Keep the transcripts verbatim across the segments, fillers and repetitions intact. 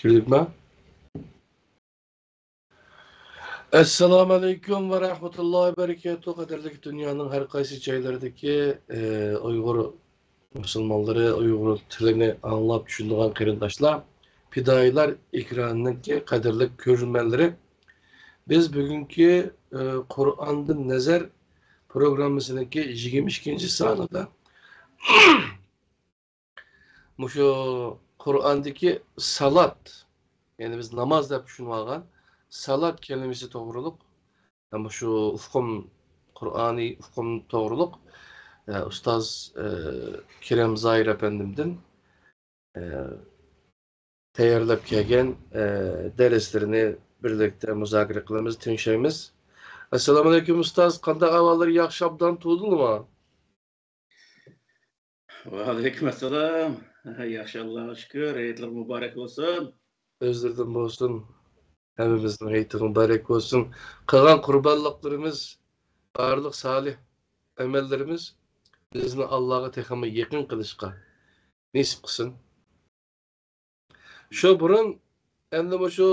بىلدىڭمۇ؟ ئەسسالامۇئەلەيكۇم ۋە رەھمەتۇللاھى ۋە بەرىكاتۇھ. قەدىرلىك دۇنيانىڭ ھەر قايسى جايلىرىدىكى، ئى، ئۇيغۇر مۇسۇلمانلىرى، ئۇيغۇر تىلىنى ئاڭلاپ چۈشىنىدىغان قېرىنداشلار، پىدائىيلار ئېكرانىنىڭكى قەدىرلىك كۆرۈرمەنلىرى، بىز بۈگۈنكى، ئى، قۇرئاندىن نەزەر پروگراممىسىنىڭكى يىگىرمە ئىككىنچى سانىدا مۇشۇ قۇرئاندىكى سالات، يەنى بىز ناماز دەپ چۈشىنىۋالغان سالات كەلىمىسى توغرۇلۇق، مۇشۇ ئۇقۇم، قۇرئانىي ئۇقۇم توغرۇلۇق، ئە، ئۇستاز، ئە، كېرەم زاھىر ئەپەندىمدىن، ئە، تەييارلاپ كەلگەن، ئە، دەرسلىرىنى بىرلىكتە مۇزاكىرە قىلىمىز، تىڭشايمىز. ئەسسالامۇئەلەيكۇم ئۇستاز، قانداق ئەھۋاللار، ياخشى ئابدان تۇردۇڭلارمۇ؟ ۋەئەلەيكۇم ئەسسالام. ياخشى، ئاللاغا شۈكۈر. ھېيتلىرىڭ مۇبارەك بولسۇن. ئۆزلىرىدىن بولسۇن. ھەممىمىزنىڭ ھېيتى مۇبارەك بولسۇن. قىلغان قۇربانلىقلىرىمىز، بارلىق سالىھ ئەمەللىرىمىز بىزنى ئاللاغا تېخىمۇ يېقىن قىلىشقا نېسىپ قىلسۇن. شۇ بۇرۇن ئەمدى مۇشۇ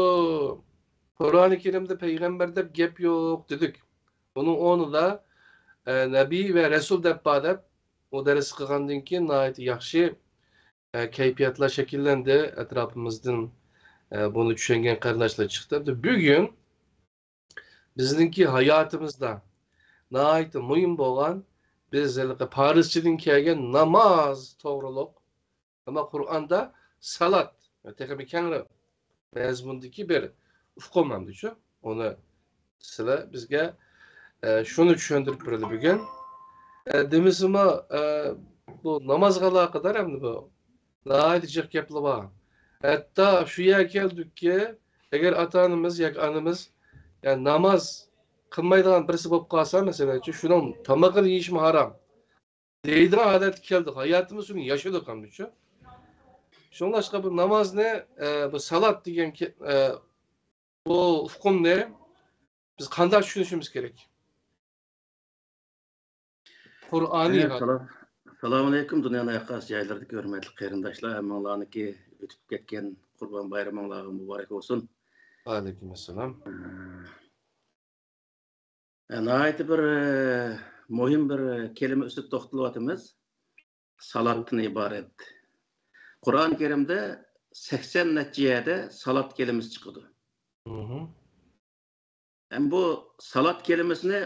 قۇرئانى كەرىمدە پەيغەمبەر دەپ گەپ يوق دېدۇق. ئۇنىڭ ئورنىدا، ئە، نەبىي ۋە رەسۇل دەپ بار دەپ، ئۇ دەرس قىلغاندىن كېيىن ناھايىتى ياخشى، ئە، كەيپىياتلار شەكىللەندى. ئەتراپىمىزدىن، ئە، بۇنى چۈشەنگەن قېرىنداشلار چىقتى. بۈگۈن بىزنىڭكى ھاياتىمىزدا ناھايىتى مۇھىم بولغان، بىز ھېلىقى پارسچىدىن كەلگەن ناماز توغرۇلۇق، ئەمما قۇرئاندا سالات تېخىمۇ كەڭرى مەزمۇندىكى بىر ئۇقۇم ئەمدىچۇ. ئۇنى سىلەر بىزگە، ئە، شۇنى چۈشەندۈرۈپ بېرىلدى بۈگۈن. ئە، دېمىسىمۇ، ئە، بۇ نامازغا ئالاقىدار ئەمدى بۇ ناھايىتى جىق گەپلەر بار. ھەتتا شۇ يەرگە كەلدۇككى، ئەگەر ئاتا-ئانىمىز ياكى ئانىمىز، يا ناماز قىلمايدىغان بىرسى بولۇپ قالسا، مەسىلەنچۇ، شۇنىڭ تامىقىنى يېيىشمۇ ھارام دەيدىغان ھالەتكە كەلدۇق. ھاياتىمىز شۇنى ياشىدۇق ئەمدىچۇ. شۇڭلاشقا بۇ نامازنى، ئە، بۇ سالات دېگەن كە-، ئە، بۇ ئۇقۇمنى بىز قانداق چۈشىنىشىمىز كېرەك؟ قۇرئانىي ئە، ھال. سالام. ئەسسالامۇئەلەيكۇم، دۇنيانىڭ ھەر قايسى جايلىرىدىكى ھۆرمەتلىك قېرىنداشلار، ھەممىڭلارنىڭكى ئۆتۈپ كەتكەن قۇربان بايرىمىڭلارغا مۇبارەك بولسۇن. ۋەئەلەيكۇم ئەسسالام. ئە، ناھايىتى بىر، ئە، مۇھىم بىر كەلىمە ئۈستىدە توختىلىۋاتىمىز. سالاتتىن ئىبارەت. قۇرئان كەرىمدە سەكسەن نەچچە يەردە سالات كەلىمىسى چىقىدۇ. مھم. ھەم بۇ سالات كەلىمىسىنى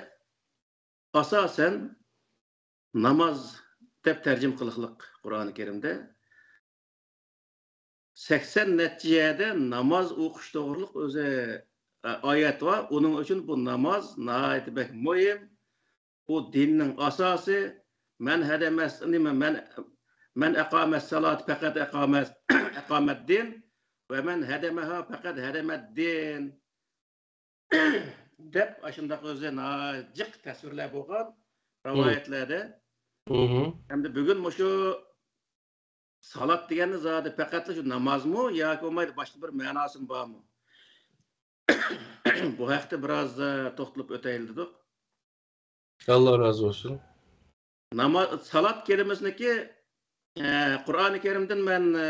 ئاساسەن ناماز دەپ تەرجىمە قىلىقلىق قۇرئان كەرىمدە. سەكسەن نەچچە يەردە ناماز ئوقۇش توغرۇلۇق ئۆزى، ئە، ئايەت بار. ئۇنىڭ ئۈچۈن بۇ ناماز ناھايىتى بەك مۇھىم. بۇ دىننىڭ ئاساسى. مەن ھەدەمەس، نېمە، مەن، مەن ئەقامەس سالات پەقەت ئەقامەس، ئەقامەت دىن ۋە مەن ھەدەمەھا پەقەت ھەدەمەت دىن. دەپ ئاشۇنداق ئۆزى ناھايىتى جىق تەسۋىرلەر بولغان مم. رىۋايەتلەردە. مم. ھەمدە بۈگۈن مۇشۇ سالات دېگەننى زادى پەقەتلا شۇ نامازمۇ ياكى بولمايدۇ باشقا بىر مەناسىمۇ بارمۇ؟ بۇ ھەقتە بىراز، ئە، توختىلىپ ئۆتەيلى دېدۇق. ئاللا رازى بولسۇن. ناما-، سالات كەلىمىسىنىڭكى، ئە، قۇرئانى كەرىمدىن مەن، ئە،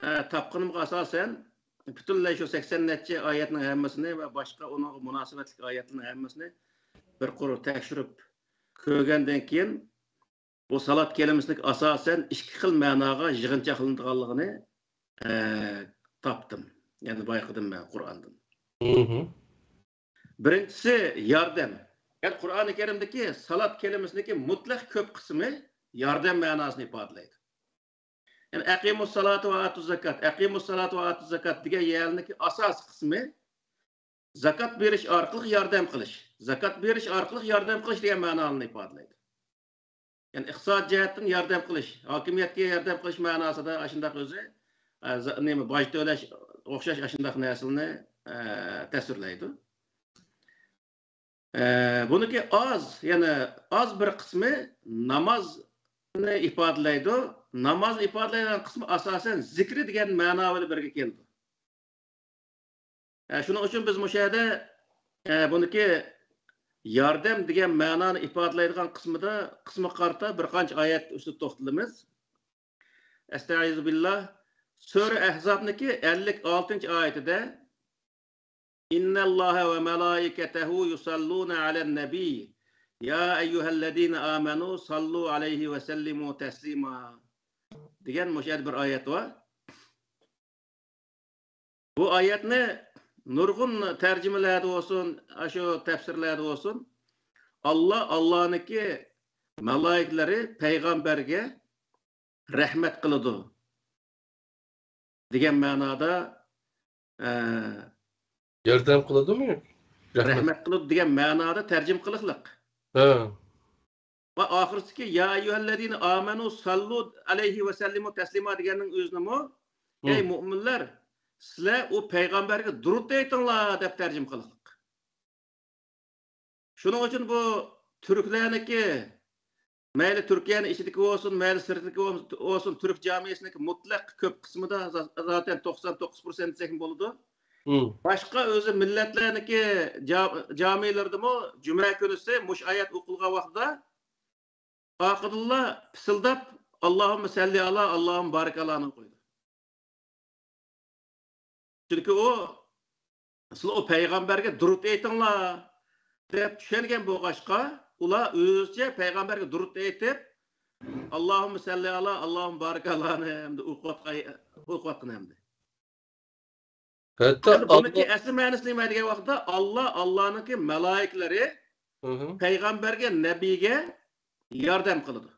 ئە، تاپقىنىمغا ئاساسەن، پۈتۈنلەي شۇ سەكسەن نەچچە ئايەتنىڭ ھەممىسىنى ۋە باشقا ئۇنىڭغا مۇناسىۋەتلىك ئايەتلەرنىڭ ھەممىسىنى بىر قۇر تەكشۈرۈپ كۆرگەندىن كېيىن، بۇ سالات كەلىمىسىنىڭ ئاساسەن ئىككى خىل مەناغا يىغىنچاقلىنىدىغانلىقىنى، ئە، تاپتىم. يەنى بايقىدىم مەن قۇرئاندىن. مم. بىرىنچىسى ياردەم. يەنى قۇرئانى كەرىمدىكى سالات كەلىمىسىنىڭكى مۇتلەق كۆپ قىسمى ياردەم مەناسىنى ئىپادىلەيدۇ. يەنى ئەقىمۇس سالاتا ۋە ئاتۇز زاكات، ئەقىمۇس سالاتا ۋە ئاتۇز زاكات دېگەن يەرنىڭكى ئاساسىي قىسمى زاكات بېرىش ئارقىلىق ياردەم قىلىش. زاكات بېرىش ئارقىلىق ياردەم قىلىش دېگەن مەنانى ئىپادىلەيدۇ. يەنى ئىقتىساد جەھەتتىن ياردەم قىلىش، ھاكىمىيەتكە ياردەم قىلىش مەناسىدا ئاشۇنداق ئۆزى، ئە، ز-، نېمە، باج تۆلەش ئوخشاش ئاشۇنداق نەرسىلەرنى، ئە، تەسۋىرلەيدۇ. ئە، بۇنىڭكى ئاز، يەنى ئاز بىر قىسمى نامازنى ئىپادىلەيدۇ. نامازنى ئىپادىلەيدىغان قىسمى ئاساسەن زىكرى دېگەن مەنا بىلەن بىرگە كېلىدۇ. ئە، شۇنىڭ ئۈچۈن بىز مۇشۇ يەردە، ئە، بۇنىڭكى ياردەم دېگەن مەنانى ئىپادىلەيدىغان قىسمىدا، قىسمىغا قارىتا بىر قانچە ئايەت ئۈستىدە توختىلىمىز. ئەستەئىزۇ بىللا. سۈرە ئەھزابنىكى ئەللىك ئالتىنچى ئايىتىدە، إن الله وملائكته يصلون على النبي يا أيها الذين آمنوا صلوا عليه وسلموا تسليما دېگەن مۇشۇ يەردە بىر ئايەت بار. بۇ ئايەتنى نۇرغۇن تەرجىمىلەردە بولسۇن، ئاشۇ تەپسىرلەردە بولسۇن، ئاللا، ئاللانىڭكى مالايىكلىرى پەيغەمبەرگە رەھمەت قىلىدۇ دېگەن مەنادا، ئە، ياردەم قىلىدۇمۇ؟ رەھمەت. رەھمەت قىلىدۇ دېگەن مەنادا تەرجىمە قىلىقلىق. ھە. ۋە ئاخىرسىكى، يا ئەييۇھەللەزىنە ئامەنۇ ساللۇ ئەلەيھى ۋە سەللىمۇ تەسلىما دېگەننىڭ ئۆزىنىمۇ، ھە، ئەي مۇئمىنلار، سىلەر ئۇ پەيغەمبەرگە دۇرۇت ئېيتىڭلار دەپ تەرجىمە قىلىقلىق. شۇنىڭ ئۈچۈن بۇ تۈركلەرنىڭكى، مەيلى تۈركىيەنىڭ ئىچىدىكى بولسۇن، مەيلى سىرتىدىكى بولسۇن، تۈرك جامىسىنىڭكى مۇتلەق كۆپ قىسمىدا، زا-، زاتەن توقسان توققۇز پىرسەنت دېسەكمۇ بولىدۇ. مم. باشقا ئۆزى مىللەتلەرنىڭكى جا-، جامىلىرىدىمۇ جۈمە كۈنىسى مۇشۇ ئايەت ئوقۇلغان ۋاقتىدا ئارقىدىنلا پىسىلداپ، ئاللاھۇممە سەللى ئالا، ئاللاھۇممە بارىك ئالانى ئوقۇيدۇ. چۈنكى ئۇ، سىلەر ئۇ پەيغەمبەرگە دۇرۇت ئېيتىڭلار دەپ چۈشەنگەن بولغاچقا، ئۇلار ئۆزىچە پەيغەمبەرگە دۇرۇت ئېيتىپ، ئاللاھۇممە سەللى ئالا، ئاللاھۇممە بارىك ئالانى ئەمدى ئوقۇۋاتقان، ئوقۇۋاتقان ئەمدى. ھەتتا ئەمدى بۇنىڭكى ئەسلى مەنىسى نېمە دېگەن ۋاقىتتا، ئاللا، ئاللانىڭكى مەلائىكىلىرى، ھە ھە، پەيغەمبەرگە، نەبىيگە ياردەم قىلىدۇ.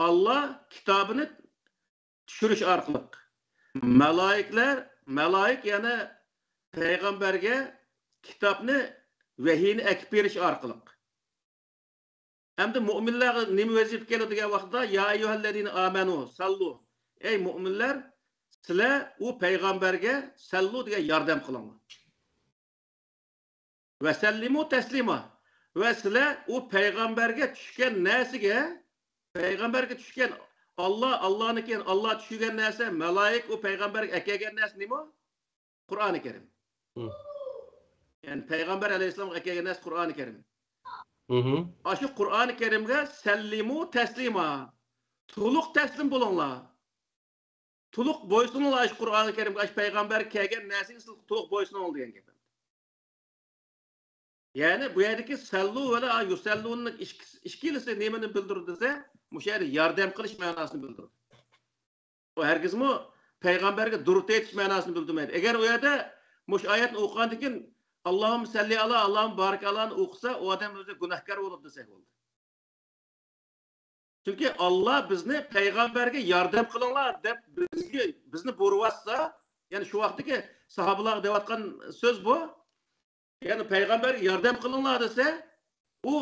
ئاللا كىتابىنى چۈشۈرۈش ئارقىلىق، مەلائىكىلەر، مەلائىك يەنە پەيغەمبەرگە كىتابنى، ۋەھىينى ئەكىپ بېرىش ئارقىلىق. ئەمدى مۇئمىنلارغا نېمە ۋەزىپە كېلىدۇ دېگەن ۋاقىتتا، يا ئەييۇھەللەزىنە ئامەنۇ ساللۇ، ئەي مۇئمىنلار، سىلەر ئۇ پەيغەمبەرگە سەللۇ دېگەن ياردەم قىلىڭلار. ۋەسەللىمۇ تەسلىما. ۋە سىلەر ئۇ پەيغەمبەرگە چۈشكەن نەرسىگە، پەيغەمبەرگە چۈشكەن، ئاللا، ئاللانىڭكى، ئاللا چۈشۈرگەن نەرسە، مەلائىك ئۇ پەيغەمبەرگە ئەكەلگەن نەرسە نېمە؟ قۇرئانى كەرىم. ھە. يەنى پەيغەمبەر ئەلەيھىسسالامغا ئەكەلگەن نەرسە قۇرئانى كەرىم. ھە ھە. ئاشۇ قۇرئانى كەرىمگە سەللىمۇ تەسلىما. تولۇق تەسلىم بولۇڭلار. تولۇق بويسۇنۇڭلار ئاشۇ قۇرئانى كەرىمگە، ئاشۇ پەيغەمبەرگە كەلگەن نەرسىگە سىز تولۇق بويسۇنۇڭ دېگەن گەپ. يەنى بۇ يەردىكى سەللۇ ۋەلا يۇسەللۇنىڭ ئىككىسى، ئىككىلىسى نېمىنى بىلدۈرىدۇ دېسە، مۇشۇ يەردە ياردەم قىلىش مەناسىنى بىلدۈرىدۇ. ئۇ ھەرگىزمۇ پەيغەمبەرگە دۇرۇت ئېيتىش مەناسىنى بىلدۈرمەيدۇ. ئەگەر ئۇ يەردە مۇشۇ ئايەتنى ئوقۇغاندىن كېيىن، ئاللاھۇممە سەللى ئالا، ئاللاھۇممە بارىك ئالانى ئوقۇسا، ئۇ ئادەم ئۆزى گۇناھكار بولىدۇ دېسەك بولدى. چۈنكى ئاللا بىزنى پەيغەمبەرگە ياردەم قىلىڭلار دەپ بىزگە، بىزنى بۇيرۇۋاتسا، يەنى شۇ ۋاقىتتىكى ساھابىلارغا دەۋاتقان سۆز بۇ. يەنى پەيغەمبەرگە ياردەم قىلىڭلار دېسە، ئۇ،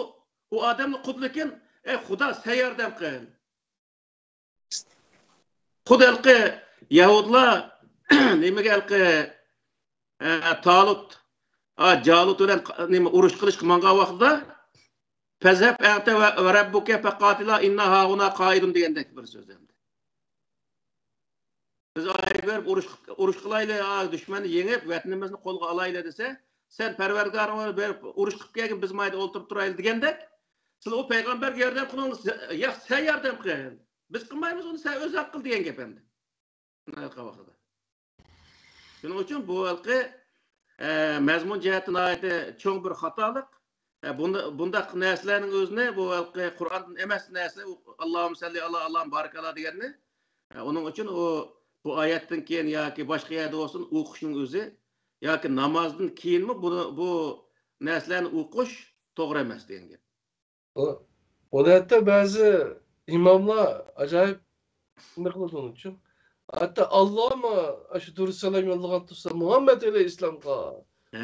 ئۇ ئادەمنى قۇدلىكىن، ئەي خۇدا، سەن ياردەم قىل. خۇددى ھېلىقى يەھۇدلار نېمىگە ھېلىقى، ئە، تالۇت، ئا، جالۇت بىلەن ق-، نېمە، ئۇرۇش قىلىشقا ماڭغان ۋاقتىدا، فەزھەب ئەنتە ۋە، ۋە رەببۇكە فەقاتىلا ئىننا ھاھۇنا قائىدۇن دېگەندەك بىر سۆز ئەمدى. بىز ئايرىپ بېرىپ ئۇرۇش، ئۇرۇش قىلايلى، ئا، دۈشمەننى يېڭىپ، ۋەتىنىمىزنى قولغا ئالايلى دېسە، سەن پەرۋەردىگارىڭ بىلەن بېرىپ ئۇرۇش قىلىپ كەلگىن، بىز مايدا ئولتۇرۇپ تۇرايلى دېگەندەك، سىلەر ئۇ پەيغەمبەرگە ياردەم قىلىڭلار، ياق، سەن ياردەم قىل. بىز قىلمايمىز ئۇنى، سەن ئۆزۈڭ قىل دېگەن گەپ ئەمدى. شۇنىڭ ئۈچۈن بۇ ھېلىقى، ئە، مەزمۇن جەھەتتىن ناھايىتى چوڭ بىر خاتالىق. ئە، بۇندا-، بۇنداق نەرسىلەرنىڭ ئۆزىنى، بۇ ھېلىقى قۇرئاندىن ئەمەس نەرسە، ئاللاھۇممە سەللى ئالا، ئاللاھۇممە بارىك ئالا دېگەننى، ئە، ئۇنىڭ ئۈچۈن ئۇ، بۇ ئايەتتىن كېيىن ياكى باشقا يەردە بولسۇن، ئوقۇشنىڭ ئۆزى ياكى نامازدىن كېيىنمۇ بۇنى، بۇ نەرسىلەرنى ئوقۇش توغرا ئەمەس دېگەن گەپ. ئۇ، ئۇنى ھەتتا بەزى ئىماملار ئاجايىپ نېمە قىلىدۇ ئۇنىڭ ئۈچۈن. ھەتتا ئاللامۇ ئاشۇ دۇرۇت سالام يوللىغان تۇرسا مۇھەممەد ئەلەيھىسسالامغا،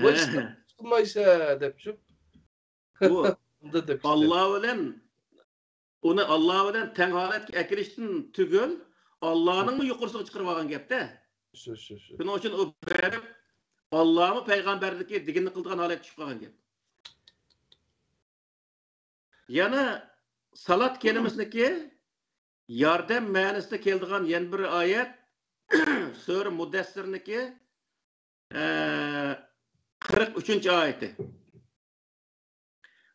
ۋاي، ھە، ئىسلام قىلمايسەن دەپچۇ. ئۇ ئاللا بىلەن، ئۇنى ئاللا بىلەن تەڭ ھالەتكە ئەكىرىشتىن تۈگۈل، ئاللانىڭمۇ يۇقىرىسىغا چىقىرىپ ئالغان گەپتە. شۇ، شۇ، شۇ. شۇنىڭ ئۈچۈن ئۇ بېرىپ، ئاللامۇ پەيغەمبەردىكى دېگىنىنى قىلىدىغان ھالەتكە چۈشۈپ قالغان گەپ. يەنە سالات كەلىمىسىنىڭكى ياردەم مەنىسىدە كېلىدىغان يەنە بىر ئايەت، سۈرە مۇدەسسىرنىڭكى، ئە، قىرىق ئۈچىنچى ئايىتى.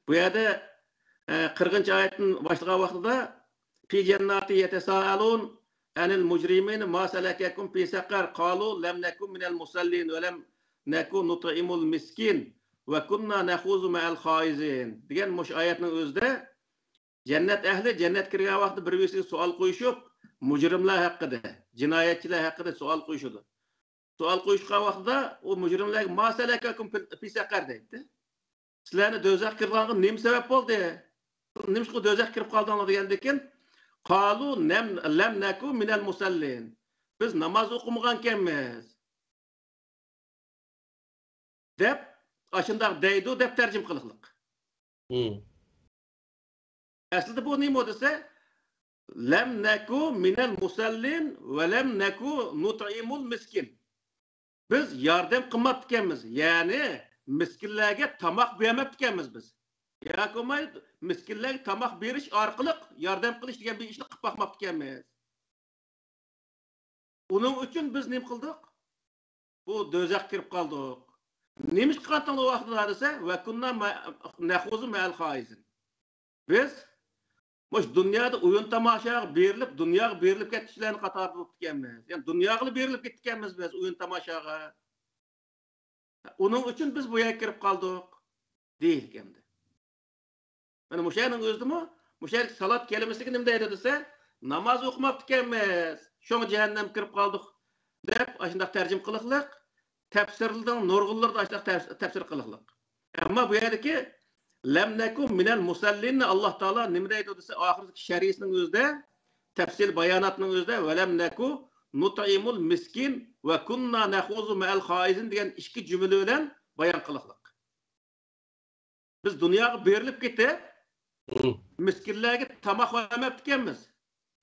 بۇ يەردە، ئە، قىرىقىنچى ئايەتتىن باشلىغان ۋاقتىدا، في جنات يتساءلون، عن المجرمين ما سلككم في سقر؟ قالوا لم نك من المصلين ولم نك نطعم المسكين وكنا نخوض مع الخائضين» دېگەن مۇشۇ ئايەتنىڭ ئۆزىدە جەننەت ئەھلى جەننەتكە كىرگەن ۋاقتىدا بىر-بىرسىگە سوئال قويۇشۇپ، مۇجرىملار ھەققىدە، جىنايەتچىلەر ھەققىدە سوئال قويۇشىدۇ. سوئال قويۇشقان ۋاقتىدا ئۇ مۇجرىملارغا «ما سلككم في سقر؟» دەيتتى. «سىلەرنى دوزاخقا كىرىدىغانغا نېمە سەۋەب بولدى؟ نېمىشقا دوزاخقا كىرىپ قالدىڭلار؟» دېگەندىكىن، «قالوا لم نك من المصلين»، «بىز ناماز ئوقۇمىغانكەنمىز» دەپ، ئاشۇنداق دەيدۇ دەپ تەرجىمە قىلىقلىق. ئەسلىدە بۇ نېمە دېسە، «لم نك من المصلين ولم نك نطعم المسكين». بىز ياردەم قىلماپتىكەنمىز، يەنى مىسكىنلەرگە تاماق بەرمەپتىكەنمىز بىز. ياكى بولماي مىسكىنلەرگە تاماق بېرىش ئارقىلىق ياردەم قىلىش دېگەن بىر ئىشنى قىلىپ باقماپتىكەنمىز. ئۇنىڭ ئۈچۈن بىز نېمە قىلدۇق؟ بۇ دوزاخقا كىرىپ قالدۇق. نېمە ئىش قىلغانتىڭلار ئۇ ۋاقىتتا دېسە، «وكنا نخوض مع الخائضين». بىز مۇشۇ دۇنيادا ئويۇن تاماشاغا بېرىلىپ، دۇنياغا بېرىلىپ كەتكۈچىلەرنىڭ قاتارىدا بوپتىكەنمىز. يەنى دۇنياغىلا بېرىلىپ كېتىدىكەنمىز بىز ئويۇن تاماشاغا. ئۇنىڭ ئۈچۈن بىز بۇ يەرگە كىرىپ قالدۇق دېيىلگەندى. مانا مۇشۇ يەرنىڭ ئۆزىدىمۇ، مۇشۇ يەردىكى سالات كەلىمىسىگە نېمە دەيدۇ دېسە، ناماز ئوقۇماپتىكەنمىز، شۇڭا جەھەننەمگە كىرىپ قالدۇق دەپ ئاشۇنداق تەرجىمە قىلىقلىق. تەپسىرلىرىنىڭ نۇرغۇنلىرىدا ئاشۇنداق تەپس-، تەپسىر قىلىقلىق. ئەمما بۇ يەردىكى «لم نك من المصلين» نى ئاللا تائالا نېمە دەيدۇ دېسە، ئاخىرىدىكى شەرھىسىنىڭ ئۆزىدە، تەپسىل باياناتنىڭ ئۆزىدە «ولم نك نطعم المسكين وكنا نخوض مع الخائضين» دېگەن ئىككى جۈملە بىلەن بايان قىلىقلىق. بىز دۇنياغا بېرىلىپ كېتىپ، مىسكىنلەرگە تاماق بەرمەپتىكەنمىز.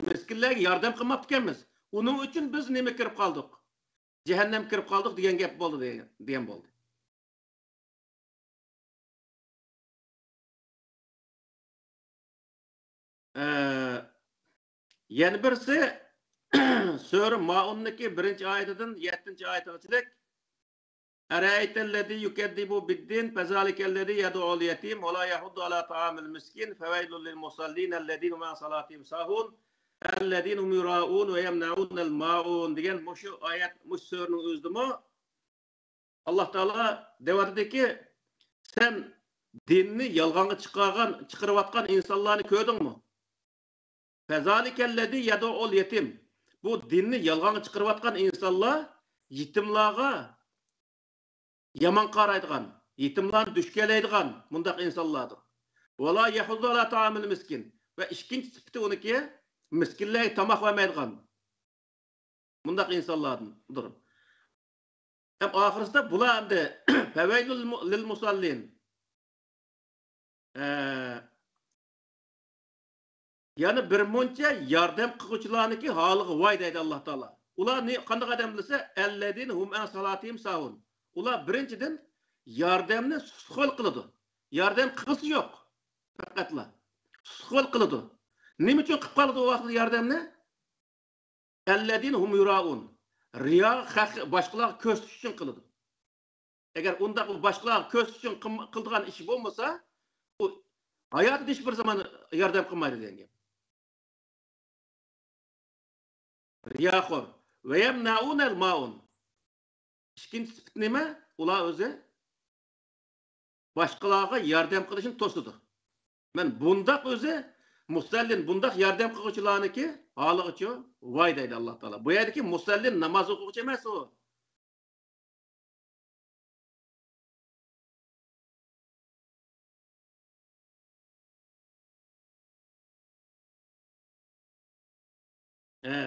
مىسكىنلەرگە ياردەم قىلماپتىكەنمىز. ئۇنىڭ ئۈچۈن بىز نېمە كىرىپ قالدۇق؟ جەھەننەمگە كىرىپ قالدۇق دېگەن گەپ بولدى، دېگەن بولدى. ئە، يەنە بىرسى، سۈرە مائۇندىكى بىرىنچى ئايىتىدىن يەتتىنچى ئايىتىغىچىلىك. أرأيت الذي يكذب بالدين فذلك الذي يدع اليتيم ولا يحض على طعام المسكين فويل للمصلين الذين هم عن صلاتهم ساهون الذين هم يراءون ويمنعون الماعون دېگەن مۇشۇ ئايەت، مۇشۇ سۈرىنىڭ ئۆزىدىمۇ ئاللا تائالا دەۋاتىدۇكى، سەن دىننى يالغانغا چىقارغان، چىقىرىۋاتقان ئىنسانلارنى كۆردۈڭمۇ؟ فذلك الذي يدع اليتيم. بۇ دىننى يالغانغا چىقىرىۋاتقان ئىنسانلار يېتىملارغا يامان قارايدىغان، يېتىملارنى دۈشكەلەيدىغان مۇنداق ئىنسانلاردۇر. ولا يحض على طعام المسكين. ۋە ئىككىنچى سۈپىتى ئۇنىڭكى، مىسكىنلەرگە تاماق بەرمەيدىغان مۇنداق ئىنسانلاردۇر. ھەم ئاخىرسىدا بۇلار ئەمدى فويل للمصلين. ئە، يەنە بىر مۇنچە ياردەم قىلغۇچىلارنىڭكى ھالىغا ۋاي دەيدۇ ئاللا تائالا. ئۇلار نى-، قانداق ئادەم دېسە، الذين هم عن صلاتهم ساهون. ئۇلار بىرىنچىدىن ياردەمنى سۇسخۇل قىلىدۇ. ياردەم قىلغۇسى يوق. پەقەتلا سۇسخۇل قىلىدۇ. نېمە ئۈچۈن قىلىپ قالىدۇ ئۇ ۋاقىتتا ياردەمنى؟ الذين هم يراءون. رىيا، خەق-، باشقىلارغا كۆرسىتىش ئۈچۈن قىلىدۇ. ئەگەر ئۇنداق باشقىلارغا كۆرسىتىش ئۈچۈن قىم-، قىلىدىغان ئىش بولمىسا، ئۇ ھاياتىدا ھېچ بىر زامان ياردەم قىلمايدۇ دېگەن گەپ. رىياخور. ويمنعون الماعون. ئىككىنچى سۈپىتى نېمە؟ ئۇلار ئۆزى باشقىلارغا ياردەم قىلىشنى توسىدۇ. مەن بۇنداق ئۆزى مۇسەللىن، بۇنداق ياردەم قىلغۇچىلارنىڭكى ھالىغىچۇ ۋاي دەيدۇ ئاللا تائالا. بۇ يەردىكى مۇسەللىن ناماز ئوقۇغۇچى ئەمەس ئۇ. ھە.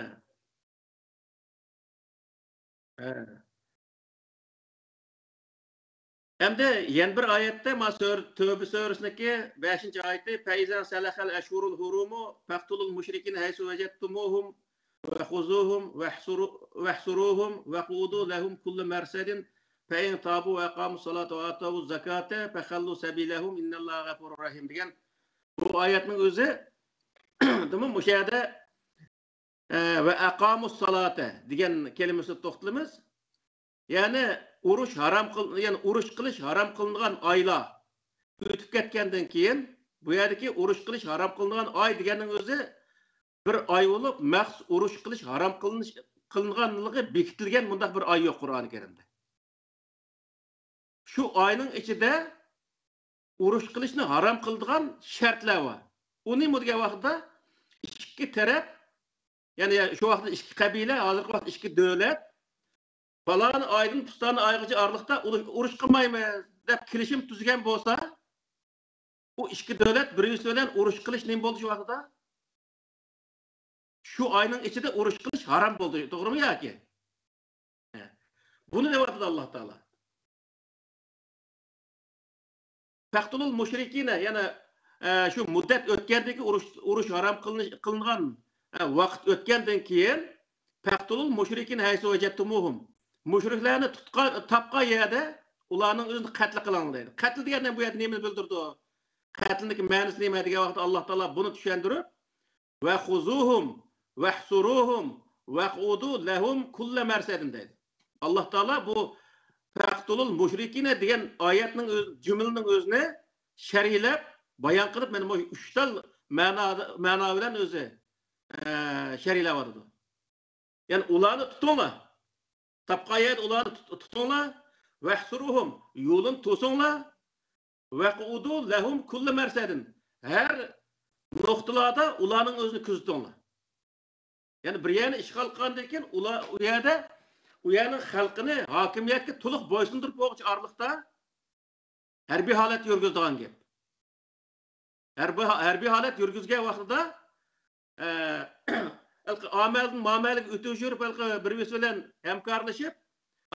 ھە. ئەمدى يەنە بىر ئايەتتە، ما سۆر-، تۆبە سۈرىسىنىڭكى بەشىنچى ئايىتى، فإذا انسلخ الأشهر الحرم فاقتلوا المشركين حيث وجدتموهم وخذوهم واحصروا-، واحصروهم واقعدوا لهم كل مرصد فإن تابوا وأقاموا الصلاة وآتوا الزكاة فخلوا سبيلهم إن الله غفور رحيم دېگەن بۇ ئايەتنىڭ ئۆزى دېمۇ مۇشۇ يەردە، ئە، ۋە ئەقامۇس سالاتا دېگەن كەلىمىسىدە توختىلىمىز. يەنى ئۇرۇش ھارام قىل-، يەنى ئۇرۇش قىلىش ھارام قىلىنغان ئايلار ئۆتۈپ كەتكەندىن كېيىن، بۇ يەردىكى ئۇرۇش قىلىش ھارام قىلىنغان ئاي دېگەننىڭ ئۆزى بىر ئاي بولۇپ، مەخسۇس ئۇرۇش قىلىش ھارام قىلىنىش، قىلىنغانلىقى بېكىتىلگەن مۇنداق بىر ئاي يوق قۇرئانى كەرىمدە. شۇ ئاينىڭ ئىچىدە ئۇرۇش قىلىشنى ھارام قىلىدىغان شەرتلەر بار. ئۇ نېمە دېگەن ۋاقىتتا، ئىككى تەرەپ، يەنى شۇ ۋاقىتتا ئىككى قەبىلە، ھازىرقى ۋاقىتتا ئىككى دۆلەت، پالان ئايدىن پۇستان ئايغىچە ئارىلىقتا ئۇرۇش، ئۇرۇش قىلمايمىز دەپ كېلىشىم تۈزگەن بولسا، ئۇ ئىككى دۆلەت بىر-بىرسى بىلەن ئۇرۇش قىلىش نېمە بولدى شۇ ۋاقىتتا؟ شۇ ئاينىڭ ئىچىدە ئۇرۇش قىلىش ھارام بولدى، توغرىمۇ ياكى؟ بۇنى دەۋاتىدۇ ئاللا تائالا. فەقتۇلۇل مۇشرىكىنە، يەنى، ئە، شۇ مۇددەت ئۆتكەندىن كېيىن، ئۇرۇش، ئۇرۇش ھارام قىلىنىش، قىلىنغان، ئە، ۋاقىت ئۆتكەندىن كېيىن، فەقتۇلۇل مۇشرىكىنە ھەيسۇ ۋەجەدتۇمۇھۇم. مۇشرىكلارنى تۇتقان، تاپقان يەردە ئۇلارنىڭ ئۆزىنى قەتل قىلىڭلار دەيدۇ. قەتل دېگەندە بۇ يەردە نېمىنى بىلدۈرىدۇ؟ قەتلنىڭكى مەنىسى نېمە دېگەن ۋاقىتتا ئاللا تائالا بۇنى چۈشەندۈرۈپ، ۋەخۇزۇھۇم، ۋەھسۇرۇھۇم، ۋەقئۇدۇ لەھۇم كۇللە مەرسەدىن دەيدۇ. ئاللا تائالا بۇ فەقتۇلۇل مۇشرىكىنە دېگەن ئايەتنىڭ ئۆز-، جۈملىنىڭ ئۆزىنى شەرھلەپ، بايان قىلىپ، مانا بۇ ئۈچ تال مەنا، مەنا بىلەن ئۆزى، ئە، شەرھلەۋاتىدۇ. يەنى ئۇلارنى تۇتۇڭلار. تاپقان يەردە ئۇلارنى تۇت-، تۇتۇڭلار. ۋەھسۇرۇھۇم، يولىنى توسۇڭلار. ۋەقئۇدۇ لەھۇم كۇللە مەرسەدىن. ھەر نۇقتىلاردا ئۇلارنىڭ ئۆزىنى كۆزىتىڭلار. يەنى بىر يەرنى ئىشغال قىلغاندىن كېيىن ئۇلار ئۇ يەردە، ئۇ يەرنىڭ خەلقىنى ھاكىمىيەتكە تولۇق بويسۇندۇرۇپ بولغۇچە ئارىلىقتا ھەربىي ھالەت يۈرگۈزىدىغان گەپ. ھەربىي، ھەربىي ھالەت يۈرگۈزگەن ۋاقتىدا، ئە، ھېلىقى ئامەلدىن مامەلگە ئۆتۈش يۈرۈپ، ھېلىقى بىر-بىرسى بىلەن ھەمكارلىشىپ،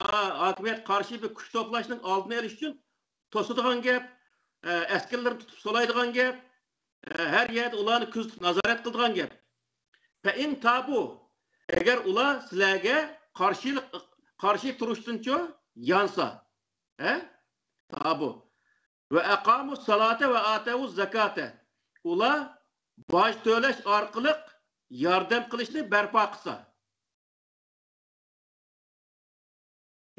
ئا، ھاكىمىيەتكە قارشى بىر كۈچ توپلاشنىڭ ئالدىنى ئېلىش ئۈچۈن توسىدىغان گەپ، ئە، ئەسكەرلىرىنى تۇتۇپ سولايدىغان گەپ، ئە، ھەر يەردە ئۇلارنى كۆزىتىپ نازارەت قىلىدىغان گەپ. فەئىن تابۇ، ئەگەر ئۇلار سىلەرگە قارشىلىق، قارشى تۇرۇشتىنچۇ يانسا، ھە؟ تابۇ. ۋە ئەقامۇس سالاتا ۋە ئاتەۋۇز زاكاتە. ئۇلار باج تۆلەش ئارقىلىق ياردەم قىلىشنى بەرپا قىلسا.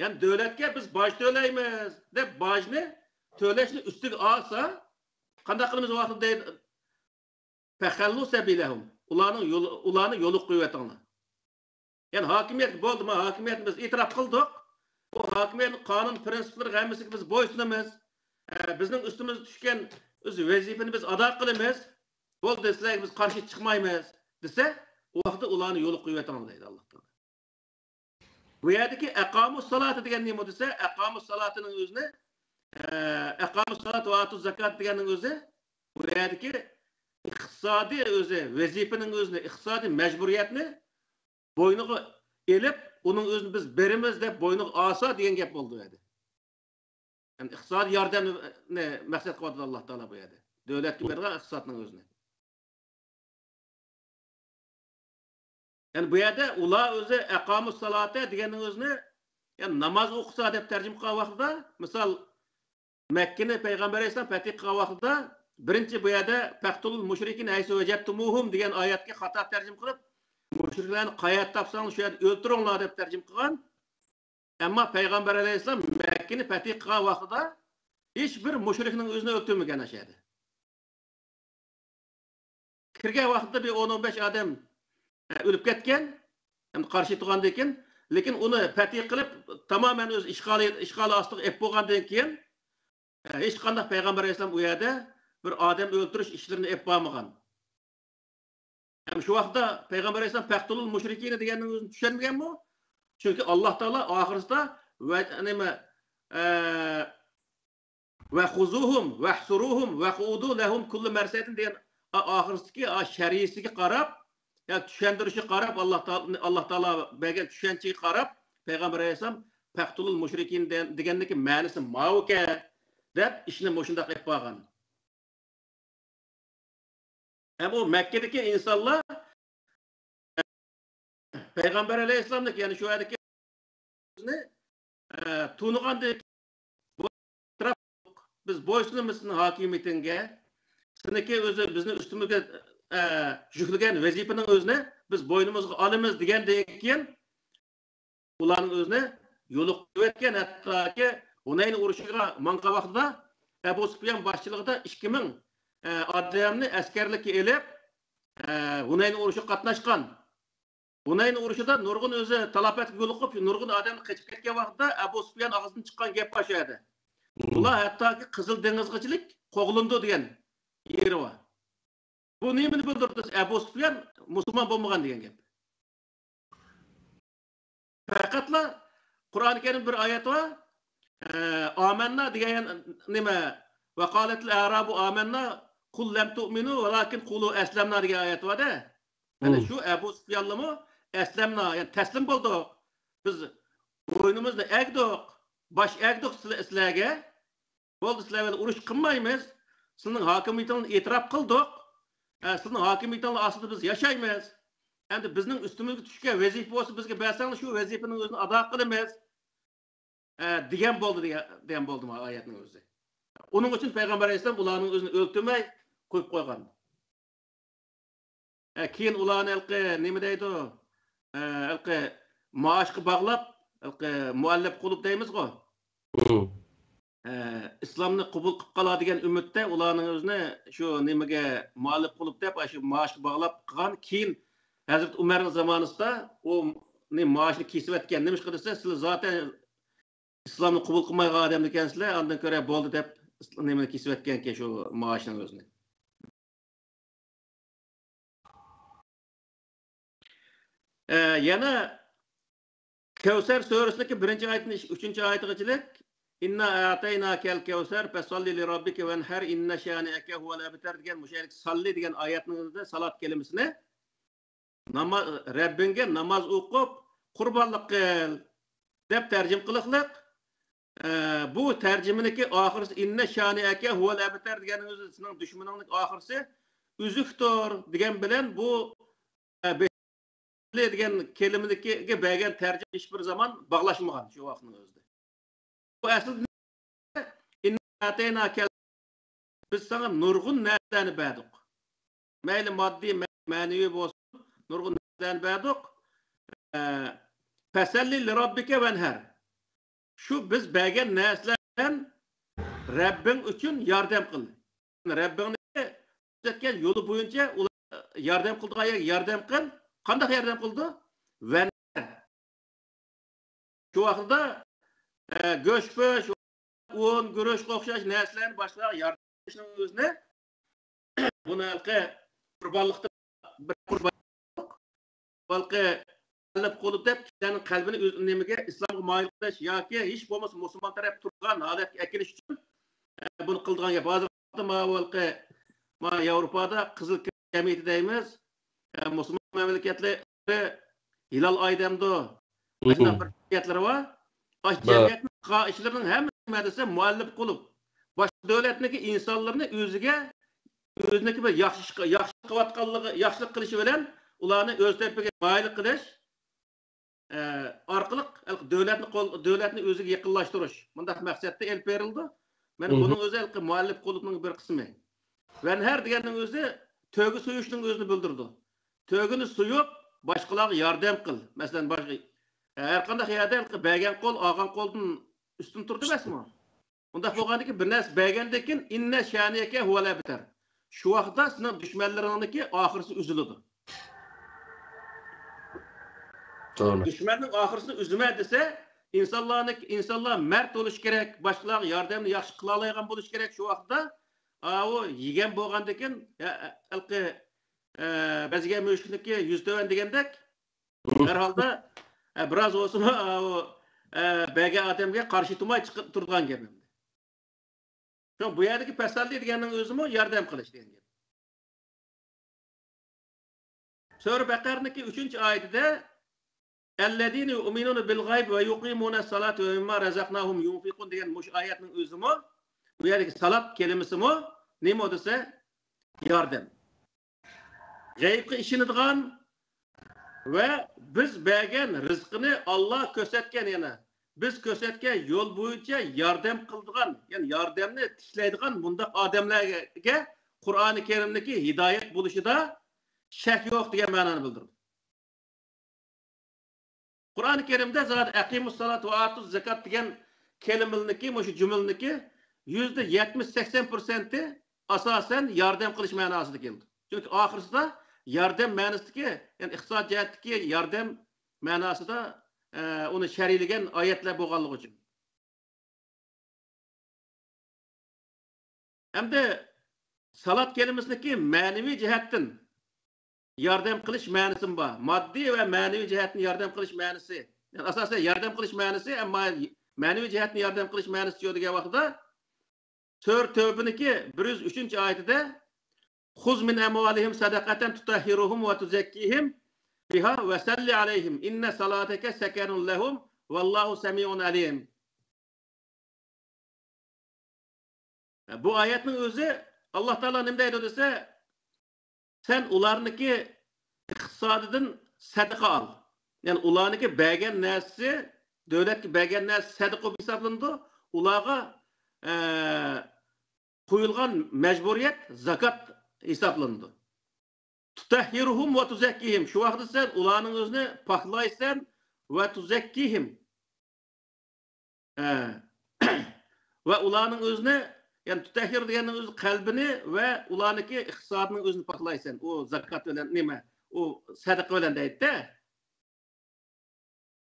يەنى دۆلەتكە بىز باج تۆلەيمىز دەپ باجنى تۆلەشنى ئۈستىگە ئالسا، قانداق قىلىمىز ۋاقتىدا دەيدۇ؟ فەخەللۇ سەبىلەھۇم. ئۇلارنىڭ يولى، ئۇلارنى يولغا قويۇۋېتىڭلار. يەنى ھاكىمىيەت بولدى، ما ھاكىمىيەتنى بىز ئېتىراپ قىلدۇق. بۇ ھاكىمىيەتنىڭ قانۇن پرىنسىپلىرىغا ھەممىسىگە بىز بويسۇنىمىز. ئە، بىزنىڭ ئۈستىمىزگە چۈشكەن ئۆز ۋەزىپىنى بىز ئادا قىلىمىز. بولدى، سىلەرگە بىز قارشى چىقمايمىز دېسە، ئۇ ۋاقىتتا ئۇلارنى يولغا قويۇۋېتىڭلار دەيدۇ ئاللا تائالا. بۇ يەردىكى ئەقامۇس سالاتا دېگەن نېمە دېسە، ئەقامۇس سالاتىنىڭ ئۆزىنى، ئە، ئەقامۇس سالاتا ۋە ئاتۇز زاكات دېگەننىڭ ئۆزى بۇ يەردىكى ئىقتىسادىي ئۆزى، ۋەزىپىنىڭ ئۆزىنى، ئىقتىسادىي مەجبۇرىيەتنى بوينىغا ئېلىپ، ئۇنىڭ ئۆزىنى بىز بېرىمىز دەپ بوينىغا ئالسا دېگەن گەپ بولدى بۇ يەردە. يەنى ئىقتىسادىي ياردەمنى مەقسەت قىلىۋاتىدۇ ئاللا تائالا بۇ يەردە. دۆلەتكە بېرىدىغان ئىقتىسادنىڭ ئۆزىنى. يەنى بۇ يەردە ئۇلار ئۆزى ئەقامۇس سالاتا دېگەننىڭ ئۆزىنى، يەنى ناماز ئوقۇسا دەپ تەرجىمە قىلغان ۋاقتىدا، مىسال، مەككىنى پەيغەمبەر ئەلەيھىسسالام پەتھى قىلغان ۋاقتىدا، بىرىنچى بۇ يەردە فەقتۇلۇل مۇشرىكىن ھەيسۇ ۋەجەدتۇمۇھۇم دېگەن ئايەتكە خاتا تەرجىمە قىلىپ، مۇشرىكلارنى قايەردە تاپساڭلار شۇ يەردە ئۆلتۈرۈڭلار دەپ تەرجىمە قىلغان. ئەمما پەيغەمبەر ئەلەيھىسسالام مەككىنى پەتھى قىلغان ۋاقتىدا ھېچبىر مۇشرىكنىڭ ئۆزىنى ئۆلتۈرمىگەن ئاشۇ يەردە. كىرگەن ۋاقتىدا بىر ئون، ئون بەش ئادەم، ئە، ئۆلۈپ كەتكەن، ھەم قارشى تۇرغاندىن كېيىن، لېكىن ئۇنى پەتھى قىلىپ، تامامەن ئۆز ئىشغالى، ئىشغالى ئاستىغا ئېلىپ بولغاندىن كېيىن، ئە، ھېچقانداق پەيغەمبەر ئەلەيھىسسالام ئۇ يەردە بىر ئادەم ئۆلتۈرۈش ئىشلىرىنى ئېلىپ بارمىغان. ھەم شۇ ۋاقىتتا پەيغەمبەر ئەلەيھىسسالام «فەقتۇلۇل مۇشرىكىنە» دېگەننىڭ ئۆزىنى چۈشەنمىگەنمۇ؟ چۈنكى ئاللا تائالا ئاخىرسىدا ۋە نېمە، ئە، «ۋەخۇزۇھۇم ۋەھسۇرۇھۇم ۋەقۇدۇ لەھۇم كۇللە مەرسەدىن» دېگەن ئا-، ئاخىرسىدىكى ئا، شەرھىسىگە قاراپ، يا چۈشەندۈرۈشىگە قاراپ، ئاللا تائالا، ئاللا تائالا بەرگەن چۈشەنچىگە قاراپ، پەيغەمبەر ئەلەيھىسسالام «فەقتۇلۇل مۇشرىكىن» دېگەن، دېگەننىكى مەنىسى ماۋۇكەن دەپ ئىشنى مۇشۇنداق ئېلىپ بارغان. ھەم ئۇ مەككىدىكى ئىنسانلار پەيغەمبەر ئەلەيھىسسالامنىڭ، يەنى شۇ يەردىكى ئە، تونۇغاندىن كېيىن، بۇ ئەتراپ، بىز بويسۇنىمىز سېنىڭ ھاكىمىيىتىڭگە، سېنىڭكى ئۆزى بىزنى ئۈستىمىزگە، ئە، يۈكلىگەن ۋەزىپىنىڭ ئۆزىنى بىز بوينىمىزغا ئالىمىز دېگەندىن كېيىن، ئۇلارنىڭ ئۆزىنى يولۇقتۇرۇۋەتكەن، ھەتتاكى ھۇنەين ئۇرۇشىغا ماڭغان ۋاقتىدا ئەبۇ سۇپيان باشچىلىقىدا ئىككى مىڭ، ئە، ئادەمنى ئەسكەرلىككە ئېلىپ، ئە، ھۇنەين ئۇرۇشىغا قاتناشقان. ھۇنەين ئۇرۇشىدا نۇرغۇن ئۆزى تالاپەتكە يولۇقۇپ، نۇرغۇن ئادەم قېچىپ كەتكەن ۋاقىتتا ئەبۇ سۇپيان ئاغزىدىن چىققان گەپ بار شۇ يەردە. بۇلار ھەتتاكى قىزىل دېڭىزغىچىلىك قوغلىنىدۇ دېگەن يېرى بار. بۇ نېمىنى بىلدۈرىدۇ دېسە، ئەبۇ سۇپيان مۇسۇلمان بولمىغان دېگەن گەپ. پەقەتلا قۇرئان كەرىم بىر ئايەت بار. ئە، ئامەننا دېگەن نېمە؟ ۋەقالەتىل ئەرابۇ ئامەننا قۇل لەم تۇئمىنۇ ۋەلاكىن قۇلۇ ئەسلەمنا دېگەن ئايەت بار-دە. ئەنە شۇ ئەبۇ سۇپيانلىمۇ ئەسلەمنا، يەنى تەسلىم بولدۇق. بىز بوينىمىزنى ئەگدۇق، باش ئەگدۇق سىلە-، سىلەرگە. بولدى، سىلەر بىلەن ئۇرۇش قىلمايمىز. سىلىنىڭ ھاكىمىيىتىڭلارنى ئېتىراپ قىلدۇق. ئە، سىلىنىڭ ھاكىمىيىتىڭلار ئاستىدا بىز ياشايمىز. ئەمدى بىزنىڭ ئۈستىمىزگە چۈشكەن ۋەزىپە بولسا بىزگە بەرسەڭلار، شۇ ۋەزىپىنىڭ ئۆزىنى ئادا قىلىمىز. ئە، دېگەن بولدى، دېگەن، دېگەن بولدى مانا ئايەتنىڭ ئۆزى. ئۇنىڭ ئۈچۈن پەيغەمبەر ئەلەيھىسسالام ئۇلارنىڭ ئۆزىنى ئۆلتۈرمەي قويۇپ قويغان. ئە، كېيىن ئۇلارنى ھېلىقى نېمە دەيدۇ؟ ئە، ھېلىقى مائاشقا باغلاپ، ھېلىقى مۇئەللەپ قۇلۇپ دەيمىزغۇ؟ ئە، ئىسلامنى قوبۇل قىلىپ قالار دېگەن ئۈمىدتە ئۇلارنىڭ ئۆزىنى شۇ نېمىگە مۇئەللەپ قۇلۇپ دەپ، شۇ مائاشقا باغلاپ قىلغان. كېيىن ھەزرىتى ئۇمەرنىڭ زامانىسىدا ئۇ نېمە مائاشنى كېسىۋەتكەن. نېمىشقا دېسە، سىلەر زاتەن ئىسلامنى قوبۇل قىلمايدىغان ئادەملىكەنسىلەر، ئاندىن كۆرە بولدى دەپ نېمىنى كېسىۋەتكەنكەن شۇ مائاشنىڭ ئۆزىنى. ئە، يەنە كەۋسەر سۈرىسىدىكى بىرىنچى ئايەتتىن ئۈچىنچى ئايەتىغىچىلىك، «ئىننا ئەتەيناكەل كەۋسەر، فەساللى لىراببىكە ۋەنھەر، ئىننە شانىئەكە ھۇۋەل ئەبتەر» دېگەن مۇشۇ يەردىكى ساللى دېگەن ئايەتنىڭ ئۆزىدە سالات كەلىمىسىنى ناماز، رەببىڭگە ناماز ئوقۇپ، قۇربانلىق قىل، دەپ تەرجىمە قىلىقلىق. ئە، بۇ تەرجىمىنىڭكى ئاخىرسى، «ئىننە شانىئەكە ھۇۋەل ئەبتەر» دېگەننىڭ ئۆزى سېنىڭ دۈشمىنىڭنىڭ ئاخىرسى ئۈزۈكتۇر دېگەن بىلەن بۇ، ئە، بەللى دېگەن كەلىمىدىكىگە بەرگەن تەرجىمە ھېچ بىر زامان باغلاشمىغان شۇ ۋاقىتنىڭ ئۆزىدە. بۇ ئەسلىدە ئىننا ئەتەيناكەل، بىز ساڭا نۇرغۇن نەرسىلەرنى بەردۇق. مەيلى ماددىي، مە-، مەنىۋى بولسۇن، نۇرغۇن نەرسىلەرنى بەردۇق. ئە، فەسەللى لىراببىكە ۋەنھەر. شۇ بىز بەرگەن نەرسىلەر بىلەن رەببىڭ ئۈچۈن ياردەم قىل. رەببىڭنى كۆرسەتكەن يولى بويىچە ئۇلار ياردەم قىلىدىغان يەرگە ياردەم قىل. قانداق ياردەم قىلىدۇ؟ ۋەنھەر. شۇ ۋاقىتتا، ئە، گۆش-پۆش، ئۇن، گۈرۈچكە ئوخشاش نەرسىلەرنى باشقىلارغا ياردەم قىلىشنىڭ ئۆزىنى، بۇنى ھېلىقى قۇربانلىقتا بىر قۇربانلىق، ھېلىقى مۇئەللەپ قۇلۇب دەپ كىشىلەرنىڭ قەلبىنى ئۆز-، نېمىگە، ئىسلامغا مايىل قىلىش ياكى ھېچ بولمىسا مۇسۇلمان تەرەپ تۇرغان ھالەتكە ئەكېلىش ئۈچۈن، ئە، بۇنى قىلىدىغان گەپ. ھازىر ما ھېلىقى، ما ياۋروپادا قىزىل كىرېست جەمئىيىتى دەيمىز. ئە، مۇسۇلمان مەملىكەتلىرى ھىلال ئاي دەمدۇ؟ ئاشۇنداق بىر جەمئىيەتلىرى بار. ئاشۇ جەمئىيەتنىڭ خاھىشلىرىنىڭ ھەممىسى نېمە دېسە، مۇئەللەپ قۇلۇب. باشقا دۆلەتنىڭكى ئىنسانلىرىنى ئۆزىگە، ئۆزىنىڭكى بىر ياخشى، ياخشى قىلىۋاتقانلىقى، ياخشىلىق قىلىشى بىلەن ئۇلارنى ئۆز تەرىپىگە مايىل قىلىش، ئە، ئارقىلىق دۆلەتنى قول-، دۆلەتنى ئۆزىگە يېقىنلاشتۇرۇش، مۇنداق مەقسەتتە ئېلىپ بېرىلىدۇ. مانا بۇنىڭ ئۆزى ھېلىقى مۇئەللەپ قۇلۇبنىڭ بىر قىسمى. ۋەنھەر دېگەننىڭ ئۆزى تۆگە سويۇشنىڭ ئۆزىنى بىلدۈرىدۇ. تۆگىنى سويۇپ، باشقىلارغا ياردەم قىل. مەسىلەن، باشقا، ھەر قانداق يەردە ھېلىقى بەرگەن قول ئالغان قولدىن ئۈستۈن تۇرىدۇ ئەمەسمۇ؟ ئۇنداق بولغاندىكىن بىر نەرسە بەرگەندىن كېيىن، ئىننە شانىئەكە ھۇۋەل ئەبتەر. شۇ ۋاقىتتا سېنىڭ دۈشمەنلىرىڭنىڭكى ئاخىرسى ئۈزۈلىدۇ. توغرا. دۈشمەننىڭ ئاخىرسىنى ئۈزىمەن دېسە، ئىنسانلارنى، ئىنسانلار مەرد بولۇشى كېرەك، باشقىلارغا ياردەمنى ياخشى قىلالايدىغان بولۇشى كېرەك. شۇ ۋاقىتتا، ئاۋۇ يېگەن بولغاندىكىن، ھە، ھېلىقى، ئە، بەزگەن مۈشۈكنىڭكى يۈزى تۆۋەن دېگەندەك، ھەر ھالدا، ئە، بىراز بولسىمۇ، ئاۋۇ، ئە، بەرگەن ئادەمگە قارشى تۇرماي چىقىپ تۇرىدىغان گەپ ئەمدى. شۇڭا بۇ يەردىكى پەسەللى دېگەننىڭ ئۆزىمۇ ياردەم قىلىش دېگەن گەپ. سۈرە بەقەرىنىڭكى ئۈچىنچى ئايىتىدە، «ئەللەزىنە يۇئمىنۇنە بىل غەيبى ۋە يۇقىمۇنەس سالاتە ۋە مىمما رەزەقناھۇم يۇنفىقۇن» دېگەن مۇشۇ ئايەتنىڭ ئۆزىمۇ، بۇ يەردىكى سالات كەلىمىسىمۇ نېمە دېسە، ياردەم. غەيىبقا ئىشىنىدىغان ۋە بىز بەرگەن رىزقىنى ئاللا كۆرسەتكەن، يەنى بىز كۆرسەتكەن يول بويىچە ياردەم قىلىدىغان، يەنى ياردەمنى تىكلەيدىغان مۇنداق ئادەملەرگە قۇرئانى كەرىمدىكى ھىدايەت بولۇشىدا شەك يوق دېگەن مەنانى بىلدۈرىدۇ. قۇرئانى كەرىمدە زادى «ئەقىمۇس سالات ۋە ئاتۇز زاكات» دېگەن كەلىمىلىكى، مۇشۇ جۈملىنىڭكى يۈزدە يەتمىش سەكسەن پىرسەنتى ئاساسەن ياردەم قىلىش مەناسىدا كېلىدۇ. چۈنكى ئاخىرسىدا ياردەم مەنىسىدىكى، يەنى ئىقتىساد جەھەتتىكى ياردەم مەناسىدا، ئە، ئۇنى شەرھلىگەن ئايەتلەر بولغانلىقى ئۈچۈن. ئەمدى سالات كەلىمىسىنىڭكى مەنىۋى جەھەتتىن ياردەم قىلىش مەنىسىمۇ بار. ماددىي ۋە مەنىۋى جەھەتتىن ياردەم قىلىش مەنىسى. يەنى ئاساسەن ياردەم قىلىش مەنىسى، ئەمما مەنىۋى جەھەتتىن ياردەم قىلىش مەنىسى يوق دېگەن ۋاقتىدا سۈرە تەۋبىنىڭكى بىر يۈز ئۈچىنچى ئايىتىدە، خذ من أموالهم صدقة تطهرهم وتزكيهم بها وصل عليهم إن صلاتك سكن لهم والله سميع عليم. بۇ ئايەتنىڭ ئۆزى، ئاللا تائالا نېمە دەيدۇ دېسە، سەن ئۇلارنىڭكى ئىقتىسادىدىن سەدىقە ئال. يەنى ئۇلارنىڭكى بەرگەن نەرسىسى، دۆلەتكە بەرگەن نەرسىسى سەدىقە بولۇپ ھېسابلىنىدۇ. ئۇلارغا، ئە، قويۇلغان مەجبۇرىيەت زاكات ھېسابلىنىدۇ. تۇتەھھىرۇھۇم ۋە تۇزەككىھىم. شۇ ۋاقىتتا سەن ئۇلارنىڭ ئۆزىنى پاكلايسەن. ۋە تۇزەككىھىم. ھە. ۋە ئۇلارنىڭ ئۆزىنى، يەنى تۇتەھھىر دېگەننىڭ ئۆزى قەلبىنى ۋە ئۇلارنىڭكى ئىقتىسادىنىڭ ئۆزىنى پاكلايسەن. ئۇ زاكات بىلەن نېمە؟ ئۇ سەدىقە بىلەن دەيدىدە.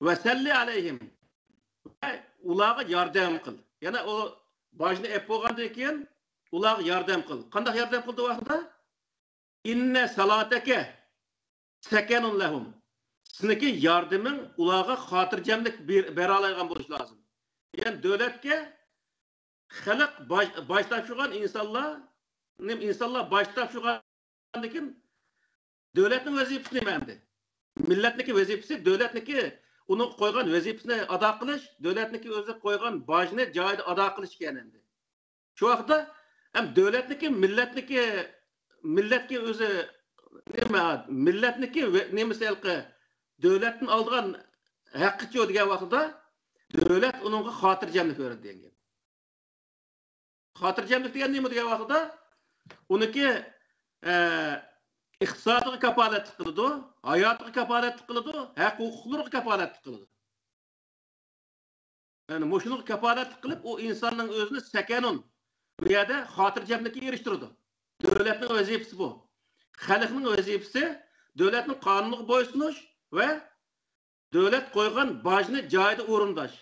ۋە سەللى ئەلەيھىم. ۋە ئۇلارغا ياردەم قىل. يەنە ئۇ باجنى ئېلىپ بولغاندىن كېيىن ئۇلارغا ياردەم قىل. قانداق ياردەم قىلدى ۋاقتىدا؟ ئىننە سالاتەكە سەكەنۇن لەھۇم. سېنىڭكى ياردىمىڭ ئۇلارغا خاتىرجەملىك بېر-، بېرەلەيدىغان بولۇشى لازىم. يەنى دۆلەتكە خەلق باج، باج تاپشۇرغان ئىنسانلار، نېمە ئىنسانلار باج تاپشۇرغاندىن كېيىن دۆلەتنىڭ ۋەزىپىسى نېمە ئەمدى؟ مىللەتنىڭكى ۋەزىپىسى، دۆلەتنىڭكى ئۇنىڭغا قويغان ۋەزىپىسىنى ئادا قىلىش، دۆلەتنىڭكى ئۆزى قويغان باجنى جايىدا ئادا قىلىش ئىكەن ئەمدى. شۇ ۋاقىتتا ھەم دۆلەتنىڭكى، مىللەتنىڭكى، مىللەتكە ئۆزى نېمە، مىللەتنىڭكى ۋە-، نېمىسى ھېلىقى دۆلەتتىن ئالىدىغان ھەققىچۇ دېگەن ۋاقتىدا دۆلەت ئۇنىڭغا خاتىرجەملىك بېرىدۇ دېگەن گەپ. خاتىرجەملىك دېگەن نېمە دېگەن ۋاقتىدا ئۇنىڭكى، ئە، ئىقتىسادىغا كاپالەتلىك قىلىدۇ، ھاياتىغا كاپالەتلىك قىلىدۇ، ھەق ھوقۇقلىرىغا كاپالەتلىك قىلىدۇ. يەنى مۇشۇنىڭغا كاپالەتلىك قىلىپ، ئۇ ئىنساننىڭ ئۆزىنى سەكەنۇن، بۇ يەردە خاتىرجەملىككە ئېرىشتۈرىدۇ. دۆلەتنىڭ ۋەزىپىسى بۇ. خەلقنىڭ ۋەزىپىسى دۆلەتنىڭ قانۇنىغا بويسۇنۇش ۋە دۆلەت قويغان باجنى جايىدا ئورۇنداش.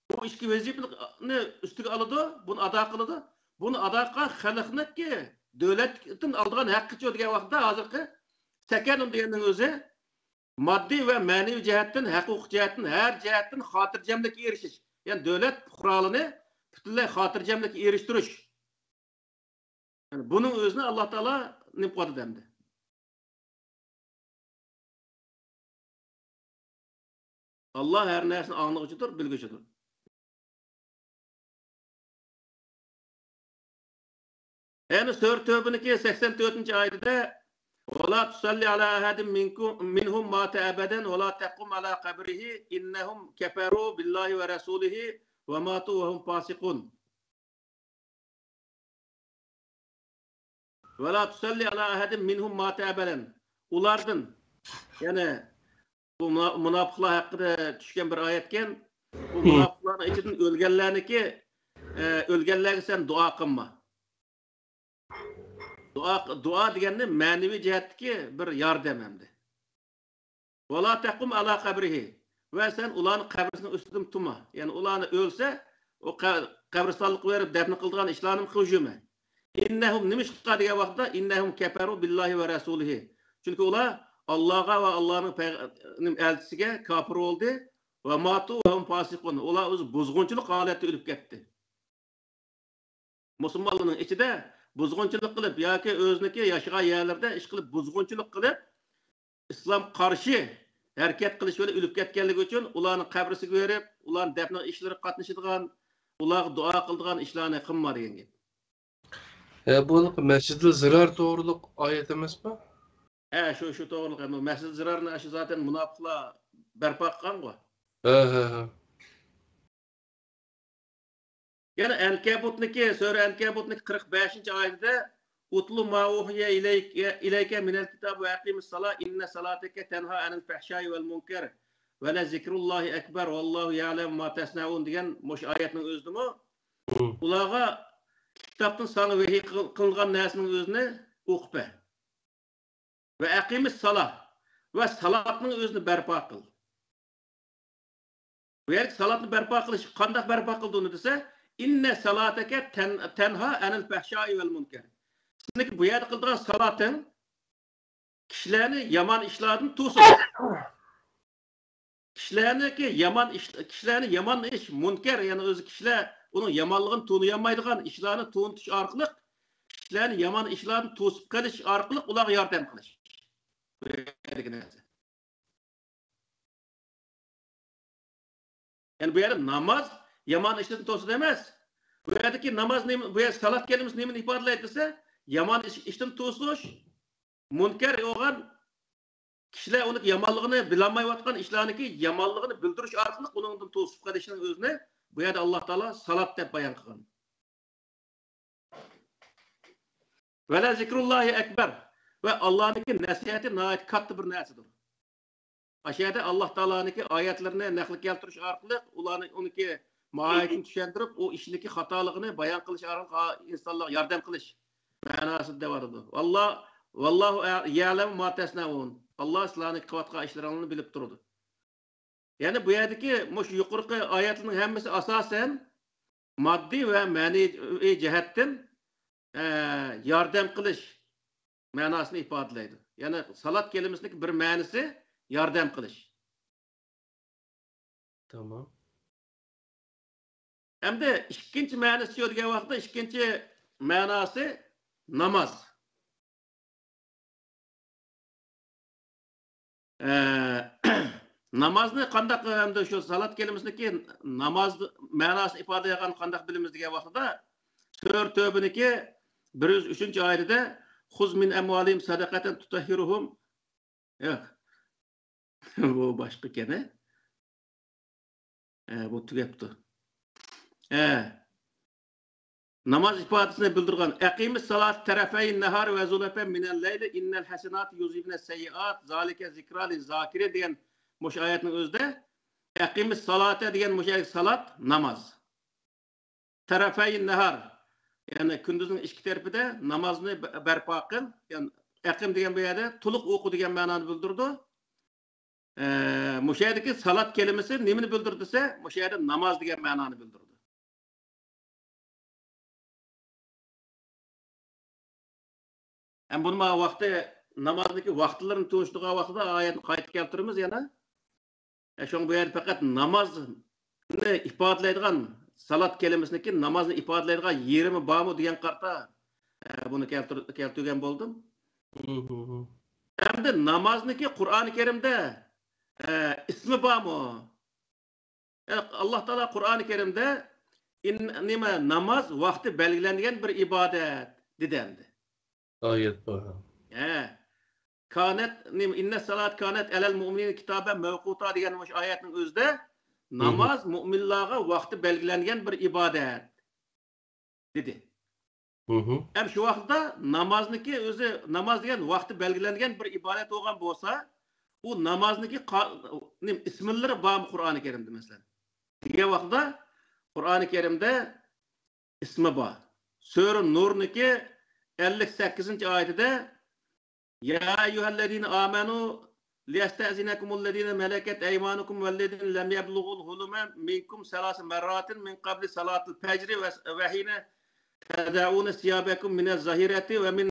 بۇ ئىككى ۋەزىپىنى ئۈستىگە ئالىدۇ، بۇنى ئادا قىلىدۇ. بۇنى ئادا قىلغان خەلقنىڭكى دۆلەتتىن ئالىدىغان ھەققىچۇ دېگەن ۋاقىتتا ھازىرقى سەكەنۇن دېگەننىڭ ئۆزى ماددىي ۋە مەنىۋى جەھەتتىن، ھەق ھوقۇق جەھەتتىن، ھەر جەھەتتىن خاتىرجەملىككە ئېرىشىش. يەنى دۆلەت پۇقرالىرىنى پۈتۈنلەي خاتىرجەملىككە ئېرىشتۈرۈش. يەنى بۇنىڭ ئۆزىنى ئاللا تائالا نېمە قىلىۋاتىدۇ ئەمدى؟ ئاللا ھەر نەرسىنى ئاڭلىغۇچىدۇر، بىلگۈچىدۇر. يەنى سۈرە تەۋبىنىڭكى سەكسەن تۆتىنچى ئايىتىدە، «ولا تصل على أحد منكم، منهم مات أبدا ولا تقم على قبره إنهم كفروا بالله ورسوله وماتوا وهم فاسقون. ولا تصل على أحد منهم مات أبدا.» ئۇلاردىن، يەنى بۇ مۇنا-، مۇناپىقلار ھەققىدە چۈشكەن بىر ئايەتكەن. بۇ مۇناپىقلارنىڭ ئىچىدىن ئۆلگەنلەرنىكى، ئە، ئۆلگەنلەرگە سەن دۇئا قىلما. دۇئا، دۇئا دېگەننى مەنىۋى جەھەتتىكى بىر ياردەم ئەمدى. «ولا تقم على قبره.» ۋە سەن ئۇلارنىڭ قەبرىسىنىڭ ئۈستىدىن تۇرما. يەنى ئۇلارنى ئۆلسە، ئۇ قە-، قەبرىستانلىققا بېرىپ دەپنە قىلىدىغان ئىشلارنىمۇ قىلىپ يۈرمە. «إنهم»، نېمىشقا دېگەن ۋاقىتتا، «إنهم كفروا بالله ورسوله.» چۈنكى ئۇلار ئاللاغا ۋە ئاللانىڭ پەيغ-، ئەلچىسىگە كاپىر بولدى. «وماتوا وهم فاسقون.» ئۇلار ئۆزى بۇزغۇنچىلىق ھالەتتە ئۆلۈپ كەتتى. مۇسۇلمانلارنىڭ ئىچىدە بۇزغۇنچىلىق قىلىپ ياكى ئۆزىنىڭكى ياشىغان يەرلىرىدە ئىش قىلىپ، بۇزغۇنچىلىق قىلىپ، ئىسلام قارشى ھەرىكەت قىلىش بىلەن ئۆلۈپ كەتكەنلىكى ئۈچۈن ئۇلارنىڭ قەبرىسىگە بېرىپ، ئۇلارنى دەپنە ئىشلىرىغا قاتنىشىدىغان، ئۇلارغا دۇئا قىلىدىغان ئىشلارنى قىلما دېگەن گەپ. ھە، بۇ مەسجىدىل زىرار توغرۇلۇق ئايەت ئەمەسمۇ؟ ھە، شۇ، شۇ توغرۇلۇق. مەسجىدىل زىرارنى ئاشۇ زاتەن مۇناپىقلار بەرپا قىلغانغۇ. ھە، ھە، ھە. يەنە ئەنكەبۇتنىكى، سۈرە ئەنكەبۇتنىكى قىرىق بەشىنچى ئايىتىدە، «اتل ما أوحي إليك، إليك من الكتاب وأقم الصلاة إن الصلاة تنهى عن الفحشاء والمنكر ولذكر الله أكبر والله يعلم ما تصنعون» دېگەن مۇشۇ ئايەتنىڭ ئۆزىدىمۇ، مم، ئۇلارغا كىتابتىن ساڭا ۋەھىي قىل-، قىلىنغان نەرسىنىڭ ئۆزىنى ئوقۇپ بەر. ۋە ئەقىمىس سالا، ۋە سالاتنىڭ ئۆزىنى بەرپا قىل. بۇ يەردىكى سالاتنى بەرپا قىلىش، قانداق بەرپا قىلدى ئۇنى دېسە، ئىننە سالاتەكە تەن-، تەنھا ئەنىل فەھشائى ۋەل مۇنكەر. سىزنىڭكى بۇ يەردە قىلىدىغان سالاتىڭ كىشىلەرنى يامان ئىشلاردىن توسىدۇ. كىشىلەرنىكى يامان ئىش، كىشىلەرنى يامان ئىش، مۇنكەر، يەنى ئۆزى كىشىلەر ئۇنىڭ يامانلىقىنى تونۇيالمايدىغان ئىشلارنى تونۇتۇش ئارقىلىق، كىشىلەرنى يامان ئىشلاردىن توسۇپ قېلىش ئارقىلىق ئۇلارغا ياردەم قىلىش. بۇ يەردىكى نەرسە. يەنى بۇ يەردە ناماز يامان ئىشتىن توسىدۇ ئەمەس. بۇ يەردىكى ناماز نېمە، بۇ يەردە سالات كەلىمىسى نېمىنى ئىپادىلەيدۇ دېسە، يامان ئىش، ئىشتىن توسۇش، مۇنكەر بولغان كىشىلەر ئۇنى يامانلىقىنى بىلەلمەيۋاتقان ئىشلارنىكى يامانلىقىنى بىلدۈرۈش ئارقىلىق ئۇنىڭدىن توسۇپ قېلىشنىڭ ئۆزىنى بۇ يەردە ئاللا تائالا سالات دەپ بايان قىلغان. ۋەلە زىكرۇللاھى ئەكبەر. ۋە ئاللانىڭكى نەسىھەتى ناھايىتى كاتتا بىر نەرسىدۇر. ئاشۇ يەردە ئاللا تائالانىڭكى ئايەتلىرىنى نەقىل كەلتۈرۈش ئارقىلىق، ئۇلارنى، ئۇنىڭكى ماھىيىتىنى چۈشەندۈرۈپ، ئۇ ئىشنىڭكى خاتالىقىنى بايان قىلىش ئارقىلىق ئا-، ئىنسانلارغا ياردەم قىلىش مەناسىدا دەۋاتىدۇ. ۋاللا، ۋاللاھۇ ئە-، يەلەمۇ ما تەسنەئۇن. ئاللا سىلەرنىڭ قىلىۋاتقان ئىشلىرىڭلارنى بىلىپ تۇرىدۇ. يەنى بۇ يەردىكى مۇشۇ يۇقىرىقى ئايەتلەرنىڭ ھەممىسى ئاساسەن ماددىي ۋە مەنىۋى جەھەتتىن، ئە، ياردەم قىلىش مەناسىنى ئىپادىلەيدۇ. يەنى سالات كەلىمىسىنىڭ بىر مەنىسى ياردەم قىلىش. تامام. ئەمدى ئىككىنچى مەنىسى شۇ دېگەن ۋاقىتتا ئىككىنچى مەناسى ناماز. ئە، نامازنى قانداق، ئەمدى شۇ سالات كەلىمىسىنىڭكى ناماز مەناسىنى ئىپادىلەيدىغان قانداق بىلىمىز دېگەن ۋاقتىدا، سۈرە تۆبىنىڭكى بىر يۈز ئۈچىنچى ئايىتىدە، خۇز مىن ئەمۋالىھىم سەدەقەتەن تۇتەھھىرۇھۇم. ياق. بۇ باشقا ئىكەن، ھە؟ ھە، بۇ تۈگەپتۇ. ھە. ناماز ئىپادىسىنى بىلدۈرگەن. ئەقىمىس سالات تەرەفەي نەھار ۋە زۇلەفەن مىنەل لەيلى ئىننەل ھەسەنات يۇزھىبنەس سەييىئات زالىكە زىكرا لىززاكىرىن دېگەن مۇشۇ ئايەتنىڭ ئۆزىدە ئەقىمىس سالاتە دېگەن مۇشۇ يەردىكى سالات ناماز. تەرەفەي نەھار، يەنى كۈندۈزنىڭ ئىككى تەرىپىدە نامازنى بە-، بەرپا قىل. يەنى ئەقىم دېگەن بۇ يەردە تولۇق ئوقۇ دېگەن مەنانى بىلدۈرىدۇ. ئە، مۇشۇ يەردىكى سالات كەلىمىسى نېمىنى بىلدۈرىدۇ دېسە، مۇشۇ يەردە ناماز دېگەن مەنانى بىلدۈرىدۇ. ھەم بۇنى مانا ۋاقتى، نامازنىڭكى ۋاقىتلىرىنى تونۇشتۇرغان ۋاقتىدا ئايەتنى قايتا كەلتۈرىمىز يەنە. ئە، شۇڭا بۇ يەردە پەقەت نامازنى ئىپادىلەيدىغان، سالات كەلىمىسىنىڭكى نامازنى ئىپادىلەيدىغان يېرىمى بارمۇ دېگەن قارىتا، ئە، بۇنى كەلتۈر-، كەلتۈرگەن بولدۇم. مم. ئەمدى نامازنىڭكى قۇرئانى كەرىمدە، ئە، ئىسمى بارمۇ؟ ئە، ئاللا تائالا قۇرئانى كەرىمدە ئىن-، نېمە، ناماز ۋاقتى بەلگىلەنگەن بىر ئىبادەت، دېدى ئەمدى. ئايەت بار. ھە. كانەت، نېمە، ئىننە سالات كانەت ئەلەل مۇئمىنىنە كىتابەن مەۋقۇتا دېگەن مۇشۇ ئايەتنىڭ ئۆزىدە مم. ناماز مۇئمىنلارغا ۋاقتى بەلگىلەنگەن بىر ئىبادەت، دېدى. مم. ھەم شۇ ۋاقىتتا نامازنىڭكى ئۆزى، ناماز دېگەن ۋاقتى بەلگىلەنگەن بىر ئىبادەت بولغان بولسا، ئۇ نامازنىڭكى قا-، نېمە، ئىسىملىرى بارمۇ قۇرئانى كەرىمدە، مەسىلەن؟ دېگەن ۋاقىتتا قۇرئانى كەرىمدە ئىسمى بار. سۈرە نۇرنىڭكى ئەللىك سەككىزىنچى ئايىتىدە، يا أيها الذين آمنوا ليستأذنكم الذين ملكت أيمانكم والذين لم يبلغوا الحلم منكم ثلاث مرات من قبل صلاة الفجر وحين تضعون ثيابكم من الظهيرة ومن،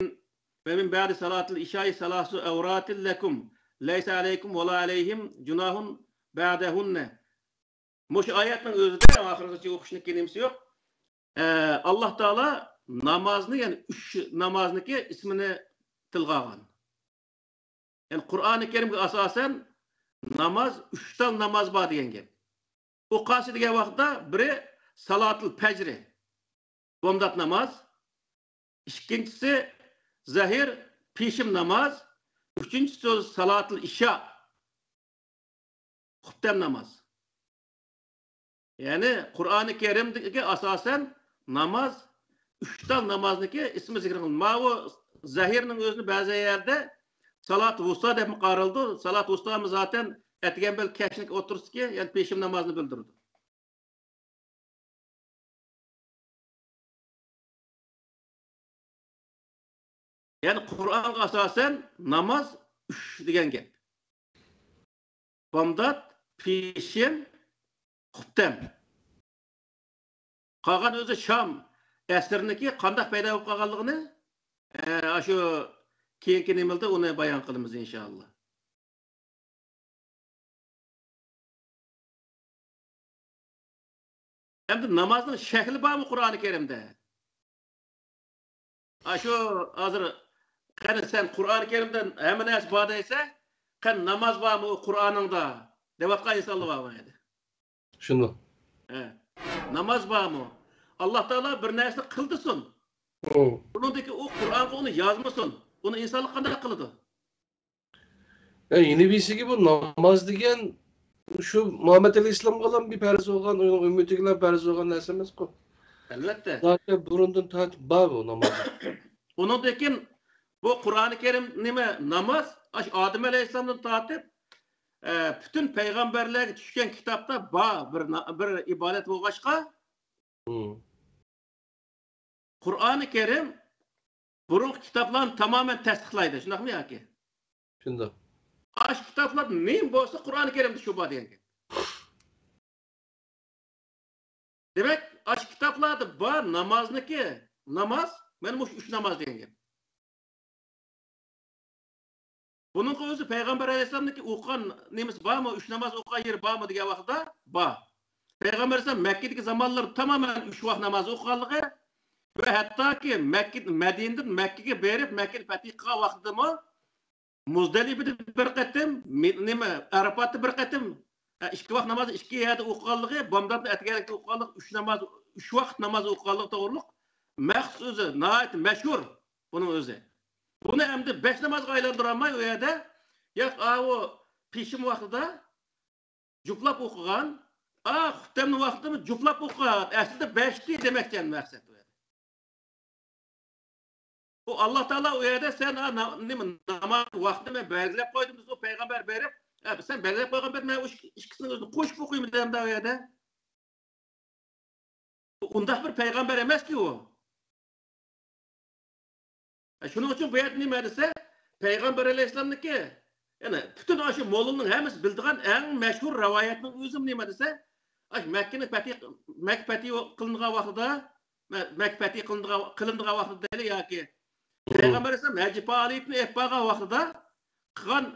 ومن بعد صلاة العشاء ثلاث عورات لكم ليس عليكم ولا عليهم جناح بعدهن. مۇشۇ ئايەتنىڭ ئۆزىدە ئاخىرغىچە ئوقۇشنىڭكى نېمىسى يوق. ئە، ئاللا تائالا نامازنى، يەنى ئۈچ نامازنىكى ئىسمىنى تىلغا ئالغان. يەنى قۇرئانى كەرىمگە ئاساسەن ناماز، ئۈچ تال ناماز بار دېگەن گەپ. ئۇ قايسى دېگەن ۋاقىتتا بىرى سالاتۇل پەجرى، بامدات ناماز، ئىككىنچىسى زەھىر، پېشىم ناماز، ئۈچىنچىسى سالاتۇل ئىشا، خۇپتەن ناماز. يەنى قۇرئانى كەرىمگە ئاساسەن ناماز، ئۈچ تال نامازنىڭكى ئىسمى زىكىر قىلىنىدۇ. ماۋۇ زەھىرنىڭ ئۆزىنى بەزى يەردە سالات ۋۇستا دەپمۇ قارىلىدۇ. سالات ۋۇستامۇ زاتەن ئەتىگەن بىلەن كەچنىڭ ئوتتۇرىسىدىكى، يەنى پېشىم نامازنى بىلدۈرىدۇ. يەنى قۇرئانغا ئاساسەن ناماز ئۈچ دېگەن گەپ. بامدات، پېشىن، خۇپتەن. قالغان ئۆزى شام ئەسىرنىكى قانداق پەيدا بولۇپ قالغانلىقىنى، ئە، ئاشۇ كېيىنكى نېمىلدە ئۇنى بايان قىلىمىز، ئىنشائاللا. ئەمدى نامازنىڭ شەكلى بارمۇ قۇرئانى كەرىمدە؟ ئاشۇ ھازىر، قېنى سەن قۇرئانى كەرىمدە ھەممە نەرسە بار دەيسە، قېنى ناماز بارمۇ قۇرئانىڭدا دەۋاتقان ئىنسانلار بار ئەمدى. شۇنداق. ھە. ناماز بارمۇ؟ ئاللا تائالا بىر نەرسىنى قىل دېسۇن. ئۇنىڭدىكى ئۇ قۇرئانغا ئۇنى يازمىسۇن. ئۇنى ئىنسانلار قانداق قىلىدۇ؟ يەنە بىرسىگە بۇ ناماز دېگەن شۇ مۇھەممەد ئەلەيھىسسالامغىلا بىر پەرز بولغان، ئۇنىڭ ئۈممىتىگىلا پەرز بولغان نەرسە ئەمەسقۇ. ئەلۋەتتە. زاتەن بۇرۇندىن تارتىپ بار بۇ ناماز. ئۇنىڭدىن كېيىن بۇ قۇرئانى كەرىم نېمە؟ ناماز. ئاشۇ ئادەم ئەلەيھىسسالامدىن تارتىپ، ئە، پۈتۈن پەيغەمبەرلەرگە چۈشكەن كىتابتا بار بىر نا-، بىر ئىبادەت بولغاچقا، قۇرئانى كەرىم بۇرۇنقى كىتابلارنى تامامەن تەستىقلايدۇ، شۇنداقمۇ ياكى؟ شۇنداق. ئاشۇ كىتابلاردا نېمە بولسا، قۇرئانى كەرىمدە شۇ بار دېگەن گەپ. دېمەك، ئاشۇ كىتابلاردا بار نامازنىكى، ناماز، مانا مۇشۇ ئۈچ ناماز دېگەن گەپ. بۇنىڭغا ئۆزى پەيغەمبەر ئەلەيھىسسالامنىڭكى ئوقۇغان نېمىسى بارمۇ، ئۈچ ناماز ئوقۇغان يېرى بارمۇ دېگەن ۋاقىتتا بار. پەيغەمبەر ئەلەيھىسسالام مەككىدىكى زامانلىرىدا تامامەن ئۈچ ۋاق ناماز ئوقۇغانلىقى ۋە ھەتتاكى مەككە، مەدىنىدىن مەككىگە بېرىپ، مەككىنى پەتھ قىلغان ۋاقتىدىمۇ مۇزدەلىپىدە بىر قېتىم، مى-، نېمە، ئەرپاتتا بىر قېتىم، ئە، ئىككى ۋاق نامازنى ئىككى يەردە ئوقۇغانلىقى، بامداتنى ئەتىگەنلىكتە ئوقۇغانلىقى، ئۈچ ناماز، ئۈچ ۋاقىت ناماز ئوقۇغانلىقى توغرۇلۇق مەخسۇس ئۆزى ناھايىتى مەشھۇر بۇنىڭ ئۆزى. بۇنى ئەمدى بەش نامازغا ئايلاندۇرالماي ئۇ يەردە، ياق، ئاۋۇ پېشىم ۋاقتىدا جۇپلاپ ئوقۇغان، ئا، خۇپتەمنىڭ ۋاقتىدىمۇ جۇپلاپ ئوقۇغان، ئەسلىدە بەشتى دېمەكچى ئەمدى مەقسەت ئۇ يەردە. بۇ ئاللا تائالا ئۇ يەردە سەن، ئا، نا-، نېمە، ناماز ۋاقتىنى مەن بەلگىلەپ قويدۇم دېسە، ئۇ پەيغەمبەر بېرىپ، ئە، سەن بەلگىلەپ قويغان بەردىم، مەن ئۇ ئىككى-، ئىككىسىنىڭ ئۆزىنى قوشۇپ ئوقۇيمەن دېدىمدە ئۇ يەردە. ئۇنداق بىر پەيغەمبەر ئەمەسكى ئۇ. شۇنىڭ ئۈچۈن بۇ يەردە نېمە دېسە، پەيغەمبەر ئەلەيھىسسالامنىڭكى، يەنى پۈتۈن ئاشۇ موللىنىڭ ھەممىسى بىلىدىغان ئەڭ مەشھۇر رىۋايەتنىڭ ئۆزىمۇ نېمە دېسە، ئاشۇ مەككىنى پەتھى، مەككە پەتھى قىلىنغان ۋاقتىدا، مە-، مەككە پەتھى قىلىنىدىغان، قىلىنىدىغان ۋاقتىدا دەيلى ياكى پەيغەمبەر ئەلەيھىسسالام ھەججى پائالىيىتىنى ئېلىپ بارغان ۋاقتىدا قىلغان،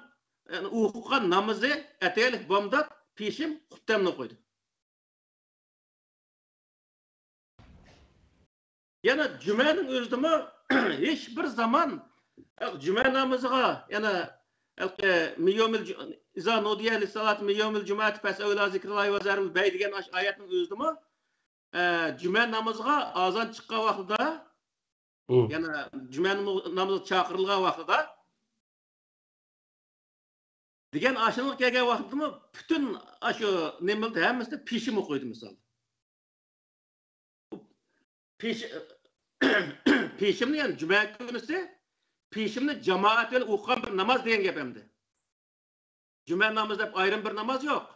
يەنى ئوقۇغان نامىزى ئەتىگەنلىك بامدات، پېشىم، خۇپتەمنى ئوقۇيدۇ. يەنە جۈمەنىڭ ئۆزىدىمۇ ھېچ بىر زامان جۈمە نامىزىغا، يەنە ھېلىقى مىن يومىل جۇ-، ئىزا نۇدىيە لىسسالاتى مىن يومىل جۇمۇئەتى فەسئەۋ ئىلا زىكرىللاھى ۋەزەرۇل بەي دېگەن ئاش-، ئايەتنىڭ ئۆزىدىمۇ، ئە، جۈمە نامىزىغا ئازان چىققان ۋاقتىدا، مم. يەنە جۈمە نامىزىغا چاقىرىلغان ۋاقتىدا، دېگەن ئاشۇنىڭغا كەلگەن ۋاقىتتىمۇ پۈتۈن ئاشۇ نېمىلدە ھەممىسىدە پېشىم ئوقۇيدۇ مىسال. پېش-، پېشىمنى، يەنى جۈمە كۈنىسى پېشىمنى جامائەت بىلەن ئوقۇغان بىر ناماز دېگەن گەپ ئەمدى. جۈمە نامىزى دەپ ئايرىم بىر ناماز يوق.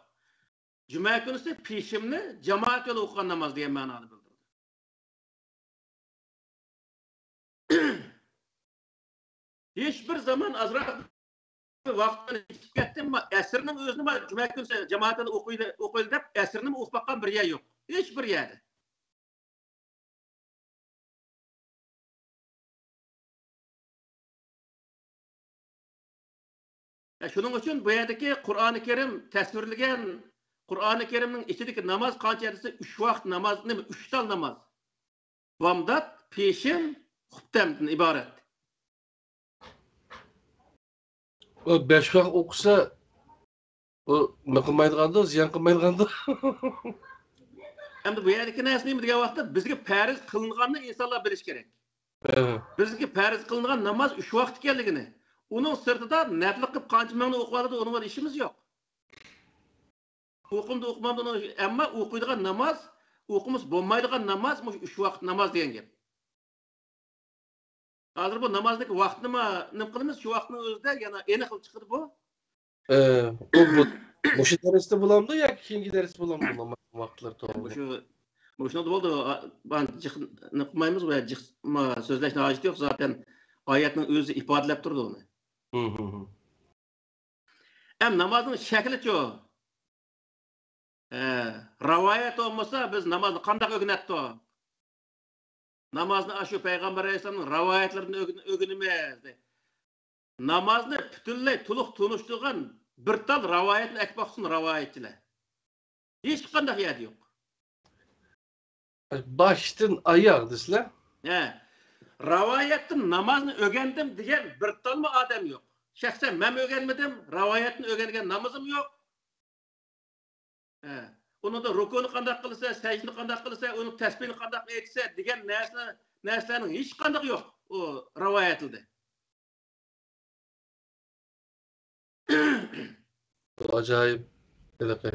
جۈمە كۈنىسى پېشىمنى جامائەت بىلەن ئوقۇغان ناماز دېگەن مەنانى بىلدۈرىدۇ. ھېچ بىر زامان ئازراق ۋاقىتنى كېتىپ كەتتىم، ئەسىرنىڭ ئۆزىنى جۈمە كۈنى جامائەتتىن ئوقۇيلى، ئوقۇيلى دەپ، ئەسىرنىمۇ ئوقۇپ باققان بىر يەر يوق. ھېچ بىر يەردە. شۇنىڭ ئۈچۈن بۇ يەردىكى قۇرئانى كەرىم تەسۋىرلىگەن، قۇرئانى كەرىمنىڭ ئىچىدىكى ناماز قانچە دېسە، ئۈچ ۋاقىت ناماز، نېمە، ئۈچ تال ناماز. بامدات، پېشىن، خۇپتەمدىن ئىبارەت. ئۇ بەش ۋاق ئوقۇسا، ئۇ نېمە قىلمايدىغاندۇ، زىيان قىلمايدىغاندۇ؟ ئەمدى بۇ يەردىكى نەرسە نېمە دېگەن ۋاقىتتا، بىزگە پەرز قىلىنغاننى ئىنسانلار بىلىشى كېرەك. ھە. بىزگە پەرز قىلىنغان ناماز ئۈچ ۋاقىت ئىكەنلىكىنى، ئۇنىڭ سىرتىدا نەپلىك قىلىپ قانچە مىڭنى ئوقۇۋالىدۇ، ئۇنىڭغا ئىشىمىز يوق. ئوقۇمدا ئوقۇمامدا، ئەمما ئوقۇيدىغان ناماز، ئوقۇمىسا بولمايدىغان ناماز مۇشۇ ئۈچ ۋاقىت ناماز دېگەن گەپ. ھازىر بۇ نامازنىڭ ۋاقتىنىمۇ نېمە قىلىمىز؟ شۇ ۋاقىتنىڭ ئۆزىدە يەنە ئېنىق قىلىپ چىقىدۇ بۇ. ئە، ئۇ بۇ، مۇشۇ دەرستە بولامدۇ ياكى كېيىنكى دەرستە بولامدۇ ناماز ۋاقىتلىرى توغرىلىق؟ مۇشۇ، مۇشۇنىڭدا بولدى. ئا، ما جىق نېمە قىلمايمىز، ۋە جىق، ما سۆزلەشنىڭ ھاجىتى يوق، زاتەن ئايەتنىڭ ئۆزى ئىپادىلەپ تۇرىدۇ ئۇنى. ھىم، ھىم، ھىم. ئەم نامازنىڭ شەكلىچۇ؟ ھە، راۋايەت بولمىسا، بىز نامازنى قانداق ئۆگىنەتتۇق؟ نامازنى ئاشۇ پەيغەمبەر ئەلەيھىسسالامنىڭ راۋايەتلىرىدىن ئۆگىنىمىز. نامازنى پۈتۈنلەي تولۇق تونۇشتۇرغان بىر تال راۋايەتنى ئەكىپ باقسۇن راۋايەتچىلەر. ھېچقانداق يەردە يوق. باشتىن ئاياغ دېسىلە. ھە. راۋايەتتىن نامازنى ئۆگەندىم دېگەن بىر تالمۇ ئادەم يوق. شەخسەن مەنمۇ ئۆگەنمىدىم، راۋايەتتىن ئۆگەنگەن نامىزىم يوق. ھە. ئۇنىڭدا رۇكۇنى قانداق قىلىسەن، سەجدىنى قانداق قىلىسەن، ئۇنىڭ تەسبىھىنى قانداق ئېيتىسەن دېگەن نەرسە، نەرسىلەرنىڭ ھېچقاندىقى يوق ئۇ راۋايەتلىدە. بۇ ئاجايىپ ھېلىقى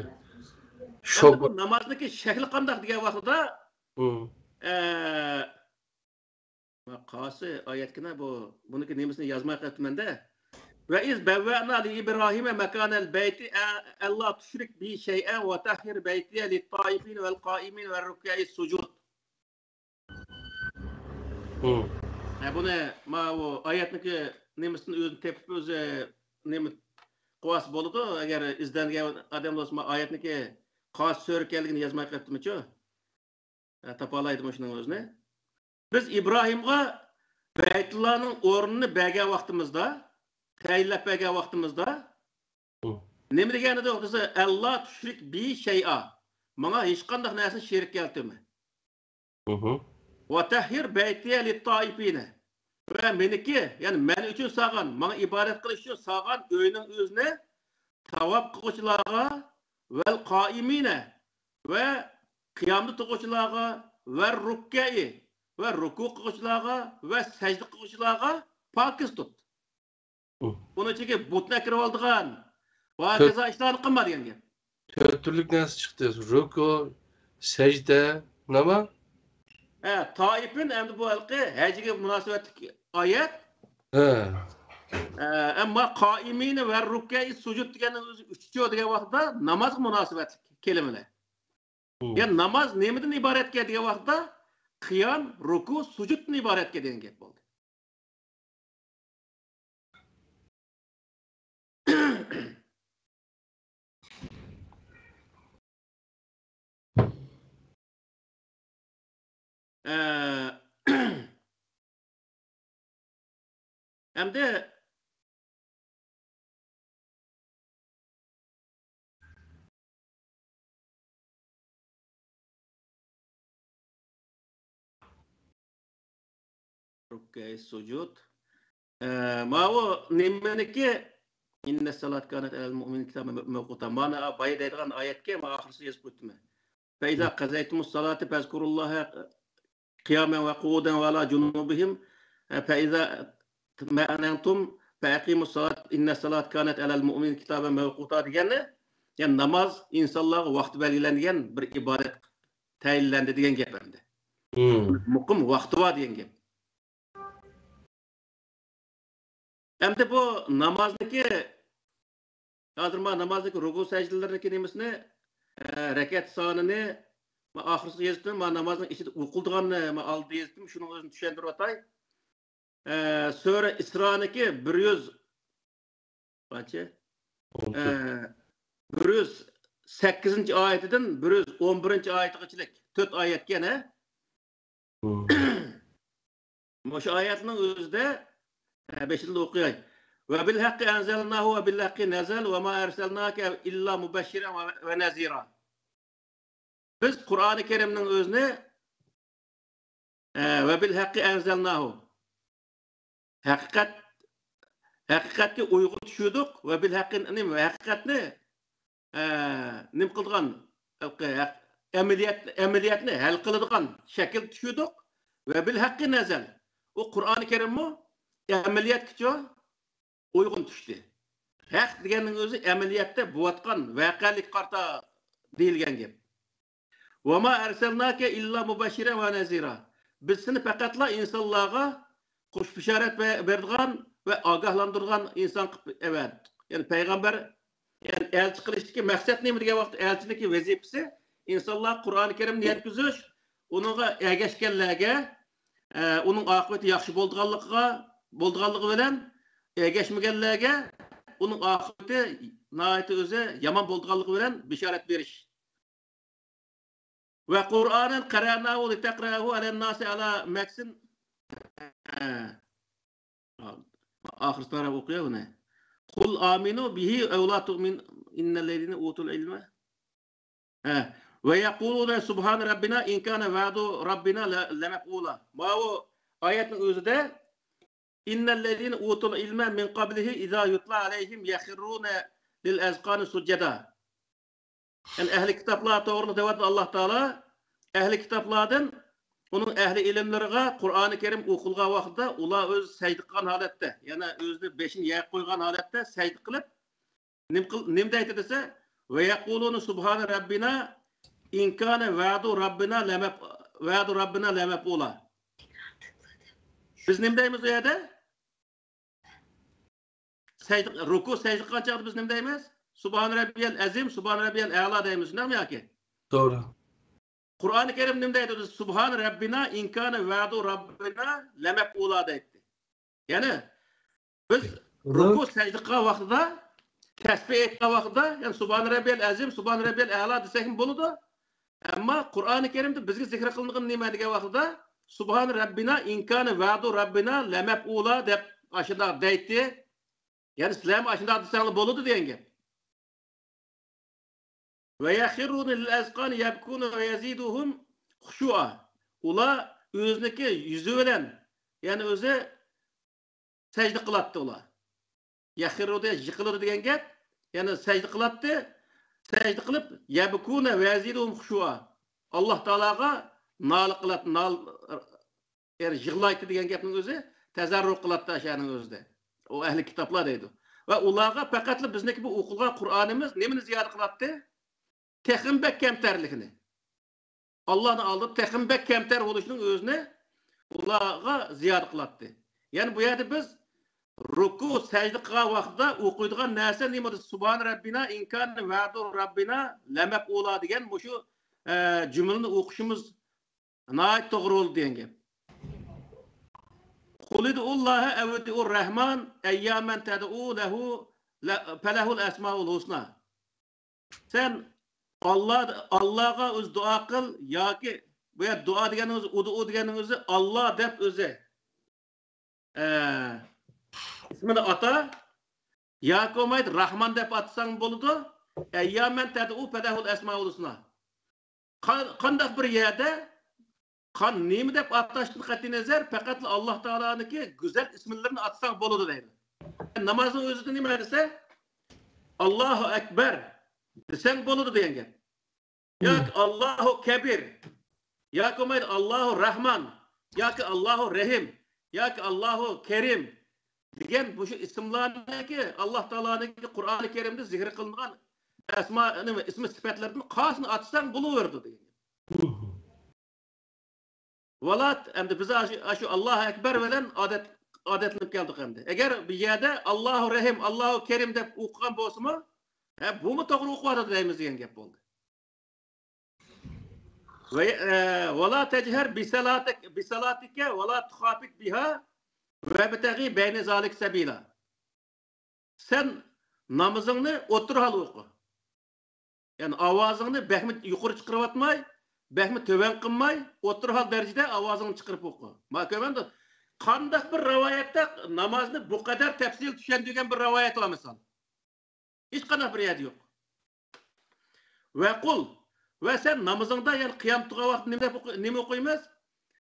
شوك. نامازنىڭكى شەكلى قانداق دېگەن ۋاقتىدا، قايسى ئايەتكىنە بۇ، بۇنىڭكى نېمىسىنى يازماي قېلىپتىمەن-دە. وَإِذْ بَوَّأْنَا لِإِبْرَاهِيمَ مَكَانَ الْبَيْتِ أَلَّا تُشْرِكْ بِي شَيْئًا وَطَهِّرْ بَيْتِيَ لِلطَّائِفِينَ وَالْقَائِمِينَ وَالرُّكَّعِ السُّجُودِ. ھە، بۇنى ماۋۇ ئايەتنىڭكى نېمىسىدىن ئۆزىنى تېپىپ ئۆزى نېمە قىلىۋالسا بولىدۇ. ئەگەر ئىزدەنگەن ئادەم بولسا، ما ئايەتنىڭكى قايسى سۈرە ئىكەنلىكىنى يازماي قېلىپتىمىچۇ؟ ھە، تاپالايدۇ مۇشۇنىڭ ئۆزىنى. بىز ئىبراھىمغا بەيتۇللانىڭ ئورنىنى بەرگەن ۋاقتىمىزدا، تەيىنلەپ بەرگەن ۋاقتىمىزدا، نېمە دېگەن ئىدۇق دېسە، ئەللا تۇشرىك بى شەيئا، ماڭا ھېچقانداق نەرسىنى شېرىك كەلتۈرمە. ۋەتەھھىر بەيتىيە لىتتائىپىنە، ۋە مېنىڭكى، يەنى مەن ئۈچۈن سالغان، ماڭا ئىبادەت قىلىش ئۈچۈن سالغان ئۆينىڭ ئۆزىنى تاۋاپ قىلغۇچىلارغا، ۋەل قائىمىنە، ۋە قىيامدا تۇرغۇچىلارغا، ۋە رۇككەئى، ۋە رۇكۇ قىلغۇچىلارغا، ۋە سەجدە قىلغۇچىلارغا پاكىز تۇت. ئۇنىڭ ئىچىگە بۇتنى كىرىۋالىدىغان، ۋە ھاكازا ئىشلارنى قىلما دېگەن گەپ. تۆت تۈرلۈك نەرسە چىقتى. رۇكۇ، سەجدە، ناماز. ھە، تائىپىن ئەمدى بۇ ھېلىقى ھەجگە مۇناسىۋەتلىك ئايەت. ھە. ئەمما قائىمىنى ۋە رۇككەئى سۇجۇد دېگەننىڭ ئۆزى ئۈچىچۇ دېگەن ۋاقىتتا نامازغا مۇناسىۋەتلىك كەلىمىلەر. يەنى ناماز نېمىدىن ئىبارەتكەن دېگەن ۋاقىتتا قىيام، رۇكۇ، سۇجۇدتىن ئىبارەتكەن دېگەن گەپ بولدى. ئەمدى رۇككەئى سۇجۇد. ئە، ماۋۇ نېمىنىكى؟ ئىننە سالات كانەت ئەلەل مۇئمىنىنە كىتابەن مەۋقۇتا. مانا بايا دەيدىغان ئايەتكە مانا ئاخىرسىغا يېزىپ قويدۇم. فەئىزا قەزەيتۇمۇس سالاتا فەزكۇرۇللاھە قىيامەن ۋە قۇئۇدەن ۋە ئالا جۇنۇبىھىم. ئە، فەئىزا مەنەنتۇم فەئەقىمۇس سالات ئىننە سالات كانەت ئەلەل مۇئمىنىنە كىتابەن مەۋقۇتا دېگەننى، يەنى ناماز ئىنسانلارغا ۋاقتى بەلگىلەنگەن بىر ئىبادەت تەيىنلەندى دېگەن گەپ ئەمدى. مۇقىم ۋاقتى بار دېگەن گەپ. ئەمدى بۇ نامازنىكى، ھازىر ما نامازنىكى رۇكۇ سەجدىلىرىنىكى نېمىسىنى، ئە، رەكەت سانىنى ما ئاخىرسىغا يېزىپتىم، ما نامازنىڭ ئىچىدە ئوقۇلىدىغاننى ما ئالدىدا يېزىپتىم، شۇنىڭ ئۆزىنى چۈشەندۈرۈۋاتاي. ئە، سۈرە ئىسرانىكى بىر يۈز قانچە؟ ئە، بىر يۈز سەككىزىنچى ئايىتىدىن بىر يۈز ئون بىرىنچى ئايىتىغىچىلىك تۆت ئايەتكەن، ھە؟ مۇشۇ ئايەتنىڭ ئۆزىدە، ئە، بېشىدىن ئوقۇياي. وَبِالْحَقِّ أَنْزَلْنَاهُ وَبِالْحَقِّ نَزَلَ وَمَا أَرْسَلْنَاكَ إِلَّا مُبَشِّرًا وَنَذِيرًا. بىز قۇرئانى كەرىمنىڭ ئۆزىنى، ئە، وَبِالْحَقِّ أَنْزَلْنَاهُ، ھەقىقەت، ھەقىقەتكە ئۇيغۇن چۈشۈردۇق. وَبِالْحَقِّ، نېمە، ھەقىقەتنى، ئە، نېمە قىلىدىغان، ئەمەلىيەت، ئەمەلىيەتنى ھەل قىلىدىغان شەكىلدە چۈشۈردۇق. وَبِالْحَقِّ نَزَلَ. ئۇ قۇرئانى كەرىممۇ ئەمەلىيەتكىچۇ ئۇيغۇن چۈشتى. ھەق دېگەننىڭ ئۆزى ئەمەلىيەتتە بولۇۋاتقان ۋەقەلىككە قارىتا دېيىلگەن گەپ. وَمَا أَرْسَلْنَاكَ إِلَّا مُبَشِّرًا وَنَذِيرًا. بىز سېنى پەقەتلا ئىنسانلارغا خۇش بېشارەت بە-، بېرىدىغان ۋە ئاگاھلاندۇرىدىغان ئىنسان قىلىپ ئەۋەتتۇق. يەنى پەيغەمبەر، يەنى ئەلچى قىلىشتىكى مەقسەت نېمە دېگەن ۋاقىتتا، ئەلچىنىڭكى ۋەزىپىسى ئىنسانلارغا قۇرئانى كەرىمنى يەتكۈزۈش، ئۇنىڭغا ئەگەشكەنلەرگە، ئە، ئۇنىڭ ئاقىۋىتى ياخشى بولىدىغانلىقىغا، بولىدىغانلىقى بىلەن ئەگەشمىگەنلەرگە ئۇنىڭ ئاقىۋىتى ناھايىتى ئۆزى يامان بولىدىغانلىقى بىلەن بېشارەت بېرىش. ۋە قۇرئانەن قەرەناھۇ لىتەقرەئەھۇ ئەلەنناسى ئەلا مەكسىن. ئاخىرسىنى ئوقۇيا بۇنى. قۇل ئامىنۇ بىھى ئەۋ لا تۇئمىن ئىننەللەزىنە ئۇتۇل ئىلمە. ھە. ۋە يەقۇلۇنە سۇبھانە رەببىنا ئىن كانە ۋەئدۇ رەببىنا لە-، لەمەفئۇلا. ماۋۇ ئايەتنىڭ ئۆزىدە ئىننەللەزىنە ئۇتۇل ئىلمە مىن قەبلىھى ئىزا يۇتلا ئەلەيھىم يەخىررۇنە لىل ئەزقانى سۇججەدا. يەنى ئەھلى كىتابلار توغرىلىق دەۋاتىدۇ ئاللا تائالا. ئەھلى كىتابلاردىن ئۇنىڭ ئەھلى ئىلىملىرىغا قۇرئانى كەرىم ئوقۇلغان ۋاقىتتا ئۇلار ئۆزى سەجدە قىلغان ھالەتتە، يەنى ئۆزىنى بېشىنى يەرگە قويغان ھالەتتە سەجدە قىلىپ، نېمە قىل-، نېمە دەيتتى دېسە، ۋە يەقۇلۇنە سۇبھانە رەببىنا ئىن كانە ۋەئدۇ رەببىنا لەمەپ-، ۋەئدۇ رەببىنا لەمەپئۇلا. بىز نېمە دەيمىز ئۇ يەردە؟ سەجدە، رۇكۇ سەجدە قىلغان چاغدا بىز نېمە دەيمىز؟ سۇبھان رەببىيەل ئەزىم، سۇبھان رەببىيەل ئەلا دەيمىز، شۇنداقمۇ ياكى؟ توغرا. قۇرئانى كەرىم نېمە دەيدۇ؟ سۇبھان رەببىنا ئىن كانە ۋەئدۇ رەببىنا لەمەپئۇلا دەيتتى. يەنى بىز رۇكۇ سەجدە قىلغان ۋاقتىدا، تەسبىھ ئېيتقان ۋاقتىدا، يەنى سۇبھان رەببىيەل ئەزىم، سۇبھان رەببىيەل ئەلا دېسەكمۇ بولىدۇ. ئەمما قۇرئانى كەرىمدە بىزگە زىكىر قىلىنغىنى نېمە دېگەن ۋاقتىدا، سۇبھان رەببىنا ئىن كانە ۋەئدۇ رەببىنا لەمەپئۇلا دەپ ئاشۇنداق دەيتتى. يەنى سىلەرمۇ ئاشۇنداق دېسەڭلار بولىدۇ دېگەن گەپ. ۋە يەخىررۇنە لىل ئەزقانى يەبكۇنە ۋە يەزىدۇھۇم خۇشۇئا. ئۇلار ئۆزىنىڭكى يۈزى بىلەن، يەنى ئۆزى سەجدە قىلاتتى ئۇلار. يەخىررۇ دېگەن يىقىلىدۇ دېگەن گەپ. يەنى سەجدە قىلاتتى. سەجدە قىلىپ، يەبكۇنە ۋە يەزىدۇھۇم خۇشۇئا. ئاللا تائالاغا نالە قىلاتتى، نال-، يەنى يىغلايتتى دېگەن گەپنىڭ ئۆزى تەزەررۇ قىلاتتى ئاشۇنىڭ ئۆزىدە. ئۇ ئەھلى كىتابلار دەيدۇ. ۋە ئۇلارغا پەقەتلا بىزنىڭكى بۇ ئوقۇلغان قۇرئانىمىز نېمىنى زىيادە قىلاتتى؟ تېخىمۇ بەك كەمتەرلىكىنى. ئاللانىڭ ئالدىدا تېخىمۇ بەك كەمتەر بولۇشنىڭ ئۆزىنى ئۇلارغا زىيادە قىلاتتى. يەنى بۇ يەردە بىز رۇكۇ، سەجدە قىلغان ۋاقتىدا ئوقۇيدىغان نەرسە نېمە دېسە، سۇبھان رەببىنا ئىن كانە ۋەئدۇ رەببىنا لەمەپئۇلا دېگەن مۇشۇ، ئە، جۈملىنى ئوقۇشىمىز ناھايىتى توغرا بولدى دېگەن گەپ. قۇلىدئۇللاھە ئەۋىدئۇر رەھمان ئەييامەن تەدئۇ لەھۇ لە-، پەلەھۇل ئەسمائۇل ھۇسنا. سەن ئاللا، ئاللاغا ئۆزى دۇئا قىل ياكى، بۇ يەردە دۇئا دېگەننىڭ ئۆزى، ئۇدۇئۇ دېگەننىڭ ئۆزى ئاللا دەپ ئۆزى، ئە، ئىسمىنى ئاتا ياكى بولمايدۇ راھمان دەپ ئاتىساڭ بولىدۇ. ئەييامەن تەدئۇ پەلەھۇل ئەسمائۇل ھۇسنا. قا-، قانداق بىر يەردە قان نېمە دەپ ئاتاشتىن قەتئىينەزەر، پەقەتلا ئاللا تائالانىڭكى گۈزەل ئىسىملىرىنى ئاتىساڭ بولىدۇ دەيدۇ. نامازنىڭ ئۆزىدە نېمە دېسە، ئاللاھۇ ئەكبەر دېسەڭ بولىدۇ دېگەن گەپ. ياكى ئاللاھۇ كەبىر، ياكى بولمايدۇ ئاللاھۇ راھمان، ياكى ئاللاھۇ رەھىم، ياكى ئاللاھۇ كەرىم دېگەن مۇشۇ ئىسىملارنىڭكى، ئاللا تائالانىڭكى قۇرئانى كەرىمدە زىكىر قىلىنغان ئەسما، نېمە، ئىسمى سۈپەتلىرىدىن قايسىنى ئاتىساڭ بولۇۋېرىدۇ دېگەن. ۋالا، ئەمدى بىز ئاشۇ، ئاشۇ ئاللاھۇ ئەكبەر بىلەن ئادەت، ئادەتلىنىپ كەلدۇق ئەمدى. ئەگەر بىر يەردە ئاللاھۇ رەھىم، ئاللاھۇ كەرىم دەپ ئوقۇغان بولسىمۇ، ھە، بۇمۇ توغرا ئوقۇۋاتىدۇ دەيمىز دېگەن گەپ بولدى. ۋە، ئە، ۋالا تەجھەر بىسالاتىك، بىسالاتىكە ۋالا تۇخاپىت بىھا ۋەبتەغى بەينە زالىك سەبىلا. سەن نامىزىڭنى ئوتتۇرا ھال ئوقۇ. يەنى ئاۋازىڭنى بەكمۇ يۇقىرى چىقىرىۋاتماي، بەكمۇ تۆۋەن قىلماي، ئوتتۇرا ھال دەرىجىدە ئاۋازىڭنى چىقىرىپ ئوقۇ. ما كۆرمەمدۇ؟ قانداق بىر رىۋايەتتە نامازنى بۇ قەدەر تەپسىلىي چۈشەندۈرگەن بىر رىۋايەت بار مىسال؟ ھېچقانداق بىر يەردە يوق. ۋە قۇل، ۋە سەن نامىزىڭدا، يەنى قىيام تۇرغان ۋاقىتتا نېمە دەپ ئوقۇ-، نېمە ئوقۇيمىز؟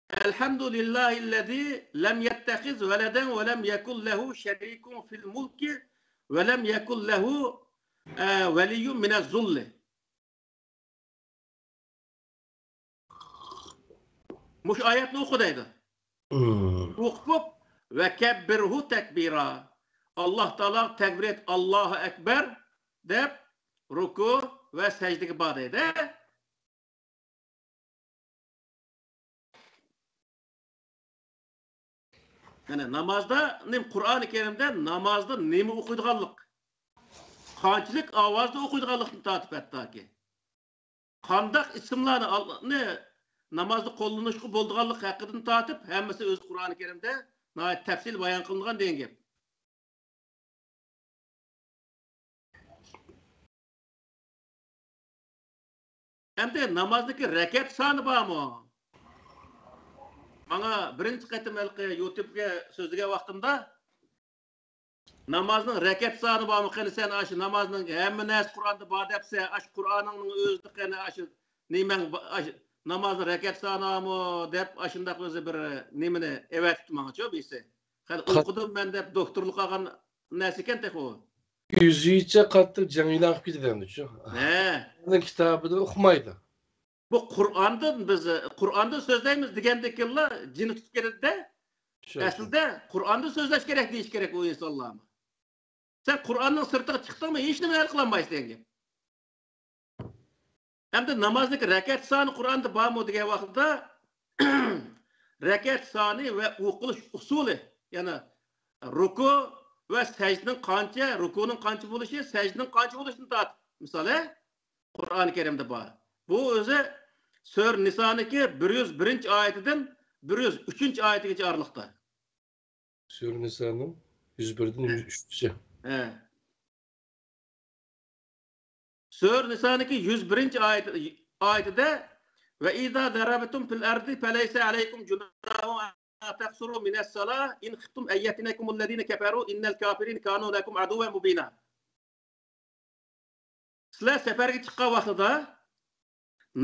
الحمد لله الذي لم يتخذ ولدا ولم يكن له شريك في الملك ولم يكن له، ئە، ولي من الذل. مۇشۇ ئايەتنى ئوقۇ دەيدۇ. مم. ئوقۇپ، ۋەكەببىرھۇ تەكبىرا. ئاللا تائالا تەكبىر ئېيت، ئاللاھۇ ئەكبەر دەپ، رۇكۇ ۋە سەجدىگە بار دەيدۇ. يەنى نامازدا نېمە، قۇرئانى كەرىمدە نامازدا نېمە ئوقۇيدىغانلىق، قانچىلىك ئاۋازدا ئوقۇيدىغانلىقتىن تارتىپ ھەتتاكى قانداق ئىسىملارنى ئال-، نى نامازدا قوللىنىشقا بولىدىغانلىق ھەققىدىن تارتىپ ھەممىسى ئۆزى قۇرئانى كەرىمدە ناھايىتى تەپسىلىي بايان قىلىنغان دېگەن گەپ. ئەمدى نامازنىڭكى رەكەت سانى بارمۇ؟ ماڭا بىرىنچى قېتىم ھېلىقى يۇتۇبقا سۆزلىگەن ۋاقتىمدا، نامازنىڭ رەكەت سانى بارمۇ؟ قېنى سەن ئاشۇ نامازنىڭ ھەممە نەرسە قۇرئاندا بار دەپسەن، ئاشۇ قۇرئانىڭنىڭ ئۆزىدە قېنى ئاشۇ نېمەڭ با-، ئاشۇ نامازنىڭ رەكەت سانى بارمۇ دەپ ئاشۇنداق ئۆزى بىر نېمىنى ئەۋەتىپتۇ ماڭىچۇ بىرسى. خېلى قات- ئوقۇدۇم مەن دەپ دوكتورلۇق ئالغان نەرسە ئىكەن تېخى ئۇ. ئۆزىچە قاتتىق جەڭ ئېلان قىلىپ كېتىدۇ ئەمدىچۇ. ھە. ئۇنىڭ كىتابىدا ئۇقمايدۇ. بۇ قۇرئاندىن بىز، قۇرئاندىن سۆزلەيمىز دېگەندىكىنلا جېنى تۇتۇپ كېتىدىدە. شۇ. ئەسلىدە قۇرئاندىن سۆزلەش كېرەك دېيىش كېرەك ئۇ ئىنسانلارمۇ. سەن قۇرئاننىڭ سىرتىغا چىقتىڭمۇ، ھېچنېمە ھەل قىلالمايسەن دېگەن گەپ. ئەمدى نامازنىڭكى رەكەت سانى قۇرئاندا بارمۇ دېگەن ۋاقتىدا، رەكەت سانى ۋە ئوقۇلۇش ئۇسۇلى، يەنى رۇكۇ ۋە سەجدىنىڭ قانچە، رۇكۇنىڭ قانچە بولۇشى، سەجدىنىڭ قانچە بولۇشىدىن تارتىپ، مىسالى، قۇرئانى كەرىمدە بار. بۇ ئۆزى سۈرە نىسانىڭكى بىر يۈز بىرىنچى ئايىتىدىن بىر يۈز ئۈچىنچى ئايىتىگىچە ئارىلىقتا. سۈرە نىسانىڭ يۈز بىردىن يۈز ئۈچىگىچە. ھە. سۈرە نىسانىڭكى يۈز بىرىنچى ئايىتى، ئايىتىدە، «وَإِذَا ضَرَبْتُمْ فِي الْأَرْضِ فَلَيْسَ عَلَيْكُمْ جُنَاحٌ أَنْ تَقْصُرُوا مِنَ الصَّلَاةِ إِنْ خِفْتُمْ أَنْ يَفْتِنَكُمُ الَّذِينَ كَفَرُوا إِنَّ الْكَافِرِينَ كَانُوا لَكُمْ عَدُوًّا مُبِينًا.» سىلەر سەپەرگە چىققان ۋاقتىدا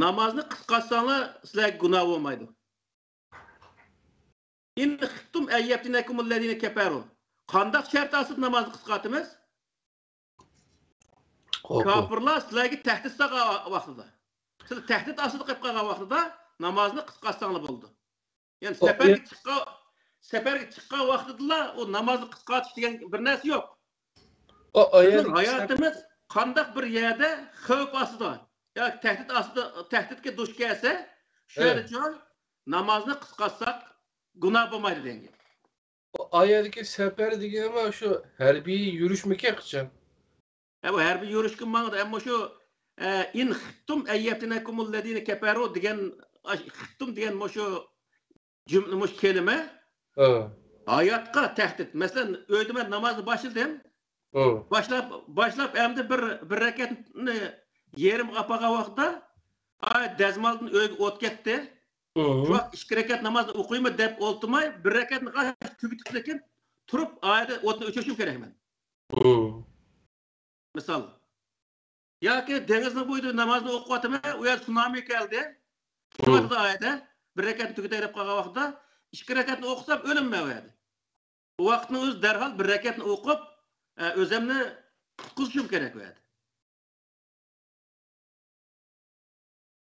نامازنى قىسقارتساڭلار سىلەرگە گۇناھ بولمايدۇ. «إِنْ خِفْتُمْ أَنْ يَفْتِنَكُمُ الَّذِينَ كَفَرُوا.» قانداق شەرت ئاستىدا نامازنى قىسقارتىمىز؟ قورقۇپ. كاپىرلار سىلەرگە تەھدىت سالغان ۋاقتىدا. سىلەر تەھدىت ئاستىدا قېلىپ قالغان ۋاقتىدا نامازنى قىسقارتساڭلار بولىدۇ. يەنى ئۇ، سەپەرگە ئۇ چىققان، سەپەرگە چىققان ۋاقتىدىلا ئۇ نامازنى قىسقارتىش دېگەن بىر نەرسە يوق. ئۇ، ئۇ بىزنىڭ يەردىكى ھاياتىمىز قانداق بىر يەردە خەۋپ ئاستىدا ياكى تەھدىت ئاستىدا، تەھدىتكە دۇچ كەلسە، شۇ يەردىچۇ نامازنى قىسقارتساق گۇناھ بولمايدۇ دېگەن گەپ. ئۇ، ئۇ يەردىكى سەپەر دېگىنىمۇ شۇ ھەربىي يۈرۈشمىكەن قاچان؟ ھە، بۇ ھەربىي يۈرۈشكە ماڭىدۇ. ئەمما شۇ، ئە، «إِنْ خِفْتُمْ أَنْ يَفْتِنَكُمُ الَّذِينَ كَفَرُوا» دېگەن، ئاش-، «خِفْتُمْ» دېگەن مۇشۇ جۈملە، مۇشۇ كەلىمە ھە. ھاياتقا تەھدىت. مەسىلەن، ئۆيدە مەن نامازنى باشلىدىم. ھە. باشلاپ، باشلاپ ئەمدى بىر، بىر رەكەتنى يېرىمغا ئاپارغان ۋاقىتتا، ئاي، دەزمالدىن ئۆيگە ئوت كەتتى. ھە. شۇ ۋاقىت ئىككى رەكەت نامازنى ئوقۇيمەن دەپ ئولتۇرماي، بىر رەكەتنى تۈگىتىپ، لېكىن تۇرۇپ، ئايدا ئوتنى ئۆچۈرۈشۈم كېرەك مەن. ھە. مىسال. ياكى دېڭىزنىڭ بويىدا نامازنى ئوقۇۋاتىمەن، ئۇ يەردە سۇنامى كەلدى. شۇ ۋاقىتتا ئايەتتە بىر رەكەتنى تۈگىتەي دەپ قالغان ۋاقىتتا ئىككى رەكەتنى ئوقۇسام ئۆلىمەن ئۇ يەردە. ئۇ ۋاقىتنىڭ ئۆزى دەرھال بىر رەكەتنى ئوقۇپ، ئە، ئۆزۈمنى قۇتقۇزۇشۇم كېرەك ئۇ يەردە.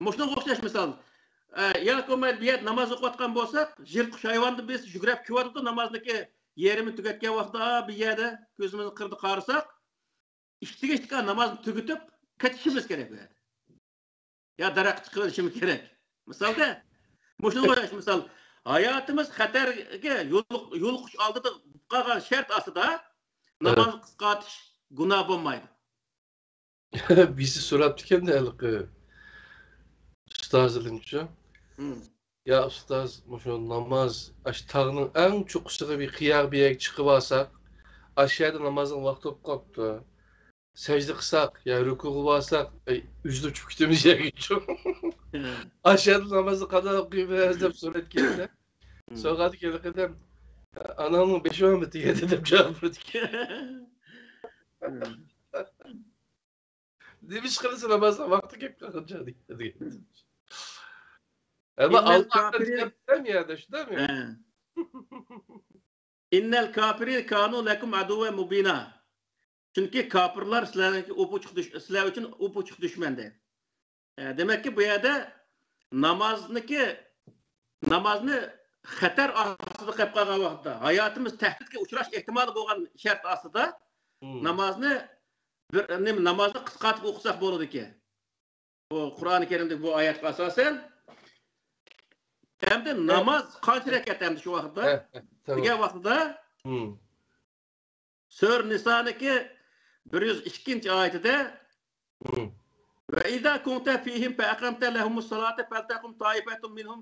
مۇشۇنىڭغا ئوخشاش مىسال. ئە، ياكى بولمايدۇ، بۇ يەردە ناماز ئوقۇۋاتقان بولساق، يىرتقۇچ ھايۋان بىز يۈگرەپ كېلىۋاتىدۇ، نامازنىڭكى يېرىمىنى تۈگەتكەن ۋاقىتتا، ئا، بىر يەردە كۆزىمىزنىڭ قىرىدا قارىساق، ئىشتىگە ئىشتىكا نامازنى تۈگىتىپ قېچىشىمىز كېرەك بۇ يەردە. يا دەرەخكە چىقىۋېلىشىمىز كېرەك. مىسالدا، مۇشۇنىڭغا ئوخشاش مىسال، ھاياتىمىز خەتەرگە يولۇق-، يولۇقۇش ئالدىدا قالغان شەرت ئاستىدا نامازنى قىسقارتىش گۇناھ بولمايدۇ. بىرسى سوراپتىكەن ھېلىقى ئۇستازىدىنچۇ. ھىم. يا ئۇستاز، مۇشۇ ناماز، ئاشۇ تاغنىڭ ئەڭ چوققىسىغا بىر قىياغا بىر يەرگە چىقىۋالساق، ئاشۇ يەردە نامازنىڭ ۋاقتى بولۇپ قاپتۇ. سەجدە قىلساق يا رۇكۇغا بارساق، ئەي، ئۈزۈلۈپ چۈشۈپ كېتىمىز يەرگىچۇ. ھە. ئاشۇ يەردە نامازنى قانداق ئوقۇيمىز دەپ سورىدىكەن. ھىم. سورىغاندىكىن ھېلىقى ئادەم، ئاناڭنىڭ بېشى بارمۇ تېگىدە دەپ جاۋاب بېرىدىكەن. ھىم. نېمە ئىش قىلسا نامازنىڭ ۋاقتى كەپ قالغان چاغدا دېگەن. ئەمما ئىننەل ئاللاھتىن كاپىرىن دېگەن يەردە شۇنداقمۇ؟ ھە. «إِنَّ الْكَافِرِينَ كَانُوا لَكُمْ عَدُوًّا مُبِينًا.» چۈنكى كاپىرلار سىلەرنىڭكى ئوپئوچۇق دۈش-، سىلەر ئۈچۈن ئوپئوچۇق دۈشمەن دەيدۇ. ئە، دېمەككى، بۇ يەردە نامازنىڭكى، نامازنى خەتەر ئاستىدا قېلىپ قالغان ۋاقىتتا، ھاياتىمىز تەھدىتكە ئۇچراش ئېھتىمالى بولغان شەرت ئاستىدا مم. نامازنى بىر، نېمە، نامازنى قىسقارتىپ ئوقۇساق بولىدىكەن. بۇ قۇرئانى كەرىمدىكى بۇ ئايەتكە ئاساسەن. ئەمدى ھە. ناماز قانچە رەكەت ئەمدى شۇ ۋاقىتتا؟ ھە، ھە، تامام. دېگەن ۋاقتىدا مم. سۈرە نىسانىڭكى بىر يۈز ئىككىنچى ئايىتىدە، مم. «وَإِذَا كُنْتَ فِيهِمْ فَأَقَمْتَ لَهُمُ الصَّلَاةَ فَلْتَقُمْ طَائِفَةٌ مِنْهُمْ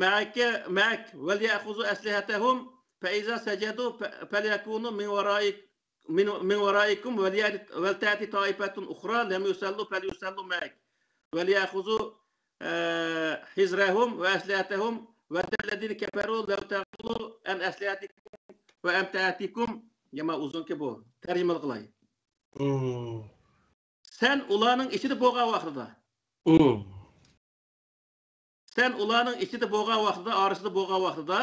مَعَكَ، مَعَكَ وَلْيَأْخُذُوا أَسْلِحَتَهُمْ فَإِذَا سَجَدُوا ف-، فَلْيَكُونُوا مِنْ وَرَائِكُمْ، مِنْ، مِنْ وَرَائِكُمْ وَلْيَأْتِ، وَلْتَأْتِ طَائِفَةٌ أُخْرَى لَمْ يُصَلُّوا فَلْيُصَلُّوا مَعَكَ.» وليأخذوا، ئە، حذرهم وأسلحتهم ود الذين كفروا لو تغفلون عن أسلحتكم وأمتعتكم. يامان ئۇزۇنكى بۇ. تەرجىمە قىلاي. مم. سەن ئۇلارنىڭ ئىچىدە بولغان ۋاقتىدا. مم. سەن ئۇلارنىڭ ئىچىدە بولغان ۋاقتىدا، ئارىسىدا بولغان ۋاقتىدا،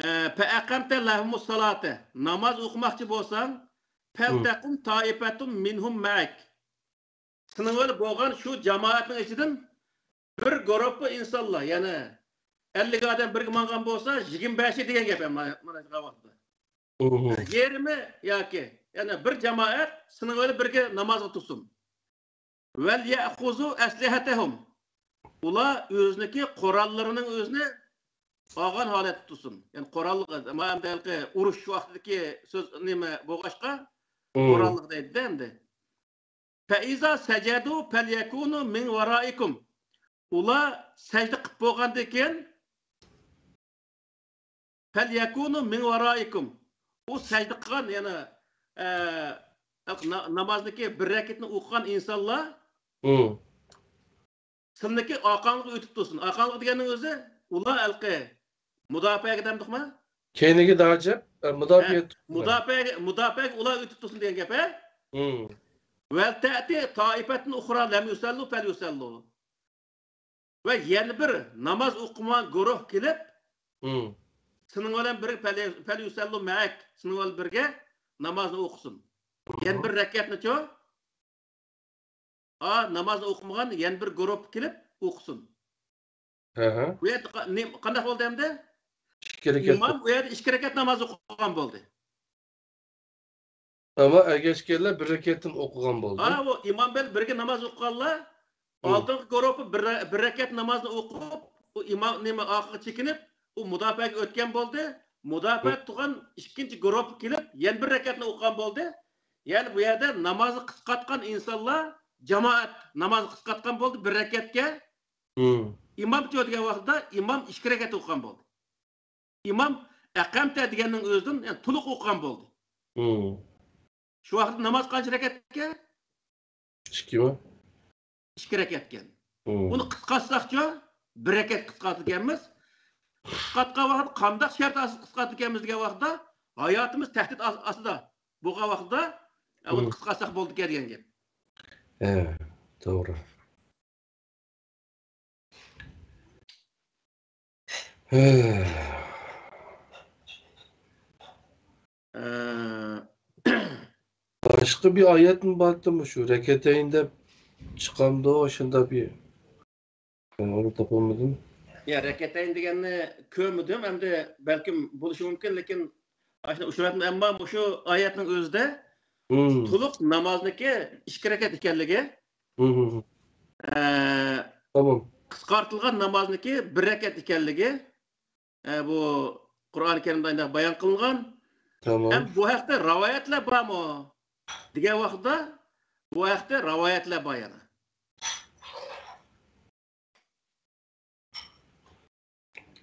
ئە، فأقمت لهم الصلاة، ناماز ئوقۇماقچى بولساڭ، فلتقم طائفة منهم معك، سېنىڭ بىلەن بولغان شۇ جامائەتنىڭ ئىچىدىن بىر گۇرۇپپا ئىنسانلار، يەنى ئەللىك ئادەم بىرگە ماڭغان بولسا، يىگىرمە بەشى دېگەن گەپ، مانا، مانا شۇ ۋاقىتتا. مم. يېرىمى ياكى، يەنى بىر جامائەت سېنىڭ بىلەن بىرگە نامازغا تۇرسۇن. وليأخذوا أسلحتهم. ئۇلار ئۆزىنىڭكى قوراللىرىنىڭ ئۆزىنى ئالغان ھالەتتە تۇرسۇن. يەنى قوراللىق، مانا ئەمدى ھېلىقى ئۇرۇش ۋاقتىدىكى سۆز نېمە بولغاچقا، مم. قوراللىق دەيدۇ ئەمدى. فإذا سجدوا فليكونوا من ورائكم. ئۇلار سەجدە قىلىپ بولغاندىن كېيىن، فليكونوا من ورائكم. ئۇ سەجدە قىلغان، يەنى، ئە، نا-، نامازنىڭكى بىر رەكەتنى ئوقۇغان ئىنسانلار مم. سىلىنىڭكى ئارقاڭلىققا ئۆتۈپ تۇرسۇن. ئارقاڭلىق دېگەننىڭ ئۆزى ئۇلار ھېلىقى مۇداپىئەگە دەمدۇقما؟ كەينىگە داجىپ، ئە، مۇداپىئە ھە، تۇتۇپ. مۇداپىئەگە، مۇداپىئەگە ئۇلار ئۆتۈپ تۇرسۇن دېگەن گەپ، ھە؟ مم. ولتأت طائفة أخرى لم يصلوا فليصلوا. ۋە يەنە بىر ناماز ئوقۇمىغان گۇرۇھ كېلىپ، مم. سېنىڭ بىلەن بىرگە فلي-، فليصلوا معك، سېنىڭ بىلەن بىرگە نامازنى ئوقۇسۇن. مم. يەنە بىر رەكەتنىچۇ؟ ئا، نامازنى ئوقۇمىغان يەنە بىر گۇرۇپپا كېلىپ ئوقۇسۇن. ھە، ھە. بۇ يەردە قا-، نېمە، قانداق بولدى ئەمدى؟ ئىككى رەكەت. ئىمام ئۇ يەردە ئىككى رەكەت ناماز ئوقۇغان بولدى. ئەمما ئەگەشكەنلەر بىر رەكەتتىن ئوقۇغان بولدى. ئا، ئۇ ئىمام بىلەن بىرگە ناماز ئوقۇغانلار، مم. ئالدىنقى گۇرۇپپا بىر رە-، بىر رەكەت نامازنى ئوقۇپ، ئۇ ئىمام، نېمە، ئارقىغا چېكىنىپ، ئۇ مۇداپىئەگە ئۆتكەن بولدى. مۇداپىئە مم. تۇرغان ئىككىنچى گۇرۇپپا كېلىپ، يەنە بىر رەكەتنى ئوقۇغان بولدى. يەنى بۇ يەردە نامازنى قىسقارتقان ئىنسانلار، جامائەت نامازنى قىسقارتقان بولدى بىر رەكەتكە. مم. ئىمامچۇ دېگەن ۋاقىتتا ئىمام ئىككى رەكەت ئوقۇغان بولدى. ئىمام ئەقەمتە دېگەننىڭ ئۆزىدىن، يەنى تولۇق ئوقۇغان بولدى. مم. شۇ ۋاقىتتا ناماز قانچە رەكەتكەن؟ ئىككىمۇ؟ ئىككى رەكەتكەن. مم. ئۇنى قىسقارتساقچۇ، بىر رەكەت قىسقارتىدىكەنمىز. قىسقارتقان ۋاقىت قانداق شەرت ئاستىدا قىسقارتىدىكەنمىز دېگەن ۋاقىتتا، ھاياتىمىز تەھدىت ئاس-، ئاستىدا بولغان ۋاقىتتا، ئە، ئۇنى مم. قىسقارتساق بولىدىكەن دېگەن گەپ. ھە، توغرا. ھە. ئە، باشقا بىر ئايەتمۇ بارتى مۇشۇ رەكەتەين دەپ چىقامدۇ؟ شۇنداق بىر، مەن ئۇنى تاپالمىدىم. يا، رەكەتەين دېگەننى كۆرمىدىم. ئەمدى بەلكىم بولۇشى مۇمكىن، لېكىن ئاشۇنى ئۇچراتمىدىم. ئەمما مۇشۇ ئايەتنىڭ ئۆزىدە مم. تولۇق نامازنىكى ئىككى رەكەت ئىكەنلىكى، مم. ئە، تامام. قىسقارتىلغان نامازنىكى بىر رەكەت ئىكەنلىكى، ئە، بۇ قۇرئان كەرىمدە ئاينداق بايان قىلىنغان. تامام. ھەم بۇ ھەقتە رىۋايەتلەر بارمۇ دېگەن ۋاقىتتا، بۇ ھەقتە رىۋايەتلەر بار يەنە.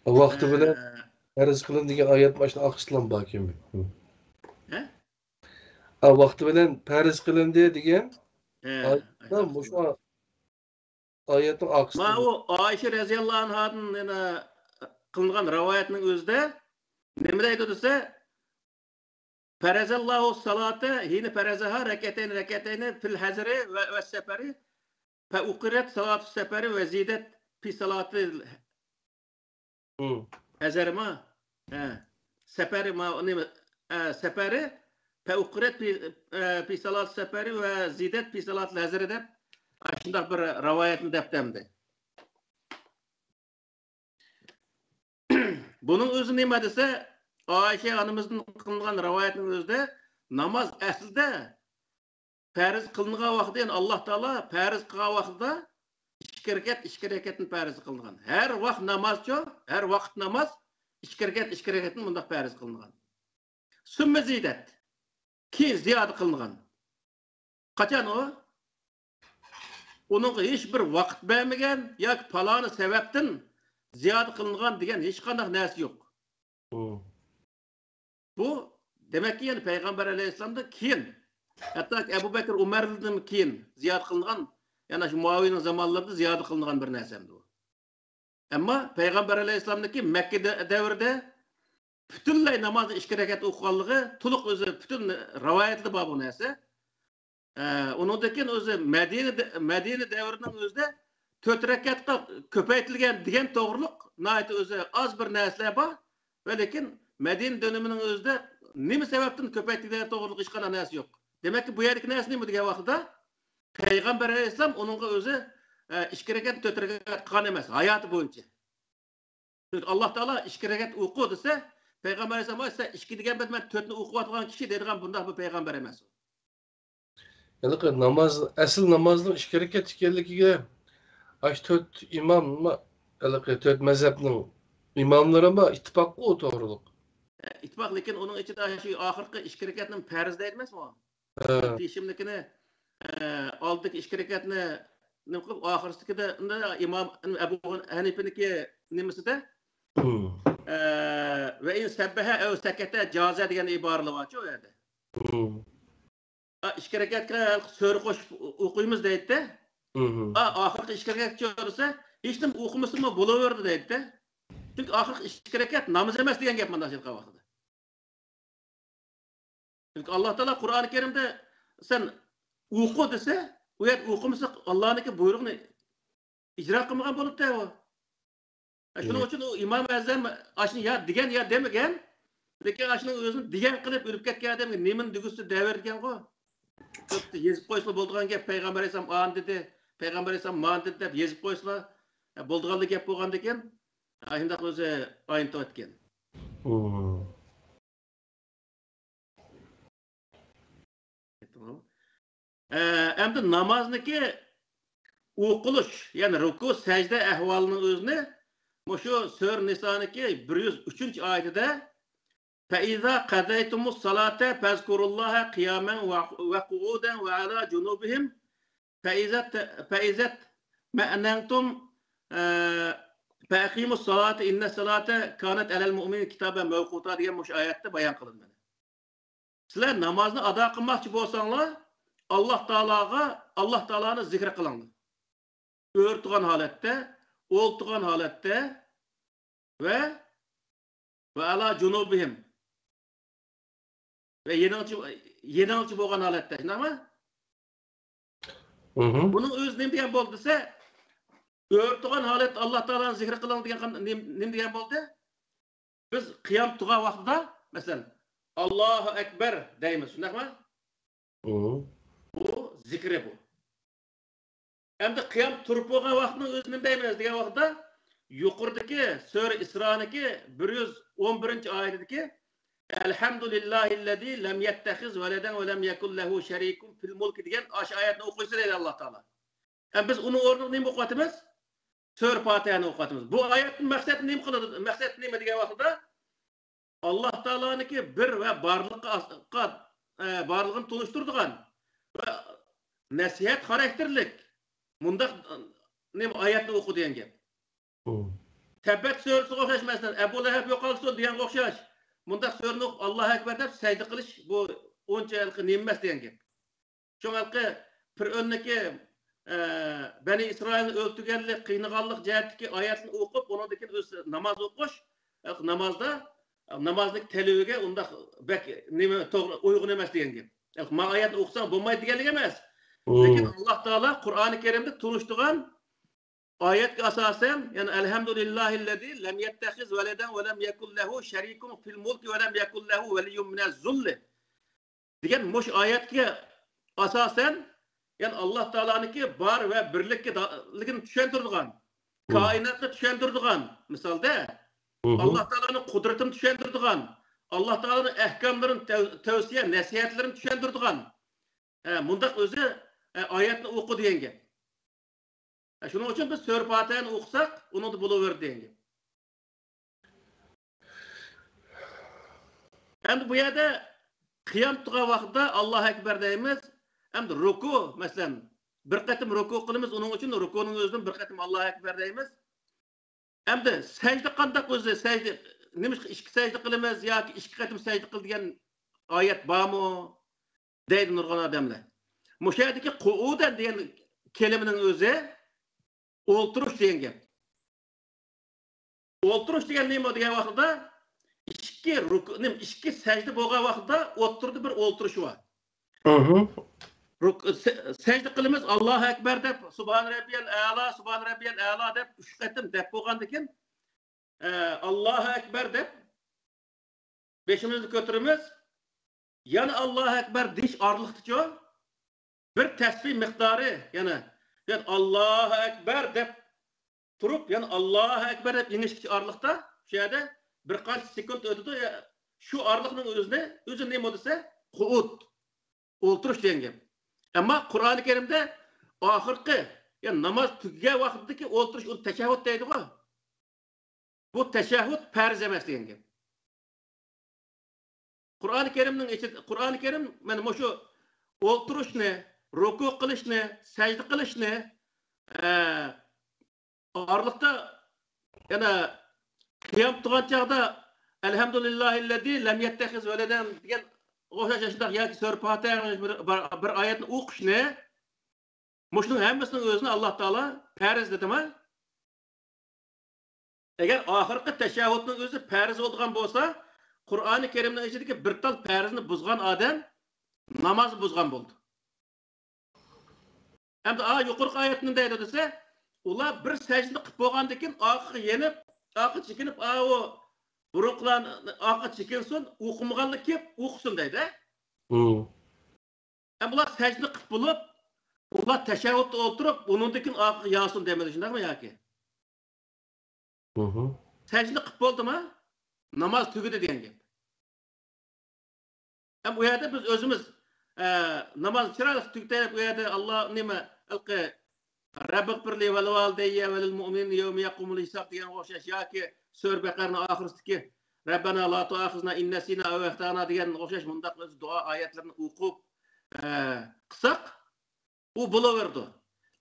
ۋاقتى بىلەن ئە، پەرز قىلىن دېگەن ئايەت ماشۇ ئاخىرسىلام باركەن. ھە؟ ۋاقتى بىلەن پەرز قىلىندى دېگەن ھە، ئايەتتە ئايەت مۇشۇ ئايەتنىڭ ئارقىسىدا. ماۋۇ ئائىشە رەزىياللاھۇ ئەنھادىن يەنە قىلىنغان رىۋايەتنىڭ ئۆزىدە نېمە دەيدۇ دېسە، فرض الله الصلاة حين فرضها ركعتين ركعتين في الحضر و-، والسفر فأقرت صلاة السفر وزيدت في صلاة ال-، مم. ھەزەرما؟ ھە. سەپەرى ما، نېمە؟ ھە، سەپەرى. فأقرت في، ھە، في صلاة السفر وزيدت في صلاة الحضر دەپ، ئاشۇنداق بىر رىۋايەتنى دەپتۇ ئەمدى. بۇنىڭ ئۆزى نېمە دېسە، ئائىشە ئانىمىزدىن قىلىنغان رىۋايەتنىڭ ئۆزىدە ناماز ئەسلىدە پەرز قىلىنغان ۋاقتىدا، يەنى ئاللا تائالا پەرز قىلغان ۋاقتىدا ئىككى رەكەت، ئىككى رەكەتنى پەرز قىلىنغان. ھەر ۋاق نامازچۇ، ھەر ۋاقىت ناماز ئىككى رەكەت، ئىككى رەكەتنى مۇنداق پەرز قىلىنغان. سۈممە زىيدەت. كېيىن زىيادە قىلىنغان. قاچان ئۇ؟ ئۇنىڭغا ھېچ بىر ۋاقىت بەرمىگەن ياكى پالانى سەۋەبتىن زىيادە قىلىنغان دېگەن ھېچقانداق نەرسە يوق. مم. بۇ، دېمەككى، يەنى پەيغەمبەر ئەلەيھىسسالامدىن كېيىن، ھەتتاكى ئەبۇ بەكرى ئۆمەردىن كېيىن زىيادە قىلىنغان، يەنى شۇ مۇئاۋىيەنىڭ زامانلىرىدا زىيادە قىلىنغان بىر نەرسە ئەمدى بۇ. ئەمما پەيغەمبەر ئەلەيھىسسالامنىڭكى مەككە دە-، دەۋرىدە پۈتۈنلەي نامازنى ئىككى رەكەت ئوقۇغانلىقى، تولۇق ئۆزى پۈتۈن رىۋايەتلىرى بار بۇ نەرسە. ئە، ئۇنىڭدىن كېيىن ئۆزى مەدىنە دە-، مەدىنە دەۋرىنىڭ ئۆزىدە تۆت رەكەتقا كۆپەيتىلگەن دېگەن توغرۇلۇق ناھايىتى ئۆزى ئاز بىر نەرسىلەر بار. ۋە لېكىن مەدىنە دۆلىمىنىڭ ئۆزىدە نېمە سەۋەبتىن كۆپەيتىلگەن توغرۇلۇق ھېچقانداق نەرسە يوق. دېمەككى، بۇ يەردىكى نەرسە نېمە دېگەن ۋاقتىدا، پەيغەمبەر ئەلەيھىسسالام ئۇنىڭغا ئۆزى، ئە، ئىككى رەكەت، تۆت رەكەت قىلغان ئەمەس، ھاياتى بويىچە. چۈنكى ئاللا تائالا ئىككى رەكەت ئوقۇ دېسە، پەيغەمبەر ئەلەيھىسسالام، «ۋاي، سەن ئىككى دېگەن بىلەن مەن تۆتنى ئوقۇۋاتىدىغان كىشى» دەيدىغان بۇنداق بىر پەيغەمبەر ئەمەس ئۇ. ھېلىقى ناماز، ئەسلى نامازنىڭ ئىككى رەكەت ئىكەنلىكىگە ئاشۇ تۆت ئىمام، ھېلىقى تۆت مەزھەپنىڭ ئىماملىرىمۇ ئىتتىپاققۇ توغرۇلۇق. ئىتتىپاق، لېكىن ئۇنىڭ ئىچىدە شۇ ئاخىرقى ئىككى رەكەتنى پەرز دەيدۇ ئەمەسمۇ؟ ھە. دېيىشىملىكىنى، ئە، ئالدىدىكى ئىككى رەكەتنى نېمە قىلىپ، ئاخىرسىدىكىدە ئىمام ئەبۇ ھەنىپىنىڭكى نېمىسىدە، ھىم. ئە، «ۋە ئىن سەببەھە ئەۋ سەكەتە جازە» دېگەن ئىبارىلەر بارچۇ ئۇ يەردە. ھىم. ئا، ئىككى رەكەتكە سۈرە قوشۇپ ئوقۇيمىز دەيدىدە. ھىم. ئا، ئاخىرقى ئىككى رەكەتكە چۈشۈرسە، ھېچنېمە ئوقۇمىسىمۇ بولۇۋېرىدۇ دەيدىدە. چۈنكى ئاخىرقى ئىككى رەكەت ناماز ئەمەس دېگەن گەپ مانا شۇ ۋاقىتتا. چۈنكى ئاللا تائالا قۇرئانى كەرىمدە سەن ئوقۇ دېسە، ئۇ يەردە ئوقۇمىسا، ئاللانىڭكى بۇيرۇقىنى ئىجرا قىلمىغان بولۇپتۇ ئۇ. شۇنىڭ ئۈچۈن ئۇ ئىمام ئەزەم ئاشۇنى يا دېگەن، يا دېمىگەن. لېكىن ئاشۇنىڭ ئۆزىنى دېگەن قىلىپ ئۆلۈپ كەتكەن ئادەمگە نېمىنى دېگۈسى دەۋېرىدىكەنغۇ؟ يېزىپ قويسىلا بولىدىغان گەپ، پەيغەمبەر ئەلەيھىسسالام ئانى دېدى، پەيغەمبەر ئەلەيھىسسالام مانى دېدى دەپ يېزىپ قويسىلا، بولىدىغانلا گەپ بولغاندىكىن، شۇنداق ئۆزى ئاينىتىۋەتكەن. ئەمدى نامازنىكى ئوقۇلۇش، يەنى رۇكۇ، سەجدە ئەھۋالىنىڭ ئۆزىنى مۇشۇ سۈرە نىسانىكى بىر يۈز ئۈچىنچى ئايىتىدە، «فَإِذَا قَضَيْتُمُ الصَّلَاةَ فَاذْكُرُوا اللَّهَ قِيَامًا وَقُعُودًا وَعَلَىٰ جُنُوبِهِمْ فَإِذَا، فَإِذَا اطْمَأْنَنْتُمْ، ئە، فَأَقِيمُوا الصَّلَاةَ إِنَّ الصَّلَاةَ كَانَتْ عَلَى الْمُؤْمِنِينَ كىتَابًا مَوْقُوتًا» دېگەن مۇشۇ ئايەتتە بايان قىلىندى. سىلەر نامازنى ئادا قىلماقچى بولساڭلار، ئاللا تائالاغا، ئاللا تائالانى زىكىر قىلىڭلار. ئۆرە تۇرغان ھالەتتە، ئولتۇرغان ھالەتتە ۋە، ۋە ئەلا جۇنۇبىھىم. ۋە يېنىڭچە، يېنىڭچە بولغان ھالەتتە، شۇنداقمۇ؟ مھم. بۇنىڭ ئۆزى نېمە دېگەن بولدى دېسە، ئۆرە تۇرغان ھالەتتە ئاللا تائالانى زىكىر قىلىڭ دېگەن قان-، نېمە، نېمە دېگەن بولدى؟ بىز قىيام تۇرغان ۋاقتىدا، مەسىلەن، «ئاللاھۇ ئەكبەر» دەيمىز، شۇنداقمۇ؟ مھم. بۇ زىكرى بۇ. ئەمدى قىيام تۇرۇپ بولغان ۋاقىتنىڭ ئۆزىنى نېمە دەيمىز دېگەن ۋاقىتتا، يۇقىرىدىكى سۈرە ئىسرانىڭكى بىر يۈز ئون بىرىنچى ئايىتىدىكى «ئەلھەمدۇلىللاھىللەزى لەم يەتتەخىز ۋەلەدەن ۋە لەم يەكۇن لەھۇ شەرىكۇن فىل مۇلكى» دېگەن ئاشۇ ئايەتنى ئوقۇيسىلەر دەيدۇ ئاللا تائالا. ھەم بىز ئۇنىڭ ئورنىغا نېمە ئوقۇۋاتىمىز؟ سۈرە پاتىھەنى ئوقۇۋاتىمىز. بۇ ئايەتنىڭ مەقسەتى نېمە قىلىدۇ؟ مەقسەت نېمە دېگەن ۋاقتىدا، ئاللا تائالانىڭكى بىر ۋە بارلىققا ئاس-، قا-، ئە، بارلىقىنى تونۇشتۇرىدىغان ۋە نەسىھەت خاراكتېرلىك مۇنداق، ئە، نېمە ئايەتنى ئوقۇ دېگەن گەپ. مم. تەببەت سۈرىسىگە ئوخشاش، مەسىلەن، «ئەبۇ لەھەب يوقالسۇن» دېگەنگە ئوخشاش، مۇنداق سۈرىنى ئوقۇپ، «ئاللاھۇ ئەكبەر» دەپ سەجدە قىلىش، بۇ ئۇنچە ھېلىقى نېمە ئەمەس دېگەن گەپ. شۇڭا ھېلىقى پىرئۆننىڭكى، ئە، بەنى ئىسرائىلنى ئۆلتۈرگەنلىك، قىينىغانلىق جەھەتتىكى ئايەتنى ئوقۇپ، ئۇنىڭدىن كېيىن ئۆز ناماز ئوقۇش، ھېلىقى نامازدا، نامازنىڭ تەلىپىگە ئۇنداق بەك نېمە، توغرا، ئۇيغۇن ئەمەس دېگەن گەپ. ھېلىقى ما ئايەتنى ئوقۇساڭ بولمايدۇ دېگەنلىك ئەمەس. مم. لېكىن ئاللا تائالا قۇرئانى كەرىمدە تونۇشتۇرغان ئايەتكە ئاساسەن، يەنى «ئەلھەمدۇلىللاھىللەزى لەم يەتتەخىز ۋەلەدەن ۋە لەم يەكۇن لەھۇ شەرىكۇن فىل مۇلكى ۋە لەم يەكۇن لەھۇ ۋەلىييۇن مىنەز زۇللى» دېگەن مۇشۇ ئايەتكە ئاساسەن، يەنى ئاللا تائالانىڭكى بار ۋە بىرلىككە دا-، لىكىنى چۈشەندۈرىدىغان، مم. كائىناتنى چۈشەندۈرىدىغان، مىسالدا، مھم. ئاللا تائالانىڭ قۇدرىتىنى چۈشەندۈرىدىغان، ئاللا تائالانىڭ ئەھكاملىرىنى، تەۋ-، تەۋسىيە، نەسىھەتلىرىنى چۈشەندۈرىدىغان، ھە، مۇنداق ئۆزى، ھە، ئايەتنى ئوقۇ دېگەن گەپ. ھە، شۇنىڭ ئۈچۈن بىز سۈرە پاتىھەنى ئوقۇساق، ئۇنىڭدا بولۇۋېرىدۇ دېگەن گەپ. ئەمدى بۇ يەردە قىيام تۇرغان ۋاقىتتا «ئاللاھۇ ئەكبەر» دەيمىز. ئەمدى رۇكۇ، مەسىلەن، بىر قېتىم رۇكۇ قىلىمىز، ئۇنىڭ ئۈچۈن رۇكۇنىڭ ئۆزىدىن بىر قېتىم «ئاللاھۇ ئەكبەر» دەيمىز. ئەمدى سەجدە قانداق ئۆزى؟ سەجدە، نېمىشقا ئىككى سەجدە قىلىمىز ياكى ئىككى قېتىم سەجدە قىل دېگەن ئايەت بارمۇ؟ دەيدۇ نۇرغۇن ئادەملەر. مۇشۇ يەردىكى «قۇئۇدەن» دېگەن كەلىمىنىڭ ئۆزى ئولتۇرۇش دېگەن گەپ. ئولتۇرۇش دېگەن نېمە دېگەن ۋاقتىدا، ئىككى رۇكۇ، نېمە، ئىككى سەجدە بولغان ۋاقتىدا ئوتتۇرىدا بىر ئولتۇرۇش بار. مھم. رۇك-، سە-، سەجدە قىلىمىز، ئاللاھۇ ئەكبەر دەپ، سۇبھان رەببىيەل ئەلا، سۇبھان رەببىيەل ئەلا دەپ ئۈچ قېتىم دەپ بولغاندىن كېيىن، ئە، ئاللاھۇ ئەكبەر دەپ بېشىمىزنى كۆتۈرىمىز. يەنە ئاللاھۇ ئەكبەر دېيىش ئارىلىقتىچۇ، بىر تەسبىھ مىقدارى، يەنە، يەنە ئاللاھۇ ئەكبەر دەپ تۇرۇپ، يەنە ئاللاھۇ ئەكبەر دەپ يېڭىشكىچە ئارىلىقتا، شۇ يەردە بىر قانچە سېكۇنت ئۆتىدۇ. يا-، شۇ ئارىلىقنىڭ ئۆزىنى، ئۆزى نېمە دېسە، قۇئۇد، ئولتۇرۇش دېگەن گەپ. ئەمما قۇرئانى كەرىمدە ئاخىرقى، يەنى ناماز تۈگىگەن ۋاقتىدىكى ئولتۇرۇش، ئۇنى تەشەھھۇد دەيدىغۇ. بۇ تەشەھھۇد پەرز ئەمەس دېگەن گەپ. قۇرئانى كەرىمنىڭ ئىچىدە، قۇرئانى كەرىم مانا مۇشۇ ئولتۇرۇشنى، رۇكۇ قىلىشنى، سەجدە قىلىشنى، ئە، ئارىلىقتا يەنە قىيام تۇرغان چاغدا «ئەلھەمدۇلىللاھىللەزى لەم يەتتەخىز ۋەلەدەن» دېگەن ئوخشاش شۇنداق ياكى سۈرە پاتىھە بىر، بىر، بىر ئايەتنى ئوقۇشنى، مۇشۇنىڭ ھەممىسىنىڭ ئۆزىنى ئاللا تائالا پەرز دېدىما؟ ئەگەر ئاخىرقى تەشەھھۇدنىڭ ئۆزى پەرز بولىدىغان بولسا، قۇرئانى كەرىمنىڭ ئىچىدىكى بىر تال پەرزنى بۇزغان ئادەم نامازنى بۇزغان بولدى. ئەمدى ئا يۇقىرىقى ئايەت نېمە دەيدۇ دېسە، ئۇلار بىر سەجدىنى قىلىپ بولغاندىن كېيىن ئارقىغا يېنىپ، ئارقىغا چېكىنىپ، ئاۋۇ بۇرۇنقىلار ئارقىغا چېكىنسۇن، ئوقۇمىغانلار كېلىپ ئوقۇسۇن دەيدۇ. مم. ئەمما ئۇلار سەجدە قىلىپ بولۇپ، ئۇلار تەشەھھۇدتا ئولتۇرۇپ، ئۇنىڭدىن كېيىن ئارقىغا يانسۇن دەيمىدى، شۇنداقمۇ ياكى؟ مھم. سەجدە قىلىپ بولدىما؟ ناماز تۈگىدى دېگەن گەپ. ھەم ئۇ يەردە بىز ئۆزىمىز، ئە، نامازنى چىرايلىق تۈگىتەيلى دەپ، ئۇ يەردە ئاللا نېمە، ھېلىقى «رەببىغفىرلى ۋەلىۋالىدەييە ۋەلىلمۇئمىنىنە يەۋمە يەقۇمۇل ھىساب» دېگەن ئوخشاش ياكى سۈرە بەقەرىنىڭ ئاخىرىدىكى «رەببەنا لا تۇئاخىزنا ئىن نەسىنا ئەۋ ئەختەئنا» دېگەن ئوخشاش مۇنداق ئۆزى دۇئا ئايەتلىرىنى ئوقۇپ، ئە، قىلساق، ئۇ بولۇۋېرىدۇ.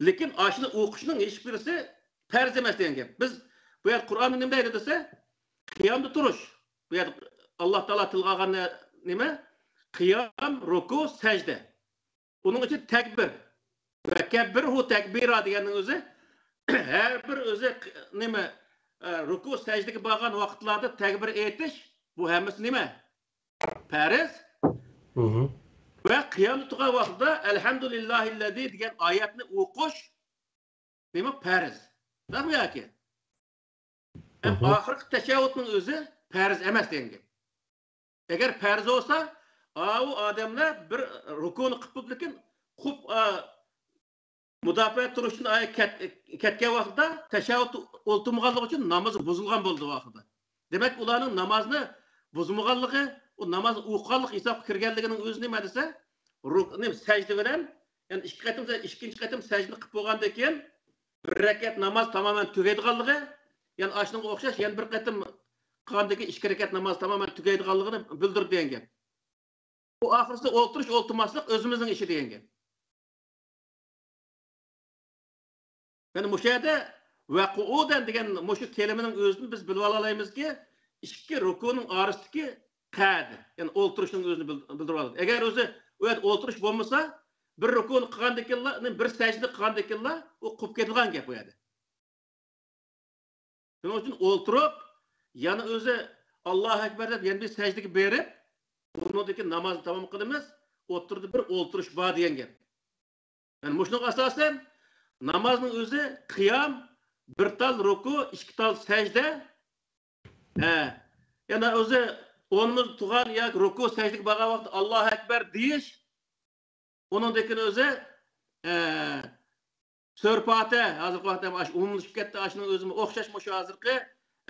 لېكىن ئاشۇنى ئوقۇشنىڭ ھېچبىرسى پەرز ئەمەس دېگەن گەپ. بىز بۇ يەردە قۇرئاندا نېمە دەيدۇ دېسە، قىيامدا تۇرۇش. بۇ يەردە ئاللا تائالا تىلغا ئالغان نە-، نېمە؟ قىيام، رۇكۇ، سەجدە. ئۇنىڭ ئۈچۈن تەكبىر. «ۋەكەببىرھۇ تەكبىرا» دېگەننىڭ ئۆزى، ھەر بىر ئۆزى ق-، نېمە، ئە، رۇكۇ، سەجدىگە بارغان ۋاقىتلاردا تەكبىر ئېيتىش، بۇ ھەممىسى نېمە؟ پەرز. مھم. ۋە قىيامدا تۇرغان ۋاقتىدا «ئەلھەمدۇلىللاھىللەزى» دېگەن ئايەتنى ئوقۇش نېمە؟ پەرز. شۇنداقمۇ ياكى؟ ھەم مھم. ئاخىرقى تەشەھھۇدنىڭ ئۆزى پەرز ئەمەس دېگەن گەپ. ئەگەر پەرز بولسا، ئاۋۇ ئادەملەر بىر رۇكۇنى قىلىپ بولۇپتىكىن، قۇپ، ئا، مۇداپىئە تۇرۇشتىن ئايا كەت-، كەتكەن ۋاقتىدا تەشەھھۇد ئولتۇرمىغانلىقى ئۈچۈن نامىزى بۇزۇلغان بولىدۇ ئۇ ۋاقتىدا. دېمەك، ئۇلارنىڭ نامازنى بۇزمىغانلىقى، ئۇ نامازنى ئوقۇغانلىق ھېسابقا كىرگەنلىكىنىڭ ئۆزى نېمە دېسە، رۇك-، نېمە، سەجدە بىلەن، يەنى ئىككى قېتىم، ئىككىنچى قېتىم سەجدىنى قىلىپ بولغاندىن كېيىن، بىر رەكەت ناماز تامامەن تۈگەيدىغانلىقى، يەنى ئاشۇنىڭغا ئوخشاش يەنە بىر قېتىم قىلغاندىن كېيىن ئىككى رەكەت ناماز تامامەن تۈگەيدىغانلىقىنى بىلدۈرىدۇ دېگەن گەپ. بۇ ئاخىرسىدا ئولتۇرۇش، ئولتۇرماسلىق ئۆزىمىزنىڭ ئىشى دېگەن گەپ. يەنى مۇشۇ يەردە «ۋەقۇئۇدەن» دېگەن مۇشۇ كەلىمىنىڭ ئۆزىدىن بىز بىلىۋالالايمىزكى، ئىككى رۇكۇنىڭ ئارىسىدىكى قەئەدە، يەنى ئولتۇرۇشنىڭ ئۆزىنى بىل-، بىلدۈرۈۋالىدۇ. ئەگەر ئۆزى ئۇ يەردە ئولتۇرۇش بولمىسا، بىر رۇكۇنى قىلغاندىن كېيىنلا، بىر سەجدە قىلغاندىن كېيىنلا ئۇ قۇپۇپ كېتىدىغان گەپ ئۇ يەردە. شۇنىڭ ئۈچۈن ئولتۇرۇپ، يەنە ئۆزى «ئاللاھۇ ئەكبەر» دەپ يەنە بىر سەجدىگە بېرىپ، ئۇنىڭدىن كېيىن نامازنى تامام قىلىمىز، ئوتتۇرىدا بىر ئولتۇرۇش بار دېگەن گەپ. يەنى مۇشۇنىڭغا ئاساسەن، نامازنىڭ ئۆزى قىيام، بىر تال رۇكۇ، ئىككى تال سەجدە. ھە. يەنە ئۆزى ئورنىمىزدا تۇرغان ياكى رۇكۇ، سەجدىگە بارغان ۋاقىتتا «ئاللاھۇ ئەكبەر» دېيىش. ئۇنىڭدىن كېيىن ئۆزى، ئە، سۈرە پاتىھە، ھازىرقى ۋاقىتتا ئاشۇ ئومۇملىشىپ كەتتى، ئاشۇنىڭ ئۆزىمۇ ئوخشاش مۇشۇ ھازىرقى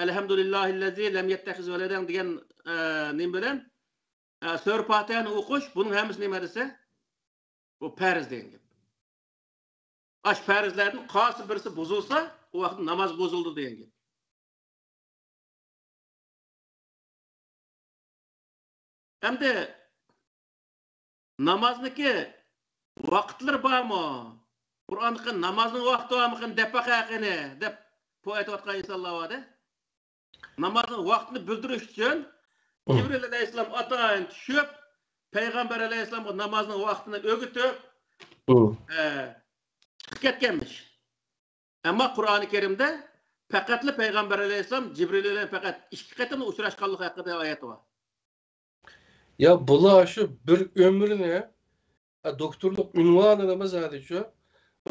«ئەلھەمدۇلىللاھىللەزى لەم يەتتەخىز ۋەلەدەن» دېگەن، ئە، نېمە بىلەن، ئە، سۈرە پاتىھەنى ئوقۇش، بۇنىڭ ھەممىسى نېمە دېسە؟ بۇ پەرز دېگەن گەپ. ئاشۇ پەرزلەردىن قايسى بىرسى بۇزۇلسا، ئۇ ۋاقىتتا ناماز بۇزۇلدى دېگەن گەپ. ئەمدى نامازنىڭكى ۋاقىتلىرى بارمۇ؟ قۇرئاندىكى «نامازنىڭ ۋاقتى بارمىكىن دەپ باقە قېنى» دەپ پو ئېتىۋاتقان ئىنسانلار بار-دە. نامازنىڭ ۋاقتىنى بىلدۈرۈش ئۈچۈن مم. جىبرىل ئەلەيھىسسالام ئاتايىن چۈشۈپ، پەيغەمبەر ئەلەيھىسسالامغا نامازنىڭ ۋاقتىنى ئۆگىتىپ، مم. ئە، چىقىپ كەتكەنمىش. ئەمما قۇرئانى كەرىمدە پەقەتلا پەيغەمبەر ئەلەيھىسسالام جىبرىل بىلەن پەقەت ئىككى قېتىملا ئۇچراشقانلىقى ھەققىدە ئايەت بار. يا، بۇلار شۇ بىر ئۆمرىنى، ئە، دوكتورلۇق ئۇنۋانىنىمۇ زادى شۇ،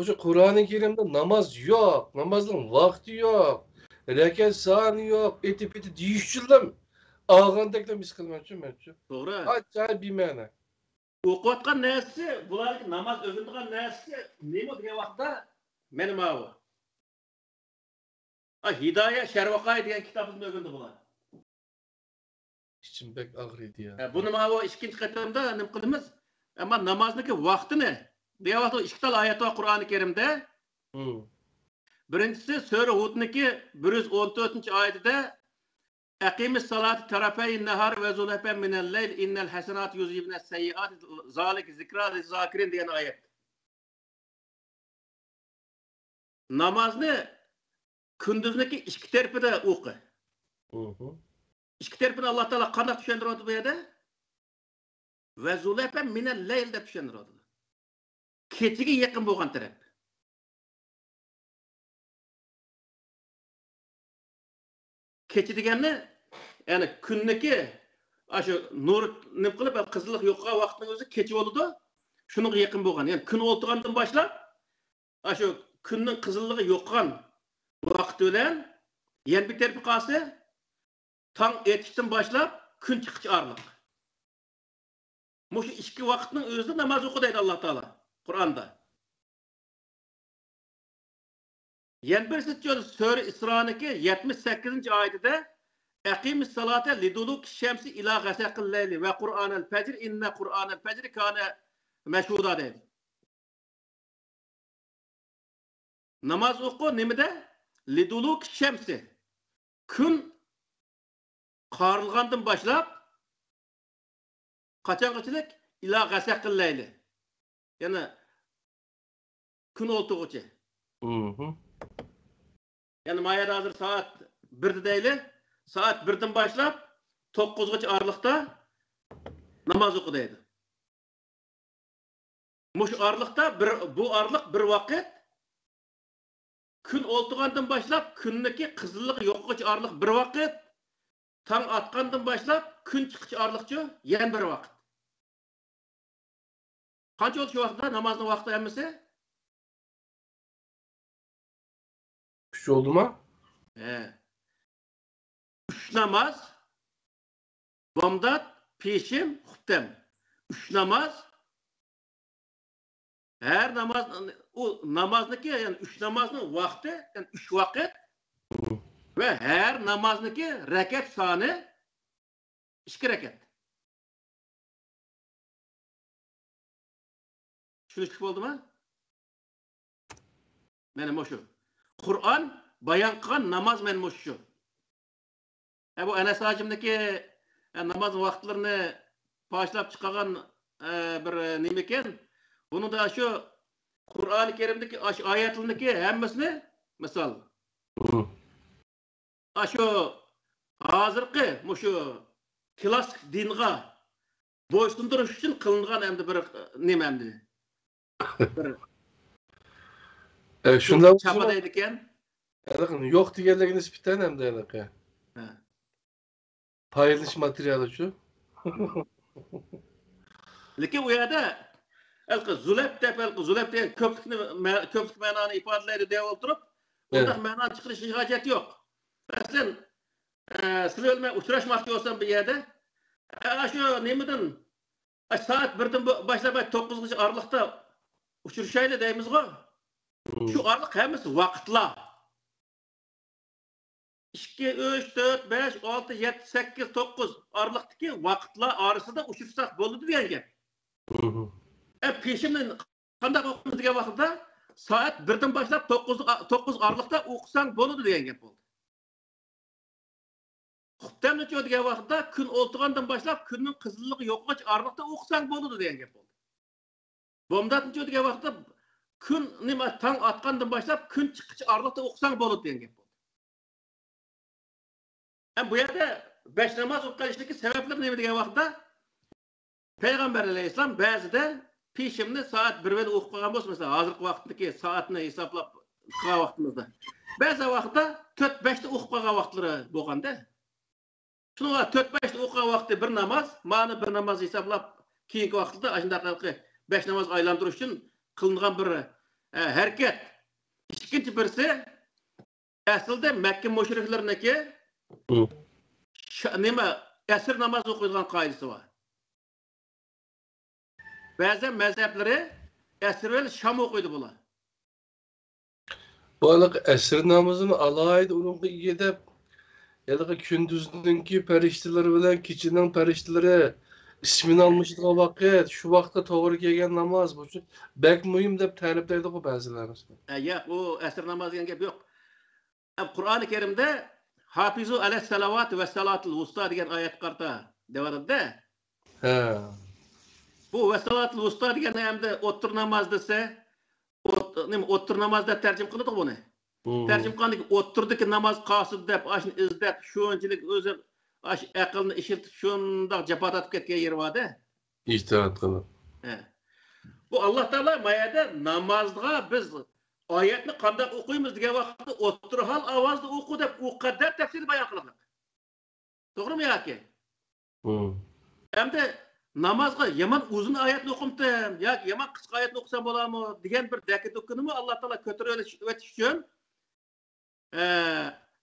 شۇ قۇرئانى كەرىمدە ناماز يوق، نامازنىڭ ۋاقتى يوق، رەكەت سانى يوق، ئېتى-پېتى دېيىش ئۈچۈنلا ئالغاندەكلا ھېس قىلىمەن شۇ، مەن شۇ. توغرا. ئاچچىق بىمەنە. ئوقۇۋاتقان نەرسىسى، بۇلارنىڭ ناماز ئۆگىنىدىغان نەرسىسى نېمە دېگەن ۋاقىتتا، مانا ماۋۇ. ئا، ھىدايە شەرۋەقايى دېگەن كىتابىمىزنى ئۆگەندى بۇلار. ئىچىم بەك ئاغرىيدۇ يا. ھە، بۇنى ماۋۇ ئىككىنچى قېتىمدا نېمە قىلىمىز؟ ئەمما نامازنىڭكى ۋاقتىنى، دېگەن ۋاقىتتا ئىككى تال ئايەت بار قۇرئانى كەرىمدە. مم. بىرىنچىسى سۈرە ھۇدنىڭكى بىر يۈز ئون تۆتىنچى ئايىتىدە، «ئەقىمىس سالاتا تەرەپەيىن نەھار ۋە زۇلەفەن مىنەل لەيل ئىننەل ھەسەناتى يۇزھىبنەس سەييئاتى زالىكە زىكرا لىززاكىرىن» دېگەن ئايەت. نامازنى كۈندۈزنىڭكى ئىككى تەرىپىدە ئوقۇ. مھم. ئىككى تەرىپىنى ئاللا تائالا قانداق چۈشەندۈرۈۋاتىدۇ بۇ يەردە؟ «ۋە زۇلەفەن مىنەل لەيل» دەپ چۈشەندۈرۈۋاتىدۇ. كېچىگە يېقىن بولغان تەرەپ. كېچە دېگەننى، يەنى كۈننىكى ئاشۇ نۇر نېمە قىلىپ، قىزىللىق يوقىغان ۋاقىتنىڭ ئۆزى كېچە بولىدۇ. شۇنىڭغا يېقىن بولغان، يەنى كۈن ئولتۇرغاندىن باشلاپ، ئاشۇ كۈننىڭ قىزىللىقى يوقىغان ۋاقىت بىلەن يەنە بىر تەرىپى قالسا، تاڭ ئېتىشتىن باشلاپ كۈن چىققىچە ئارىلىق. مۇشۇ ئىككى ۋاقىتنىڭ ئۆزىدە ناماز ئوقۇ دەيدۇ ئاللا تائالا قۇرئاندا. يەنە بىرسى سۈرە ئىسرانىڭكى يەتمىش سەككىزىنچى ئايىتىدە، «ئەقىمىس سالاتا لىدۇلۇكى شەمسى ئىلا غەسەقىل لەيلى ۋە قۇرئانەل پەجر، ئىننە قۇرئانەل پەجر كانە مەشھۇدا» دەيدۇ. ناماز ئوقۇ نېمىدە؟ لىدۇلۇكى شەمسى. كۈن قارىلغاندىن باشلاپ، قاچانغىچىلىك؟ ئىلا غەسەقىل لەيلى. يەنى كۈن ئولتۇرغۇچە. مھم. يەنى ما يەردە ھازىر سائەت بىردە دەيلى. سائەت بىردىن باشلاپ توققۇزغىچە ئارىلىقتا ناماز ئوقۇ دەيدۇ. مۇشۇ ئارىلىقتا بىر، بۇ ئارىلىق بىر ۋاقىت. كۈن ئولتۇرغاندىن باشلاپ كۈننىڭكى قىزىللىقى يوقىغىچە ئارىلىق بىر ۋاقىت. تاڭ ئاتقاندىن باشلاپ كۈن چىققىچە ئارىلىقچۇ يەنە بىر ۋاقىت. قانچە بولدى شۇ ۋاقىتتا نامازنىڭ ۋاقتى ھەممىسى؟ ئۈچ بولدىما؟ ھە. ئۈچ ناماز، بامدات، پېشىن، خۇپتەن. ئۈچ ناماز، ھەر ناماز، ئۇ نامازنىڭكى، يەنى ئۈچ نامازنىڭ ۋاقتى، يەنى ئۈچ ۋاقىت ۋە ھەر نامازنىڭكى رەكەت سانى ئىككى رەكەت. چۈشىنىشلىك بولدىما؟ مانا مۇشۇ. قۇرئان بايان قىلغان ناماز مانا مۇشۇ. ئە، بۇ ئەنەس ھاجىمنىڭكى، ئە، ناماز ۋاقىتلىرىنى پاچىلاپ چىقارغان، ئە، بىر، ئە، نېمە ئىكەن. بۇنىڭدا شۇ قۇرئانى كەرىمدىكى ئاشۇ ئايەتلەرنىڭكى ھەممىسىنى، مىسال، مم. ئاشۇ ھازىرقى مۇشۇ كلاسسىك دىنغا بويسۇندۇرۇش ئۈچۈن قىلىنغان ئەمدى بىر، ئە، نېمە ئەمدى؟ بىر ئە، شۇنداق چاپا دەيدىكەن. ھېلىقى يوق دېگەنلىكى نىسبەتەن ئەمدى ھېلىقى. ھە. پايدىلىنىش ماتېرىيالى شۇ. لېكىن ئۇ يەردە ھېلىقى زۇلەپ دەپ، ھېلىقى زۇلەپ دېگەن كۆپلۈكنى، مە-، كۆپلۈك مەنانى ئىپادىلەيدۇ دەپ ئولتۇرۇپ، ھە، ئۇنداق مەنانى چىقىرىشنىڭ ھاجەت يوق. مەسىلەن، ئە، سىلەر بىلەن مەن ئۇچراشماقچى بولسام بىر يەردە، ئە، شۇ نېمىدىن، ئە، سائەت بىردىن بو-، باشلاپ توققۇزغىچە ئارىلىقتا ئۇچرىشايلى دەيمىزغۇ. مم. شۇ ئارىلىق ھەممىسى ۋاقىتلار. ئىككى، ئۈچ، تۆت، بەش، ئالتە، يەتتە، سەككىز، توققۇز ئارىلىقتىكى ۋاقىتلار ئارىسىدا ئۇچرىساق بولىدۇ دېگەن گەپ. مم. ئە، پېشىننى قانداق ئوقۇيمىز دېگەن ۋاقىتتا، سائەت بىردىن باشلاپ توققۇز، توققۇز ئارىلىقتا ئوقۇساڭ بولىدۇ دېگەن گەپ بولدى. خۇپتەننىچۇ دېگەن ۋاقىتتا، كۈن ئولتۇرغاندىن باشلاپ كۈننىڭ قىزىللىقى يوقىغىچە ئارىلىقتا ئوقۇساڭ بولىدۇ دېگەن گەپ بولدى. بومداتنىچۇ دېگەن ۋاقىتتا، كۈن، نېمە، تاڭ ئاتقاندىن باشلاپ كۈن چىققىچە ئارىلىقتا ئوقۇساڭ بولىدۇ دېگەن گەپ بولدى. ھەم بۇ يەردە بەش ناماز ئوقۇپ قېلىشتىكى سەۋەبلىرى نېمە دېگەن ۋاقىتتا، پەيغەمبەر ئەلەيھىسسالام بەزىدە پېشىمنى سائەت بىر بىلەن ئوقۇپ قالغان بولسا، مەسىلەن، ھازىرقى ۋاقىتتىكى سائەتنى ھېسابلاپ قىلغان ۋاقتىمىزدا، بەزى ۋاقىتتا تۆت بەشتە ئوقۇپ قالغان ۋاقىتلىرى بولغاندا. شۇنىڭغا تۆت بەشتە ئوقۇغان ۋاقتى بىر ناماز، مانا بىر ناماز ھېسابلاپ، كېيىنكى ۋاقىتتا ئاشۇنداق ھېلىقى بەش نامازغا ئايلاندۇرۇش ئۈچۈن قىلىنغان بىر، ئە، ھەرىكەت. ئىككىنچى بىرسى، ئەسلىدە مەككە مۇشرىكلىرىنىڭكى ھە. شا-، نېمە، ئەسىر ناماز ئوقۇيدىغان قائىدىسى بار. بەزى مەزھەپلىرى ئەسىر بىلەن شام ئوقۇيدۇ بۇلار. بۇ ھېلىقى ئەسىر نامىزىنى ئالاھىدە ئۇنىڭغا ئىگە دەپ، ھېلىقى كۈندۈزنىڭكى پەرىشتىلىرى بىلەن كېچىنىڭ پەرىشتىلىرى ئىسمىنى ئالمىشىدىغان ۋاقىت، شۇ ۋاقىتتا توغرا كەلگەن ناماز، بۇ بەك مۇھىم دەپ تەرىپلەيدىغۇ بەزىلەر. ئە، ياق، ئۇ ئەسىر نامازى دېگەن گەپ يوق. قۇرئانى كەرىمدە «ھافىزۇ ئەلەس سەلاۋات ۋە سالاتىل ۋۇستا» دېگەن ئايەتكە قارىتا دەۋاتىدۇ-دە. ھە. بۇ «ۋە سالاتىل ۋۇستا» دېگەن ئەمدى ئوتتۇرا ناماز دېسە، ئوت-، نېمە، ئوتتۇرا ناماز دەپ تەرجىمە قىلىدۇ بۇنى. ھە. تەرجىمە قىلغاندىكىن ئوتتۇرىدىكى ناماز قالسۇن دەپ، ئاشۇنى ئىزدەپ، شۇنچىلىك ئۆزى ئاش-، ئەقىلنى ئىشلىتىپ، شۇنداق جاپا تارتىپ كەتكەن يېرى بار-دە. ئىجتىھات قىلىپ. ھە. بۇ ئاللا تائالا ما يەردە نامازغا بىز ئايەتنى قانداق ئوقۇيمىز دېگەن ۋاقىتتا «ئوتتۇرا ھال ئاۋازدا ئوقۇ» دەپ ئۇ قەدەر تەپسىلىي بايان قىلغان. توغرىمۇ ياكى؟ ھە. ئەمدى نامازغا يامان ئۇزۇن ئايەتنى ئوقۇمتىم ياكى يامان قىسقا ئايەتنى ئوقۇسام بولامۇ دېگەن بىر دەككە-دۇككىنىمۇ ئاللا تائالا كۆتۈرۈۋېتىش ئۈچۈن، ئە،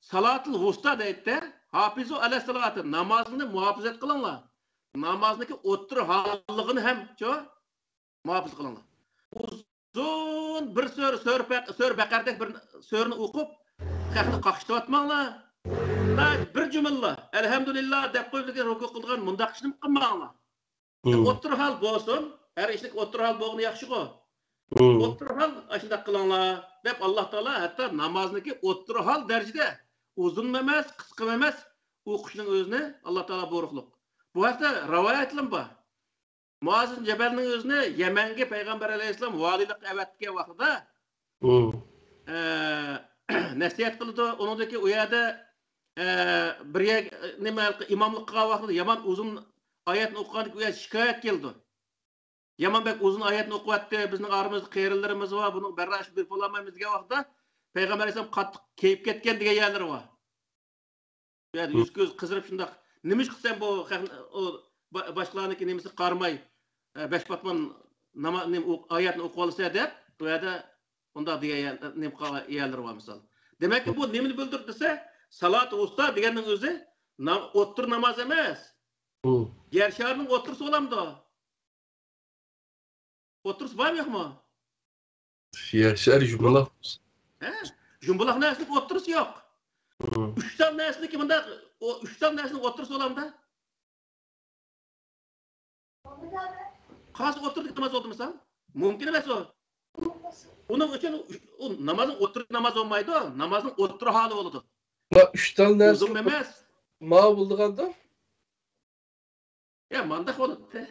سالاتىل ۋۇستا دەيتتى. ھافىزۇ ئەلە سالاتى، نامازنى مۇھاپىزەت قىلىڭلار. نامازنىڭكى ئوتتۇرا ھاللىقىنى ھەم، چۇ، مۇھاپىزە قىلىڭلار. ئۇزۇن بىر سۈرە، سۈرە بەق-، سۈرە بەقەردەك بىر سۈرىنى ئوقۇپ، خەقنى قاقشىتىۋاتماڭلار. بىر جۈملىلا «ئەلھەمدۇلىللا» دەپ قويۇپ، لېكىن رۇكۇ قىلىدىغان مۇنداق ئىشنى قىلماڭلار. ھە. ئوتتۇرا ھال بولسۇن، ھەر ئىشنىڭ ئوتتۇرا ھال بولغىنى ياخشىغۇ. ھە. ئوتتۇرا ھال ئاشۇنداق قىلىڭلار دەپ، ئاللا تائالا ھەتتا نامازنىڭكى ئوتتۇرا ھال دەرىجىدە ئۇزۇنمۇ ئەمەس، قىسقىمۇ ئەمەس، ئوقۇشنىڭ ئۆزىنى ئاللا تائالا بۇيرۇقلۇق. بۇ ھەقتە رىۋايەتلىرىمۇ بار. مۇئاز ئىبن جەبەلنىڭ ئۆزىنى يەمەنگە پەيغەمبەر ئەلەيھىسسالام ۋالىيلىققا ئەۋەتكەن ۋاقتىدا، ھە، ئە، نەسىھەت قىلىدۇ. ئۇنىڭدىن كېيىن ئۇ يەردە، ئە، بىر يەر، نېمە، ئىماملىق قىلغان ۋاقتىدا يامان ئۇزۇن ئايەتنى ئوقۇغاندىن كېيىن ئۇ يەردە شىكايەت كېلىدۇ. «يامان بەك ئۇزۇن ئايەتنى ئوقۇۋەتتى، بىزنىڭ ئارىمىزدا قېرىلىرىمىز بار، بۇنىڭغا بەرداشلىق بېرىپ بولالمايمىز» دېگەن ۋاقتىدا پەيغەمبەر ئەلەيھىسسالام قاتتىق كېيىپ كەتكەن دېگەن يەرلىرى بار. يەنى ھە. يۈز كۆز قىزىرىپ شۇنداق، «نېمىشقا سەن بۇ خەقنى، ئۇ با-، باشقىلارنىڭكى نېمىسىگە قارىماي، ئە، بەش پاتمان ناما-، نېمە ئوق-، ئايەتنى ئوقۇۋالىسەن؟» دەپ، بۇ يەردە ئۇنداق دېگەن يەر-، نېمە قىلغان يەرلىرى بار مىسال. دېمەككى، بۇ نېمىنى بىلدۈرىدۇ دېسە، سالات ۋۇستا دېگەننىڭ ئۆزى نام-، ئوتتۇرا ناماز ئەمەس. ھە. يەر شارىنىڭ ئوتتۇرىسى بولامدۇ؟ ئوتتۇرىسى بارمۇ يوقمۇ؟ يەر شارى يۇمىلاق. ھە؟ يۇمىلاق نەرسىنىڭ ئوتتۇرىسى يوق. ھە. ئۈچ تال نەرسىنىڭكى مۇنداق، ئۇ ئۈچ تال نەرسىنىڭ ئوتتۇرىسى بولامدا؟ قايسى ئوتتۇرىدىكى ناماز بولدى مىسال؟ مۇمكىن ئەمەس ئۇ. ئۇنىڭ ئۈچۈن ئۇ نامازنىڭ ئوتتۇرا ناماز بولمايدۇ، نامازنىڭ ئوتتۇرا ھالى بولىدۇ. ما ئۈچ تال نەرسە ئۇزۇن ئەمەس. ما بولىدىغاندا؟ يا، مانداق بولاتتى.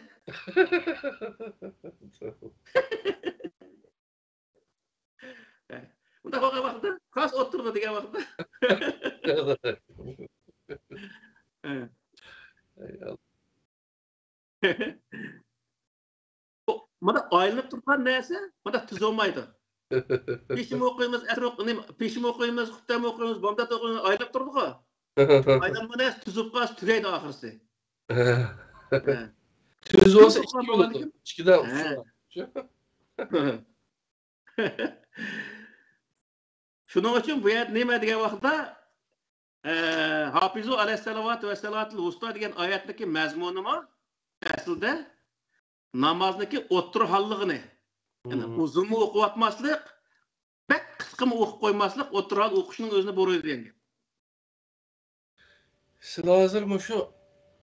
مۇنداق بولغان ۋاقىتتا، خاس ئوتتۇرىغا دېگەن ۋاقىتتا. مانا ئايلىنىپ تۇرغان نەرسە مانا تۈز بولمايدۇ. پېشىم ئوقۇيمىز، ئەسىر ئوق-، نېمە، پېشىم ئوقۇيمىز، خۇپتەم ئوقۇيمىز، بامدات ئوقۇيمىز، ئايلىنىپ تۇرىدىغۇ. ئايلانما نەرسە تۈزۈپ قالسا تۈگەيدۇ ئاخىرسى. ھە. تۈز بولسا ئىككى بولىدۇ. ئىككىدە ھە. ئۇسۇل. شۇنىڭ ئۈچۈن بۇ يەردە نېمە دېگەن ۋاقىتتا، ئە، ھافىزۇ ئەلەسسالىۋاتى ۋەسسالاتىل ۋۇستا دېگەن ئايەتنىڭكى مەزمۇنىمۇ ئەسلىدە نامازنىڭكى ئوتتۇرا ھاللىقىنى، يەنى مم. ئۇزۇنمۇ ئوقۇۋاتماسلىق، بەك قىسقىمۇ ئوقۇپ قويماسلىق، ئوتتۇرا ھال ئوقۇشنىڭ ئۆزىنى بۇيرۇيدۇ دېگەن گەپ. سىلەر ھازىر مۇشۇ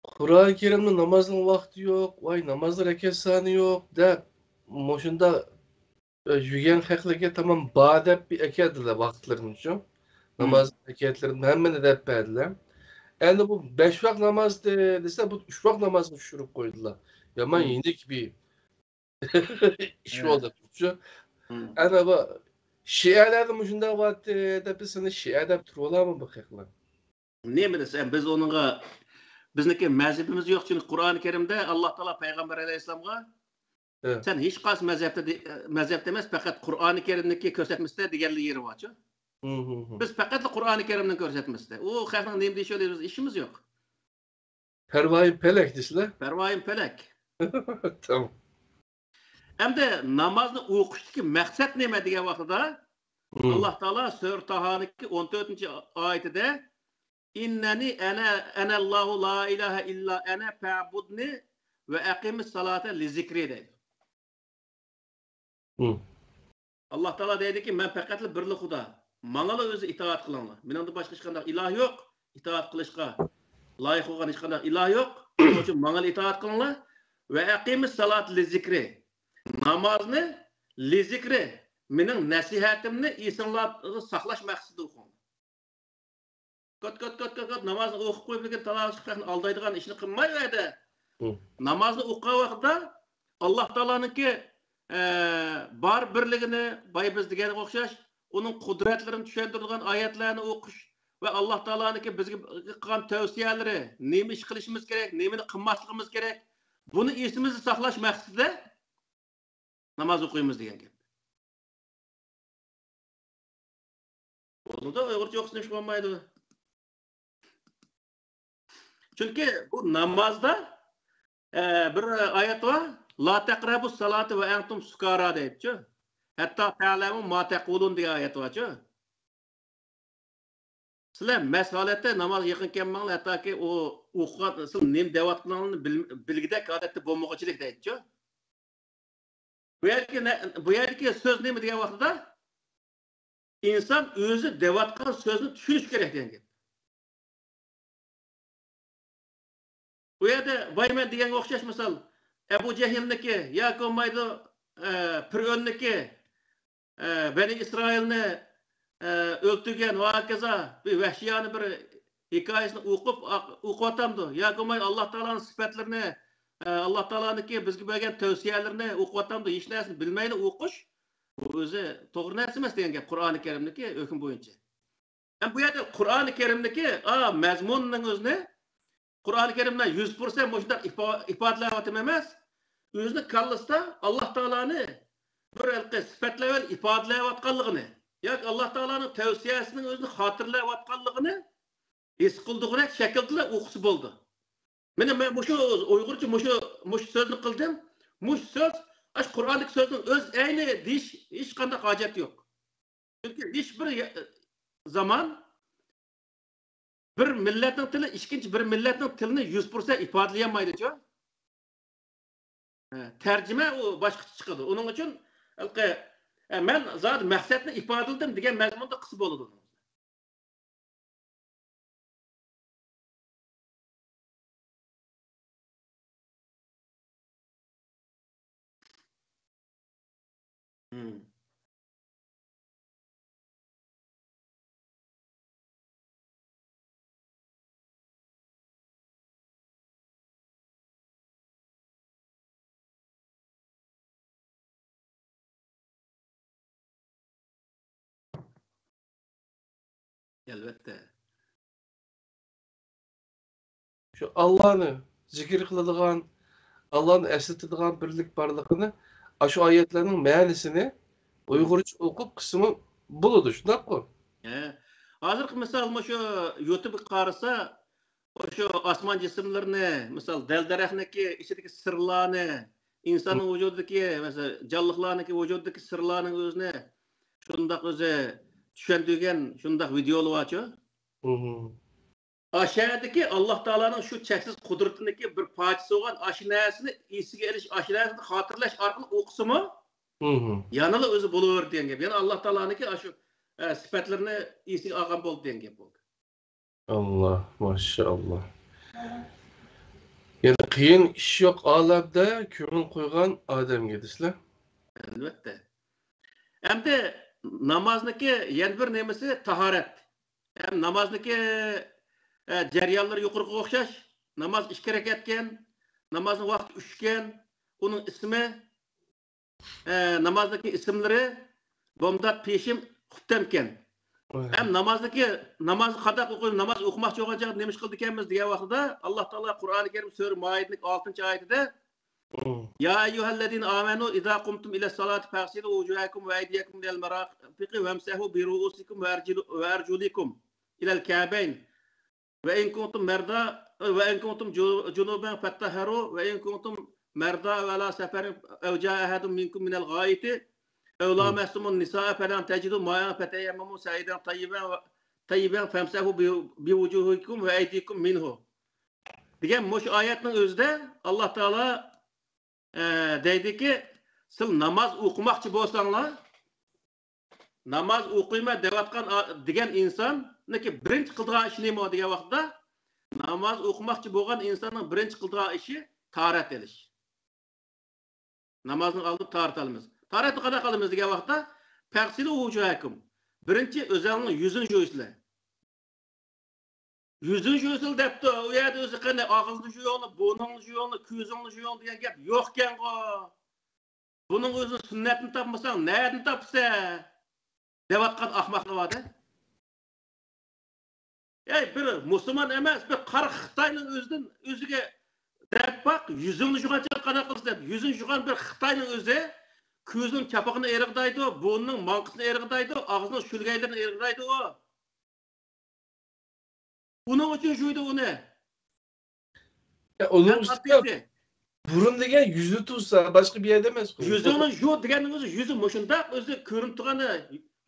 قۇرئان كەرىمنى نامازنىڭ ۋاقتى يوق، ۋاي، نامازنىڭ رەكەت سانى يوق دەپ، مۇشۇنداق يۈگەن خەقلەرگە تامام بار دەپ بىر ئەكەلدىلەر ۋاقىتلىرىنى شۇ. مم. ناماز ئەكەلدىلەر، ھەممىنى دەپ بەردىلەر. ئەمدى بۇ بەش ۋاق ناماز دېسە، بۇ ئۈچ ۋاق نامازغا چۈشۈرۈپ قويدىلار. يامان مم. يېنىك بىر ئىش ھە. بولدى شۇ. مم. ئەنە بۇ شىئەلەردە مۇشۇنداق بارتى دەپ، بىز سېنى شىئە دەپ تۇرۇۋالارمۇ بۇ خەقلەر؟ نېمە دېسەم، بىز ئۇنىڭغا، بىزنىڭكى مەزھىپىمىز يوق، چۈنكى قۇرئان كەرىمدە ئاللا تائالا پەيغەمبەر ئەلەيھىسسالامغا ھە. سەن ھېچقايسى مەزھەپتە دە-، مەزھەپتە ئەمەس، پەقەت قۇرئانى كەرىمنىكى كۆرسەتمىسىدە دېگەنلا يېرى بارچۇ. ھىم، ھىم، ھىم. بىز پەقەتلا قۇرئانى كەرىمنىڭ كۆرسەتمىسىدە. ئۇ خەقنىڭ نېمە دېيىشى بىلەن بىز ئىشىمىز يوق. پەرۋايىم پەلەك دېسىلە. پەرۋايىم پەلەك. تامام. ئەمدى نامازنى ئوقۇشتىكى مەقسەت نېمە دېگەن ۋاقتىدا، ھىم. ئاللاھ تائالا سۈرە تاھانىڭكى ئون تۆتىنچى ئايىتىدە، «ئىننەنى ئەنە، ئەنەللاھۇ لا ئىلاھە ئىللا ئەنە فەبۇدنى ۋە ئەقىمىس سالاتا لىزىكرى» دەيدۇ. ھىم. ئاللاھ تائالا دەيدۇكى، «مەن پەقەتلا بىرلا خۇدا. ماڭىلا ئۆزى ئىتائەت قىلىڭلار. مېنىڭدىن باشقا ھېچقانداق ئىلاھ يوق ئىتائەت قىلىشقا لايىق بولغان، ھېچقانداق ئىلاھ يوق. شۇنىڭ ئۈچۈن ماڭىلا ئىتائەت قىلىڭلار. ۋە ئەقىمىس سالات لىزىكرى. نامازنى لىزىكرى، مېنىڭ نەسىھەتىمنى ئېسىڭلاردا ساقلاش مەقسىتىدە ئوقۇڭلار.» كات، كات، كات، كات، كات، نامازنى ئوقۇپ قويۇپ، لېكىن تالاش خەقنى ئالدايدىغان ئىشنى قىلماي ئۇ يەردە. ھىم. نامازنى ئوقۇغان ۋاقىتتا ئاللاھ تائالانىڭكى، ئە، بار بىرلىكىنى، بايا بىز دېگەنگە ئوخشاش، ئۇنىڭ قۇدرەتلىرىنى چۈشەندۈرىدىغان ئايەتلەرنى ئوقۇش ۋە ئاللاھ تائالانىڭكى بىزگە قىلغان تەۋسىيەلىرى، نېمە ئىش قىلىشىمىز كېرەك، نېمىنى قىلماسلىقىمىز كېرەك، بۇنى ئېسىمىزدە ساقلاش مەقسىتىدە ناماز ئوقۇيمىز دېگەن گەپ. بولىدۇ، ئۇيغۇرچە ئوقۇسا نېمىش بولمايدۇ. چۈنكى بۇ نامازدا، ئە، بىر ئايەت بار، «لا تەقرەبۇ سالاتا ۋە ئەنتۇم سۇكارا» دەيدىچۇ. «ھەتتا تەلەمۇ ما تەقۇلۇن» دېگەن ئايەت بارچۇ. سىلەر مەست ھالەتتە نامازغا يېقىن كەلمەڭلار، ھەتتاكى ئۇ ئوقۇغان، سىلەر نېمە دەۋاتقىنىڭلارنى بىل-، بىلگۈدەك ھالەتتە بولمىغۇچىلىك دەيدىچۇ. بۇ يەردىكى نە-، بۇ يەردىكى سۆز نېمە دېگەن ۋاقتىدا، ئىنسان ئۆزى دەۋاتقان سۆزنى چۈشىنىش كېرەك دېگەن گەپ. بۇ يەردە بايمەن دېگەنگە ئوخشاش مىسال، ئەبۇ جەھىلنىكى ياكى بولمايدۇ، ئە، پىرئۆننىكى، ئە، بەنى ئىسرائىلنى، ئە، ئۆلتۈرگەن ۋە ھاكازا بىر ۋەھشىيانە بىر ھېكايىسىنى ئوقۇپ، ئوقۇۋاتامدۇ؟ ياكى بولمايدۇ ئاللاھ تائالانىڭ سۈپەتلىرىنى، ئە، ئاللاھ تائالانىڭكى بىزگە بەرگەن تەۋسىيەلىرىنى ئوقۇۋاتامدۇ؟ ھېچ نەرسىنى بىلمەيلا ئوقۇش، بۇ ئۆزى توغرا نەرسە ئەمەس دېگەن گەپ قۇرئانى كەرىمدىكى ھۆكۈم بويىچە. ھەم بۇ يەردە قۇرئانى كەرىمدىكى، ئا، مەزمۇننىڭ ئۆزىنى، قۇرئانى كەرىمدە يۈز پىرسەنت مۇشۇنداق ئىپا-، ئىپادىلەۋاتىمەن ئەمەس، ئۆزىنىڭ كاللىسىدا ئاللاھ تائالانى بىر ھېلىقى سۈپەتلەپ ئىپادىلەۋاتقانلىقىنى ياكى ئاللاھ تائالانىڭ تەۋسىيەسىنىڭ ئۆزىنى خاتىرىلەۋاتقانلىقىنى ھېس قىلىدىغۇدەك شەكىلدىلا ئوقۇسا بولىدۇ. مانا مەن مۇشۇ ئۇيغۇرچە مۇشۇ، مۇشۇ سۆزنى قىلدىم. مۇشۇ سۆز، ئاشۇ قۇرئاندىكى سۆزنىڭ ئۆز ئەينى دېيىش ھېچقانداق ھاجەت يوق. چۈنكى ھېچبىر يە-، زامان بىر مىللەتنىڭ تىلى ئىككىنچى بىر مىللەتنىڭ تىلىنى يۈز پىرسەنت ئىپادىلىيەلمەيدۇچۇ. ھە، تەرجىمە ئۇ باشقىچە چىقىدۇ. ئۇنىڭ ئۈچۈن ھېلىقى، ئە، مەن زادى مەقسەتنى ئىپادىلىدىم دېگەن مەزمۇندا قىلسا بولىدۇ. مم. ئەلۋەتتە. شۇ ئاللانى زىكىر قىلىدىغان، ئاللانى ئەسلىتىدىغان بىرلىك بارلىقىنى، ئاشۇ ئايەتلەرنىڭ مەنىسىنى ئۇيغۇرچە ئوقۇپ قىلسىمۇ بولىدۇ، شۇنداققۇ؟ ھە. ھازىرقى مىسال، مۇشۇ يۇتۇبقا قارىسا، مۇشۇ ئاسمان جىسىملىرىنى، مىسال، دەل-دەرەخنىڭكى ئىچىدىكى سىرلارنى، ئىنساننىڭ ۋۇجۇدىدىكى، مەسىلەن، جانلىقلارنىڭكى ۋۇجۇدىدىكى سىرلارنىڭ ئۆزىنى شۇنداق ئۆزى چۈشەندۈرگەن شۇنداق ۋىدېئولار بارچۇ. مم. ئاشۇ يەردىكى ئاللاھ تائالانىڭ شۇ چەكسىز قۇدرىتىنىڭكى بىر پارچىسى بولغان ئاشۇ نەرسىنى ئېسىگە ئېلىش، ئاشۇ نەرسىنى خاتىرىلەش ئارقىلىق ئوقۇسىمۇ، مم، يەنىلا ئۆزى بولۇۋېرىدۇ دېگەن گەپ. يەنى ئاللاھ تائالانىڭكى ئاشۇ، ئە، سۈپەتلىرىنى ئېسىگە ئالغان بولدى دېگەن گەپ بولدى. ئاللاھ، ماشائاللاھ. يەنى قىيىن ئىش يوق ئالەمدە، كۆڭۈل قويغان ئادەمگە دېسىلە. ئەلۋەتتە. ئەمدى نامازنىڭكى يەنە بىر نېمىسى تاھارەت. ھەم نامازنىڭكى، ئە، جەريانلىرى يۇقىرىقىغا ئوخشاش. ناماز ئىككى رەكەتكەن، نامازنىڭ ۋاقتى ئۈچكەن، ئۇنىڭ ئىسمى، ئە، نامازنىڭكى ئىسىملىرى بومدات، پېشىم، خۇپتەمكەن. ھەم نامازنىڭكى، نامازنى قانداق ئوقۇيمىز، ناماز ئوقۇماقچى بولغان چاغدا نېمە ئىش قىلىدىكەنمىز دېگەن ۋاقتىدا، ئاللاھ تائالا قۇرئانى كەرىم سۈرە مائىدىنىڭ ئالتىنچى ئايىتىدە، يا أيها الذين آمنوا إذا قمتم إلى الصلاة فاغسلوا وجوهكم وأيديكم إلى المرافق وامسحوا برؤوسكم وأرجلكم إلى الكعبين وإن كنتم مرضى وإن كنتم جنبا فاطهروا وإن كنتم مرضى أو على سفر أو جاء أحد منكم من الغائط أو لامستم النساء فلم تجدوا ماء فتيمموا صعيدا طيبا طيبا فامسحوا بوجوهكم وأيديكم منه دېگەن مۇشۇ ئايەتنىڭ ئۆزىدە ئاللا تائالا ئە، دەيدىكى، سىلەر ناماز ئوقۇماقچى بولساڭلار، ناماز ئوقۇيمەن دەۋاتقان ئا-، دېگەن ئىنساننىڭكى بىرىنچى قىلىدىغان ئىشى نېمە دېگەن ۋاقىتتا، ناماز ئوقۇماقچى بولغان ئىنساننىڭ بىرىنچى قىلىدىغان ئىشى تاھارەت ئېلىش. نامازنىڭ ئالدىدا تاھارەت ئالىمىز. تاھارەتنى قانداق ئالىمىز دېگەن ۋاقىتتا، فاغسلوا وجوهكم. بىرىنچى ئۆزۈڭنىڭ يۈزىنى يۇيىسىلەر. يۈزىنى يۇيسىلا دەپتۇ. ئۇ يەردە ئۆزى قېنى ئاغزىنى يۇيۇڭلار، بۇرنۇڭنى يۇيۇڭلار، كۆزۈڭنى يۇيۇڭ دېگەن گەپ يوقكەنغۇ. بۇنىڭ ئۆزىنى سۈننەتنى تاپمىساڭ، نەدىن تاپىسەن؟ دەۋاتقان ئاخماقلار بار-دە. ئەي، بىر مۇسۇلمان ئەمەس، بىر قارا خىتاينىڭ ئۆزىدىن ئۆزىگە دەپ باق، يۈزۈڭنى يۇغانچە قانداق قىلىسەن دەپ، يۈزىنى يۇغان بىر خىتاينىڭ ئۆزى كۆزىنىڭ چاپىقىنى ئېرىغدايدۇ، بۇرنىنىڭ ماڭقىسىنى ئېرىغدايدۇ، ئاغزىنىڭ شۆلگەيلىرىنى ئېرىغدايدۇ. ئۇنىڭ ئۈچۈن يۇيدۇ ئۇنى. يا، ئۇنىڭ ئۈستىگە بۇرۇن دېگەن يۈزى تۇرسا، باشقا بىر يەردە ئەمەسقۇ. يۈزۈڭنى يۇ دېگەننىڭ ئۆزى يۈزى مۇشۇنداق ئۆزى كۆرۈنۈپ تۇرغان.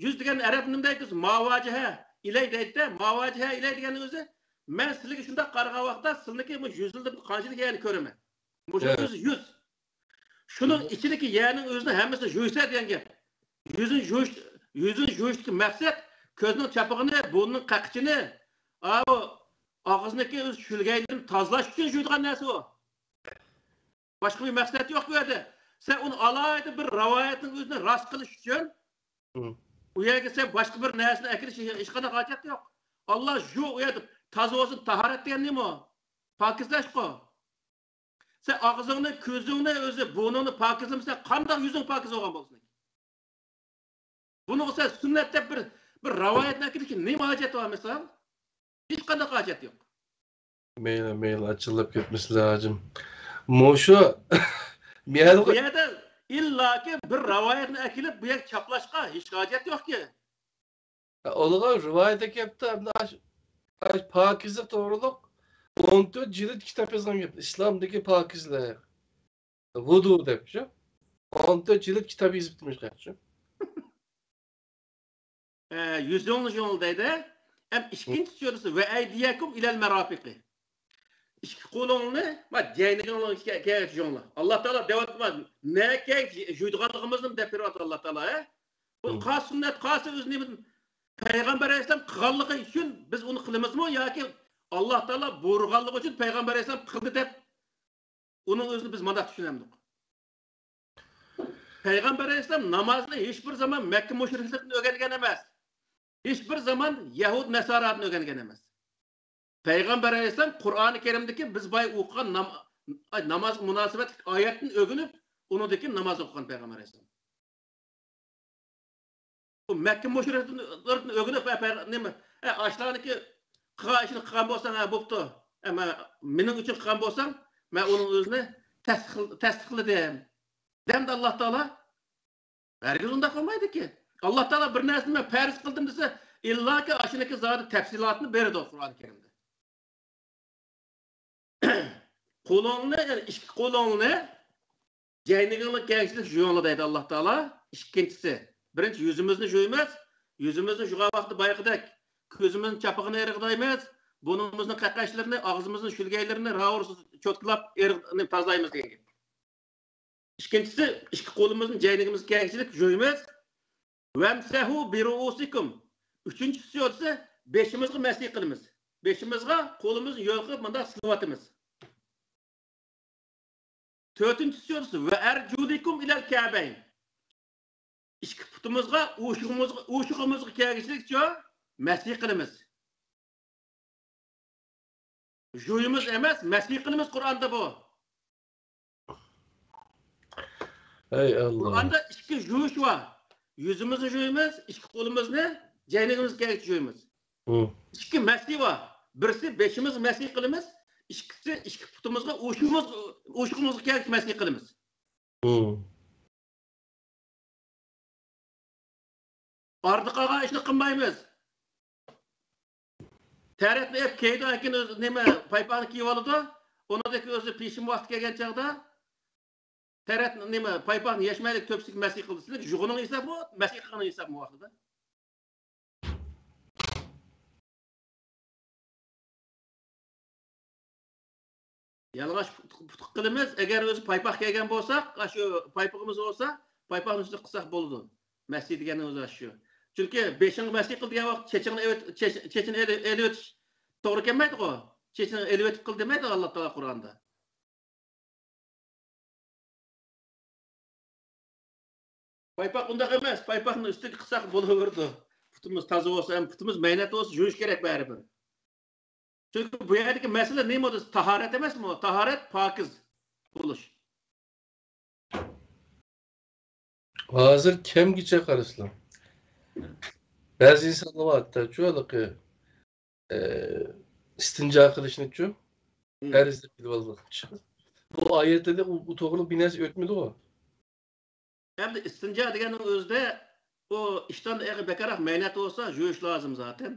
يۈز دېگەن ئەرەبتە نېمە دەيدۇ؟ ماۋاجىھە ئىلەي دەيدۇ-دە. ماۋاجىھە ئىلەي دېگەننىڭ ئۆزى مەن سىلىگە شۇنداق قارىغان ۋاقىتتا سىلىنىڭكى مۇشۇ يۈزلىرىدىن قانچىلىك يەرنى كۆرىمەن. مۇشۇ ئۆزى يۈز. شۇنىڭ ئىچىدىكى يەرنىڭ ئۆزىنى ھەممىسىنى يۇيسا دېگەن گەپ. يۈزىنى يۇيۇش، يۈزىنى يۇيۇشتىكى مەقسەت كۆزنىڭ چاپىقىنى، بۇرنىنىڭ قەقىچىنى، ئاۋۇ ئاغزىنىڭكى ئۆز شۆلگەيلىرىنى تازىلاش ئۈچۈن يۇيىدىغان نەرسە ئۇ. باشقا بىر مەقسەت يوق بۇ يەردە. سەن ئۇنى ئالاھىدە بىر رىۋايەتنىڭ ئۆزىنى راست قىلىش ئۈچۈن ئۇ يەرگە سەن باشقا بىر نەرسىنى ئەكىرىش ھېچقانداق ھاجەت يوق. ئاللا شۇ ئۇ يەردە تازا بولسۇن، تاھارەت دېگەن نېمە ئۇ؟ پاكىزلاشقۇ. سەن ئاغزىڭنى، كۆزۈڭنى، ئۆزى بۇرنۇڭنى پاكىزلىمىسەڭ، قانداق يۈزۈڭ پاكىز بولغان بولسۇن؟ بۇنىڭغا سەن سۈننەت دەپ بىر، بىر رىۋايەتنى ئەكېلىشكە نېمە ھاجەت بار مىسال؟ ھېچقانداق ھاجەت يوق. مەيلى، مەيلى، ئاچچىقلاپ كەتمىسىلە، ھاجىم. مۇشۇ بۇ يەردە ئىللاكى بىر رىۋايەتنى ئەكېلىپ، بۇ يەرگە چاپلاشقا ھېچ ھاجەت يوقكى. ئۇلىغا رىۋايەت ئەكەپتۇ، ئەمدى ئاش-، ئاش-، پاكىزە توغرۇلۇق ئون تۆت جىلىد كىتاب يازغان گەپ. ئىسلامدىكى پاكىزلىق، ۋۇدۇ دەپ شۇ. ئون تۆت جىلىد كىتاب يېزىپتىمىش شۇ. ئە، يۈزۈڭنى يۇيۇڭلار دەيدۇ. ھەم ئىككىنچى سۈرىسى، ۋە ئەيدىيەكۇم ئىلەل مەرافىقى. ئىككى قولۇڭنى، ما، جەينىگىڭلارغا كە-، كەيگىچە يۇيۇڭلار. ئاللا تائالا دەۋاتىدۇ، نەگە يۇيىدىغانلىقىمىزنى دەپ بېرىۋاتىدۇ ئاللا تائالا، ھە؟ بۇ قا سۈننەت، قاسى ئۆزى نېمە؟ پەيغەمبەر ئەلەيھىسسالام قىلغانلىقى ئۈچۈن بىز ئۇنى قىلىمىزمۇ ياكى ئاللا تائالا بۇيرۇغانلىقى ئۈچۈن پەيغەمبەر ئەلەيھىسسالام قىلدى دەپ ئۇنىڭ ئۆزىنى بىز مانداق چۈشىنەمدۇق؟ پەيغەمبەر ئەلەيھىسسالام نامازنى ھېچ بىر زامان مەككە مۇشرىكلىرىدىن ئۆگەنگەن ئەمەس. ھېچ بىر زامان يەھۇد نەسارادىن ئۆگەنگەن ئەمەس. پەيغەمبەر ئەلەيھىسسالام قۇرئانى كەرىمدىكى بىز بايا ئوقۇغان نام-، ئاي، نامازغا مۇناسىۋەتلىك ئايەتتىن ئۆگىنىپ، ئۇنىڭدىن كېيىن ناماز ئوقۇغان پەيغەمبەر ئەلەيھىسسالام. بۇ مەككە مۇشرىكلىرىدىن ئۆگىنىپ، ۋە پەيغ-، نېمە، ئە، ئاشۇلارنىڭكى قىلغان ئىشىنى قىلغان بولساڭ، ھە، بوپتۇ. ئەمما مېنىڭ ئۈچۈن قىلغان بولساڭ، مەن ئۇنىڭ ئۆزىنى تەستىق-، تەستىقلىدىم. دەمدە ئاللا تائالا ھەرگىز ئۇنداق قىلمايدىكى. ئاللا تائالا بىر نەرسىنى مەن پەرز قىلدىم دېسە، ئىللاكى ئاشۇنىڭكى زادى تەپسىلاتىنى بېرىدۇ قۇرئان كەرىمدە. قولۇڭنى، يەنى ئىككى قولۇڭنى جەينىگىڭلار كەيگىچىلىك يۇيۇڭلار دەيدۇ ئاللا تائالا. ئىككىنچىسى، بىرىنچى يۈزىمىزنى يۇيىمىز. يۈزىمىزنى يۇغان ۋاقتىدا بايىقىدەك كۆزىمىزنى چاپىقىنى ئېرىغدايمىز. بۇرنىمىزنىڭ قەقەچلىرىنى، ئاغزىمىزنىڭ شۆلگەيلىرىنى راۋۇرۇسىز چوتكىلاپ ئېرىغ-، نېمە، تازىلايمىز دېگەن گەپ. ئىككىنچىسى، ئىككى قولىمىزنى جەينىگىمىزگە كەيگىچىلىك يۇيىمىز. ۋەمسەھۇ بىرۇئۇسىكۇم. ئۈچىنچىسى بولسا بېشىمىزغا مەسىھ قىلىمىز. بېشىمىزغا قولىمىزنى يويۇپ مۇنداق سىلىۋاتىمىز. تۆتىنچىسى بولسا ۋە ئەرجۇلىكۇم ئىلەل كەبەين. ئىككى پۇتىمىزغا، ئۇشۇغىمىزغا، ئۇشۇغىمىزغا كەلگۈچىلىكچە مەسىھ قىلىمىز. يۇيىمىز ئەمەس، مەسىھ قىلىمىز قۇرئاندا بۇ. ئەي ئاللا. قۇرئاندا ئىككى يۇيۇش بار. يۈزىمىزنى يۇيىمىز، ئىككى قولىمىزنى جەينىگىمىزگە كەلگۈچە يۇيىمىز. ھە. ئىككى مەسىھ بار. بىرسى بېشىمىزغا مەسىھ قىلىمىز، ئىككىسى، ئىككى پۇتىمىزغا ئۇشىمىز، ئۇشقۇمىزغا كەلگۈچە مەسىھ قىلىمىز. مم. ئارىدا قالغان ئىشنى قىلمايمىز. تەرەتنى ئېلىپ كىيىدۇ، لېكىن ئۆزى نېمە، پايپاقنى كىيىۋالىدۇ. ئۇنىڭدىكى ئۆزى پېشىم ۋاقتى كەلگەن چاغدا تەرەت نېمە، پايپاقنى يەشمەيلىك تۆپىسىگە مەسىھ قىلدى. سىلەر يۇغىنىڭ ھېسابىمۇ، مەسىھ قىلغىنىڭ ھېسابىمۇ ۋاقتىدا. يالىڭاچ پۇت-، پۇتقا قىلىمىز. ئەگەر ئۆزى پايپاق كىيگەن بولساق، ئاشۇ پايپىقىمىز بولسا، پايپاقنى ئۈستىدە قىلساق بولىدۇ. مەسىھ دېگەننىڭ ئۆزى ئاشۇ. چۈنكى بېشىڭغا مەسىھ قىل دېگەن ۋاقىت چېچىڭنى ئېلىۋېت-، چېچ-، چېچىنى ئېلى-، ئېلىۋېتىش توغرا كەلمەيدىغۇ. چېچىنى ئېلىۋېتىپ قىل دېمەيدۇ ئاللا تائالا قۇرئاندا. پايپاق ئۇنداق ئەمەس. پايپاقنى ئۈستىگە قىلساق بولۇۋېرىدۇ. پۇتىمىز تازا بولسا ھەم، پۇتىمىز مەينەت بولسا يۇيۇش كېرەك بەرىبىر. چۈنكى بۇ يەردىكى مەسىلە نېمە بولدى؟ تاھارەت ئەمەسمۇ؟ تاھارەت، پاكىز بولۇش. ھازىر كەمگىچە قارىسىلا. بەزى ئىنسانلار بار، ھەتتاچۇ ھېلىقى، ئى، ئىستىنجا قىلىشنىچۇ، مم. پەرز دەپ بىلىۋالغانچۇ. بۇ ئايەتلەردە ئۇ، ئۇ توغرىلىق بىر نەرسە ئۆتمىدىغۇ. ئەمدى ئىستىنجا دېگەننىڭ ئۆزىدە ئۇ ئىشتان ئېغى بەكرەك مەينەت بولسا يۇيۇش لازىم زاتەن.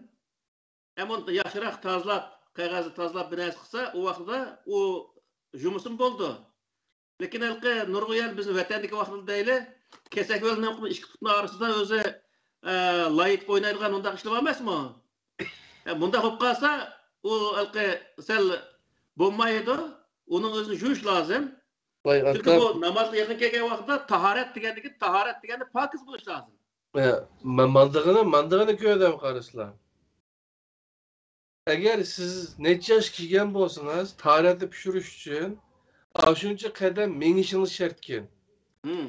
ئەمما ئۇنى ياخشىراق تازىلاپ، قەغەزنى تازىلاپ بىر نەرسە قىلسا، ئۇ ۋاقتىدا ئۇ يۇمىسىمۇ بولىدۇ. لېكىن ھېلىقى نۇرغۇن يەر بىزنىڭ ۋەتەندىكى ۋاقتىدا دەيلى، كېسەك بىلەن نېمە قىلىپ ئىككى پۇتنىڭ ئارىسىدا ئۆزى، ئە، لاي ئېتىپ ئوينايدىغان ئۇنداق ئىشلار بار ئەمەسمۇ؟ ئە، مۇنداق بولۇپ قالسا، ئۇ ھېلىقى سەل بولمايدۇ. ئۇنىڭ ئۆزىنى يۇيۇش لازىم. ۋاي چۈنكى ئاتا. بۇ نامازغا يېقىن كەلگەن ۋاقىتتا تاھارەت دېگەندىكى، تاھارەت دېگەندە پاكىز بولۇش لازىم. ئە، ما-، ماندىغىنى، ماندىغىنى كۆرۈڭ قارىسىلا. ئەگەر سىز نەچچە ياش كىرگەن بولسىڭىز، تاھارەتنى پۈشۈرۈش ئۈچۈن ئاشۇنچە قەدەم مېڭىشىڭىز شەرتكەن. مم.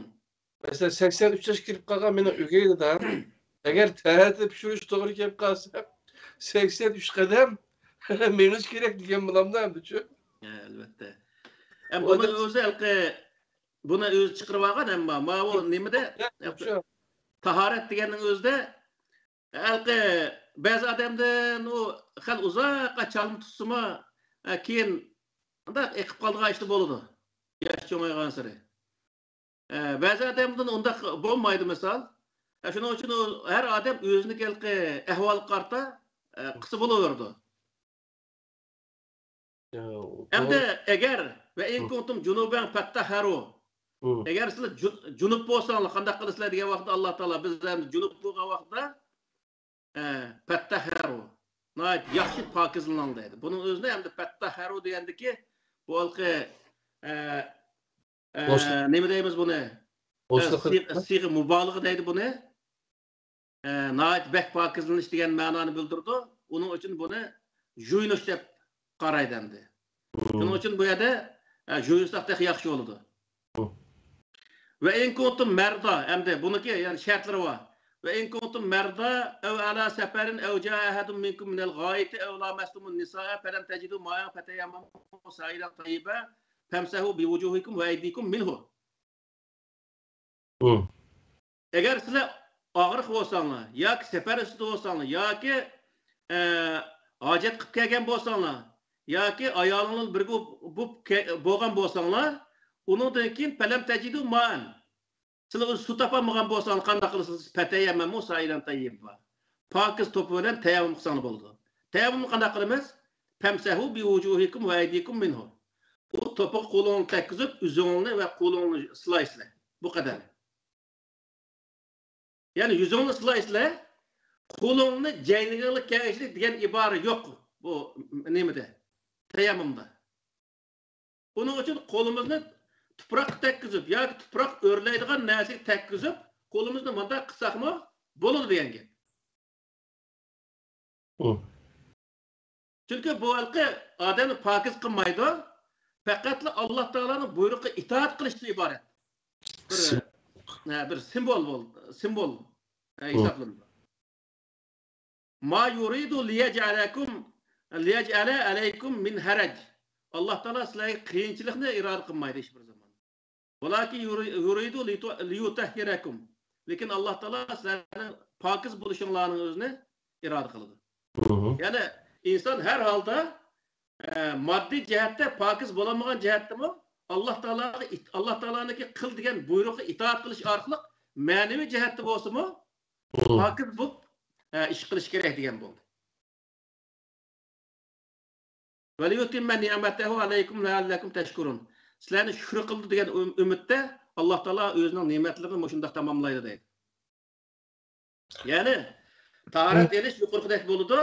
مەسىلەن، سەكسەن ئۈچ ياشقا كىرىپ قالغان مېنىڭ ئۆگەي دادام، ئەگەر تەھارەتنى پۈشۈرۈش توغرا كېلىپ قالسا، سەكسەن ئۈچ قەدەم مېڭىش كېرەك دېگەن بولامدا ئەمدىچۇ؟ ھە، ئەلۋەتتە. ئەم، بۇنى ئۆزى ھېلىقى، بۇنى ئۆزى چىقىرىپ ئالغان، ئەمما ماۋۇ نېمىدە، تاھارەت دېگەننىڭ ئۆزىدە ھېلىقى بەزى ئادەمدىن ئۇ خېلى ئۇزاققا چالما تۇتسىمۇ، ئە، كېيىن ئۇنداق ئېقىپ قالىدىغان ئىشلار بولىدۇ. ياش چوڭايغانسېرى. ئە، بەزى ئادەمدىن ئۇنداق بولمايدۇ، مىسال. ئە، شۇنىڭ ئۈچۈن ئۇ ھەر ئادەم ئۆزىنىڭكى ھېلىقى ئەھۋالىغا قارىتا، ئە، قىلسا بولۇۋېرىدۇ. يا، ئەمدى ئەگەر، ۋە ئىن كۇنتۇم جۇنۇبەن فەتتەھھەرۇ. ئەگەر سىلەر جۇ-، جۇنۇپ بولساڭلار، قانداق قىلىسىلەر دېگەن ۋاقىتتا، ئاللا تائالا بىز ئەمدى جۇنۇپ بولغان ۋاقىتتا، ئە، فەتتەھھەرۇ. ناھايىتى ياخشى پاكىزلىنىڭ دەيدۇ. بۇنىڭ ئۆزىنى ئەمدى فەتتەھھەرۇ دېگەندىكى، بۇ ھېلىقى، ئە، ئە، بوشلۇق. نېمە دەيمىز بۇنى؟ بوشلۇق. ئە، سىغ-، سىغە مۇبالىغە دەيدۇ بۇنى. ئە، ناھايىتى بەك پاكىزلىنىش دېگەن مەنانى بىلدۈرىدۇ. ئۇنىڭ ئۈچۈن بۇنى يۇيۇنۇش دەپ قارايدۇ ئەمدى. شۇنىڭ ئۈچۈن بۇ يەردە، ئە، يۇيۇنساق تېخى ياخشى بولىدۇ. ۋە ئىن كۇنتۇم مەردا، ئەمدى بۇنىڭكى، يەنى شەرتلىرى بار. ۋە ئىن كۇنتۇم مەردا ئەۋ ئەلا سەپەرىن ئەۋ جائە ئەھەدۇن مىنكۇم مىنەل غائىتى ئەۋ لامەستۇمۇن نىسائە فەلەم تەجىدۇ مائەن فەتەيەممەمۇ سائىلەن تەييىبەن فەمسەھۇ بىۋۇجۇھىكۇم ۋە ئەيدىكۇم مىنھۇ. ئەگەر سىلەر ئاغرىق بولساڭلار ياكى سەپەر ئۈستىدە بولساڭلار ياكى، ئە، ھاجەت قىلىپ كەلگەن بولساڭلار ياكى ئايالىڭلار بىرگە بولۇپ كە-، بولغان بولساڭلار، ئۇنىڭدىن كېيىن فەلەم تەجىدۇ مائەن. سىلەر ئۆزى سۇ تاپالمىغان بولساڭلار قانداق قىلىسىز؟ فەتەيەممەمۇ سائىلەن تەييىبا. پاكىز توپا بىلەن تەيەممۇم قىلساڭلار بولىدۇ. تەيەممۇمنى قانداق قىلىمىز؟ فەمسەھۇ بىۋۇجۇھىكۇم ۋە ئەيدىكۇم مىنھۇ. بۇ توپىغا قولۇڭنى تەگكۈزۈپ، يۈزۈڭنى ۋە قولۇڭنى سىلايسىلەر. بۇ قەدەر. يەنى يۈزۈڭنى سىلايسىلەر، قولۇڭنى جەينىگىڭلار كەلگۈچىلىك دېگەن ئىبارە يوق بۇ نېمىدە، تەيەممۇمدا. ئۇنىڭ ئۈچۈن قولىمىزنى تۇپراققا تەگكۈزۈپ ياكى تۇپراق ئۆرلەيدىغان نەرسىگە تەگكۈزۈپ، قولىمىزنى مۇنداق قىلساقمۇ بولىدۇ دېگەن گەپ. چۈنكى بۇ ھېلىقى ئادەمنى پاكىز قىلمايدۇ، پەقەتلا ئاللا تائالانىڭ بۇيرۇقىغا ئىتائەت قىلىشتىن ئىبارەت. بىر، ھە، بىر سىمۋول بول-، سىمۋول، ھە، ھېسابلىنىدۇ. ما يۇرىدۇ لىيەجئەلەكۇم، لىيەجئەلە ئەلەيكۇم مىن ھەرەج. ئاللا تائالا سىلەرگە قىيىنچىلىقنى ئىرادە قىلمايدۇ ھېچ بىر زامان. ۋالاكىن يۇرى-، يۇرىدۇ لىتۇ-، لىيۇتەھھىرەكۇم. لېكىن ئاللا تائالا سىلەرنىڭ پاكىز بولۇشۇڭلارنىڭ ئۆزىنى ئىرادە قىلىدۇ. يەنى ئىنسان ھەر ھالدا ئە، ماددىي جەھەتتە پاكىز بولالمىغان جەھەتتىمۇ، ئاللا تائالاغا ئىت-، ئاللا تائالانىڭكى قىل دېگەن بۇيرۇقىغا ئىتائەت قىلىش ئارقىلىق مەنىۋى جەھەتتە بولسىمۇ، مم. پاكىز بولۇپ، ئە، ئىش قىلىش كېرەك دېگەن بولدى. ۋەليۇتىممە نىئمەتەھۇ ئەلەيكۇم لەئەللەكۇم تەشكۇرۇن. سىلەرنى شۈكۈر قىلىدۇ دېگەن ئۈم-، ئۈمىدتە، ئاللا تائالا ئۆزىنىڭ نېمەتلىرىنى مۇشۇنداق تاماملايدۇ دەيدۇ. يەنى، تاھارەت ئېلىش يۇقىرىقىدەك بولىدۇ.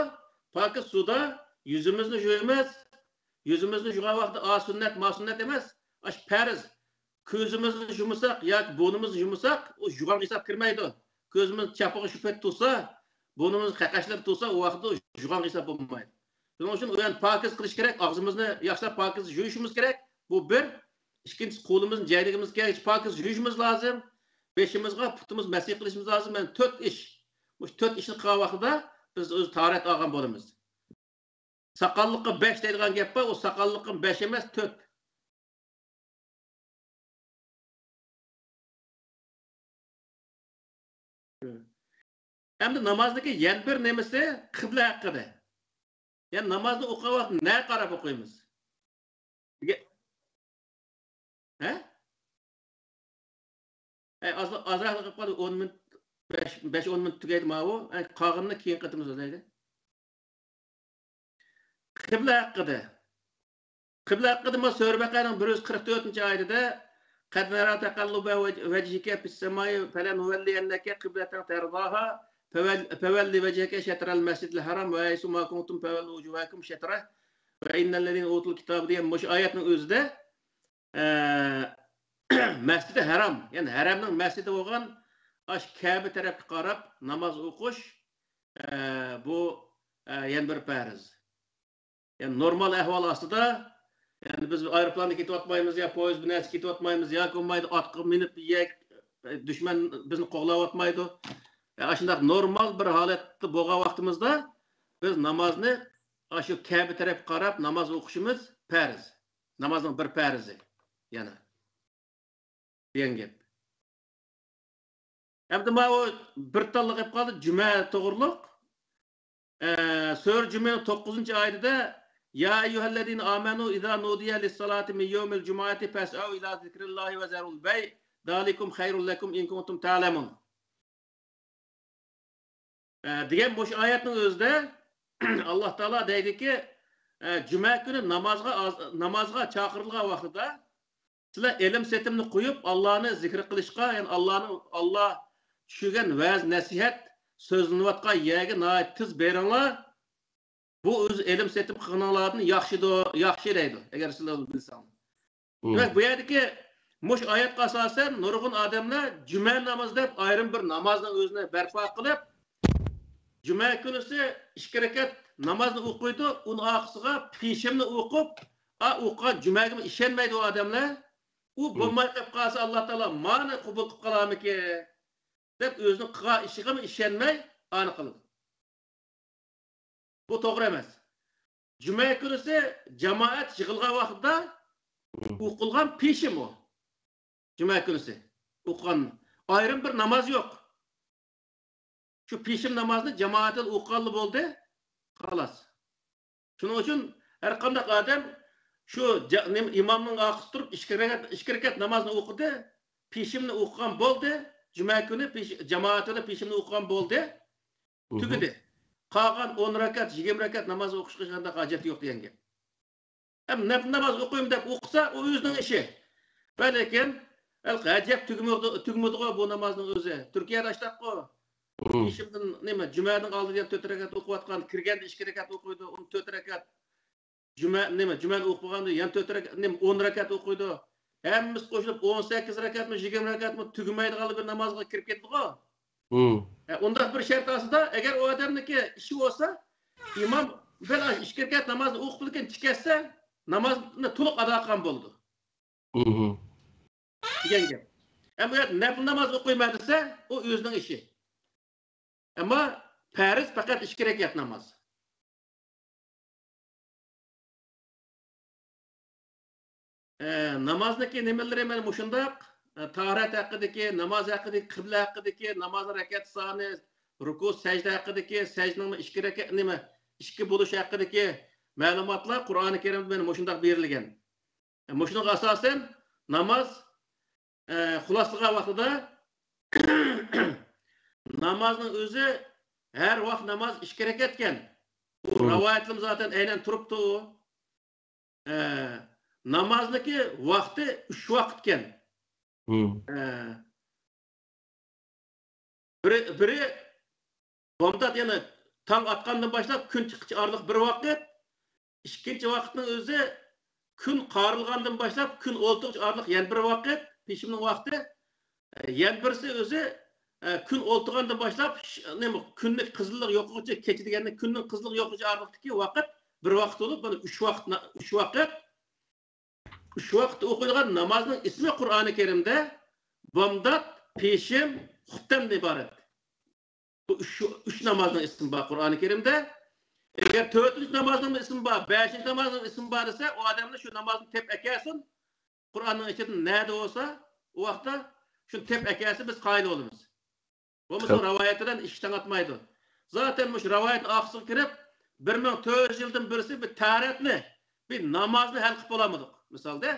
پاكىز سۇدا يۈزىمىزنى يۇيىمىز. يۈزىمىزنى يۇغان ۋاقىتتا ئا سۈننەت، ما سۈننەت ئەمەس. ئاشۇ پەرز. كۆزىمىزنى يۇمىساق ياكى بۇرنىمىزنى يۇمىساق، ئۇ يۇغان ھېساب كىرمەيدۇ. كۆزىمىز چاپىغا شۈپەت تۇرسا، بۇرنىمىز قەقەچلىرى تۇرسا، ئۇ ۋاقىتتا ئۇ يۇغان ھېساب بولمايدۇ. شۇنىڭ ئۈچۈن ئۇ يەرنى پاكىز قىلىش كېرەك، ئاغزىمىزنى ياخشىلاپ پاكىز يۇيۇشىمىز كېرەك. بۇ بىر. ئىككىنچىسى، قولىمىزنى جايلىغىنىمىز كېلگەنچە پاكىز يۇيۇشىمىز لازىم. بېشىمىزغا، پۇتىمىز مەسىھ قىلىشىمىز لازىم. يەنى تۆت ئىش. مۇشۇ تۆت ئىشنى قىلغان ۋاقتىدا بىز ئۆز تاھارەت ئالغان بولىمىز. ساقاللىققا بەش دەيدىغان گەپ بار، ئۇ ساقاللىققا بەش ئەمەس، تۆت. ئەمدى نامازدىكى يەنە بىر نېمىسى قىبلە ھەققىدە. يەنى نامازنى ئوقۇغان ۋاقىت نەگە قاراپ ئوقۇيمىز؟ نېگە؟ ھە؟ ئەي، ئاز-، ئازراق قېلىپ قالدى، ئون مىنۇت، بەش، بەش ئون مىنۇت تۈگەيدۇ ماۋۇ. ئەي، قالغىنىنى كېيىن قېتىم سۆزلەيلى. قىبلە ھەققىدە. قىبلە ھەققىدە ما سۈرە بەقەرەنىڭ بىر يۈز قىرىق تۆتىنچى ئايىتىدە، قەد نەرا تەقەللۇبە ۋەج-، ۋەجھىكە فىسسەمائى فەلەنۇۋەللىيەننەكە قىبلەتەن تەرزاھا فەۋەل-، فەۋەللى ۋەجھەكە شەترەل مەسجىدىل ھەرام ۋە ھەيسۇ ما كۇنتۇم فەۋەللۇ ۋۇجۇھەكۇم شەترەھ ۋە ئىننەللەزىنە ئۇتۇل كىتابە دېگەن مۇشۇ ئايەتنىڭ ئۆزىدە، ئە، مەسجىدى ھەرام، يەنى ھەرەمنىڭ مەسجىدى بولغان ئاشۇ كەبە تەرەپكە قاراپ ناماز ئوقۇش، ئە، بۇ، ئە، يەنە بىر پەرز. يەنى نورمال ئەھۋال ئاستىدا، يەنى بىز ئايروپىلاندا كېتىۋاتمايمىز يا پويىز بىر نەرسە كېتىۋاتمايمىز ياكى بولمايدۇ ئاتقا مىنىپ يەك، دۈشمەن بىزنى قوغلاۋاتمايدۇ. ئاشۇنداق نورمال بىر ھالەتتە بولغان ۋاقتىمىزدا بىز نامازنى ئاشۇ كەبە تەرەپكە قاراپ ناماز ئوقۇشىمىز پەرز. نامازنىڭ بىر پەرزى يەنە دېگەن گەپ. ئەمدى ماۋۇ بىر تاللا قېلىپ قالدى، جۈمە توغرۇلۇق. ئە، سۈرە جۈمەنىڭ توققۇزىنچى ئايىتىدە، يا ئەييۇھەللەزىنە ئامەنۇ ئىزا نۇدىيە لىسسالاتى مىن يەۋمىل جۇمۇئەتى فەسئەۋ ئىلا زىكرىللاھى ۋە زەرۇل بەي، زالىكۇم خەيرۇل لەكۇم ئىن كۇنتۇم تەلەمۇن. ئە، دېگەن مۇشۇ ئايەتنىڭ ئۆزىدە ئاللا تائالا دەيدىكى، ئە، جۈمە كۈنى نامازغا ئاز-، نامازغا چاقىرىلغان ۋاقتىدا سىلەر ئېلىم سېتىمنى قويۇپ، ئاللانى زىكىر قىلىشقا، يەنى ئاللانى، ئاللا چۈشۈرگەن ۋەز نەسىھەت سۆزلىنىۋاتقان يەرگە ناھايىتى تېز بېرىڭلار. بۇ ئۆزى ئېلىم سېتىم قىلغىنىڭلاردىن ياخشىدۇ، ياخشى دەيدۇ، ئەگەر سىلەر بىلسەڭلار. مم. دېمەك، بۇ يەردىكى مۇشۇ ئايەتكە ئاساسەن نۇرغۇن ئادەملەر جۈمە نامىزى دەپ ئايرىم بىر نامازنىڭ ئۆزىنى بەرپا قىلىپ، جۈمە كۈنىسى ئىككى رەكەت نامازنى ئوقۇيدۇ، ئۇنىڭ ئارقىسىغا پېشىمنى ئوقۇپ، ئا، ئوقۇغان جۈمەگىمۇ ئىشەنمەيدۇ ئۇ ئادەملەر. ئۇ مم. بولماي قېلىپ قالسا، ئاللا تائالا مانى قوبۇل قىلىپ قالارمىكىن دەپ ئۆزىنىڭ قىلغان ئىشىغىمۇ ئىشەنمەي ئانى قىلىدۇ. بۇ توغرا ئەمەس. جۈمە كۈنىسى جامائەت يىغىلغان ۋاقىتتا مم. ئوقۇلغان پېشىم ئۇ. جۈمە كۈنىسى ئوقۇغان ئايرىم بىر ناماز يوق. شۇ پېشىم نامازنى جامائەت بىلەن ئوقۇغانلا بولدى. خالاس. شۇنىڭ ئۈچۈن ھەر قانداق ئادەم شۇ جا-، نېمە، ئىمامنىڭ ئارقىسىدا تۇرۇپ ئىككى رەكەت، ئىككى رەكەت نامازنى ئوقۇدى، پېشىمنى ئوقۇغان بولدى، جۈمە كۈنى پېش-، جامائەت بىلەن پېشىمنى ئوقۇغان بولدى، مم. تۈگىدى. قالغان ئون رەكەت، يىگىرمە رەكەت ناماز ئوقۇشقا ھېچقانداق ھاجەت يوق دېگەن گەپ. ھەم نەپىل ناماز ئوقۇيمەن دەپ ئوقۇسا، ئۇ ئۆزىنىڭ ئىشى. ۋە لېكىن، ھېلىقى ھاجەت تۈگىمىدى-، تۈگىمىدىغۇ بۇ نامازنىڭ ئۆزى. تۈركىيەدە ئاشتاققۇ. مم. پېشىمدىن نېمە، جۈمەنىڭ ئالدىدا يەنە تۆت رەكەت ئوقۇۋاتقان، كىرگەندە ئىككى رەكەت ئوقۇيدۇ، ئۇنى تۆت رەكەت. جۈمە، نېمە، جۈمەنى ئوقۇپ بولغاندا يەنە تۆت رەكەت، نېمە، ئون رەكەت ئوقۇيدۇ. ھەممىسى قوشۇلۇپ ئون سەككىز رەكەتمۇ، يىگىرمە رەكەتمۇ تۈگىمەيدىغانلا بىر نامازغا كىرىپ كېتىدىغۇ. مم. ئە، ئۇنداق بىر شەرت ئاستىدا، ئەگەر ئۇ ئادەمنىڭكى ئىشى بولسا، ئىمام بىر ئىككى رەكەت نامازنى ئوقۇپ بولغان كېيىن چىقىۋەتسە، نامازنى تولۇق ئادا قىلغان بولىدۇ. مم. دېگەن گەپ. ئەمما ئۇ يەردە نەپىل ناماز ئوقۇيمەن دېسە، ئۇ ئۆزىنىڭ ئىشى. ئەمما پەرز پەقەت ئىككى رەكەت ناماز. ئە، نامازنىڭكى نېمىلىرى مانا مۇشۇنداق، ئە، تاھارەت ھەققىدىكى، ناماز ھەققىدىكى، قىبلە ھەققىدىكى، نامازنىڭ رەكەت سانى، رۇكۇ، سەجدە ھەققىدىكى، سەجدىنىڭ ئىككى رەكەت، نېمە، ئىككى بولۇش ھەققىدىكى، مەلۇماتلار قۇرئانى كەرىمدە مانا مۇشۇنداق بېرىلگەن. مۇشۇنىڭغا ئاساسەن ناماز، ئە، خۇلاسىلىغان ۋاقتىدا نامازنىڭ ئۆزى ھەر ۋاق ناماز ئىككى رەكەتكەن. بۇ مم. رىۋايەتلىرىمىز زاتەن ئەينەن تۇرۇپتۇ. ئە، نامازنىڭكى ۋاقتى ئۈچ ۋاقىتكەن. مم. ئە، بىرى، بىرى بامدات، يەنى تاڭ ئاتقاندىن باشلاپ كۈن چىققىچە ئارىلىق بىر ۋاقىت. ئىككىنچى ۋاقىتنىڭ ئۆزى كۈن قارىلغاندىن باشلاپ كۈن ئولتۇرغۇچە ئارىلىق يەنە بىر ۋاقىت، پېشىمنىڭ ۋاقتى. ئە، يەنە بىرسى ئۆزى، ئە، كۈن ئولتۇرغاندىن باشلاپ ش-، نېمە، كۈننىڭ قىزىللىقى يوقىغۇچە، كېچە دېگەننىڭ كۈننىڭ قىزىللىقى يوقىغۇچە ئارىلىقتىكى ۋاقىت بىر ۋاقىت بولۇپ، مانا ئۈچ ۋاقىت، ئۈچ ۋاقىت. ئۈچ ۋاقىتتا ئوقۇيدىغان نامازنىڭ ئىسمى قۇرئانى كەرىمدە بامدات، پېشىم، خۇپتەندىن ئىبارەت. بۇ ئۈچ، ئۈچ نامازنىڭ ئىسمى بار قۇرئانى كەرىمدە. ئەگەر تۆتىنچى نامازنىڭ ئىسمى بار، بەشىنچى نامازنىڭ ئىسمى بار دېسە، ئۇ ئادەملەر شۇ نامازنى تېپىپ ئەكەلسۇن. قۇرئاننىڭ ئىچىدە نەدە بولسا، ئۇ ۋاقىتتا شۇنى تېپىپ ئەكەلسە، بىز قايىل بولىمىز. بولمىسا رىۋايەت بىلەن ئىش تېڭىتمايدۇ. زاتەن مۇشۇ رىۋايەتنىڭ ئارقىسىغا كىرىپ، بىر مىڭ تۆت يۈز يىلدىن بىرسى بىر تارەتنى، بىر نامازنى ھەل قىلىپ بولالمىدۇق، مىسالدا.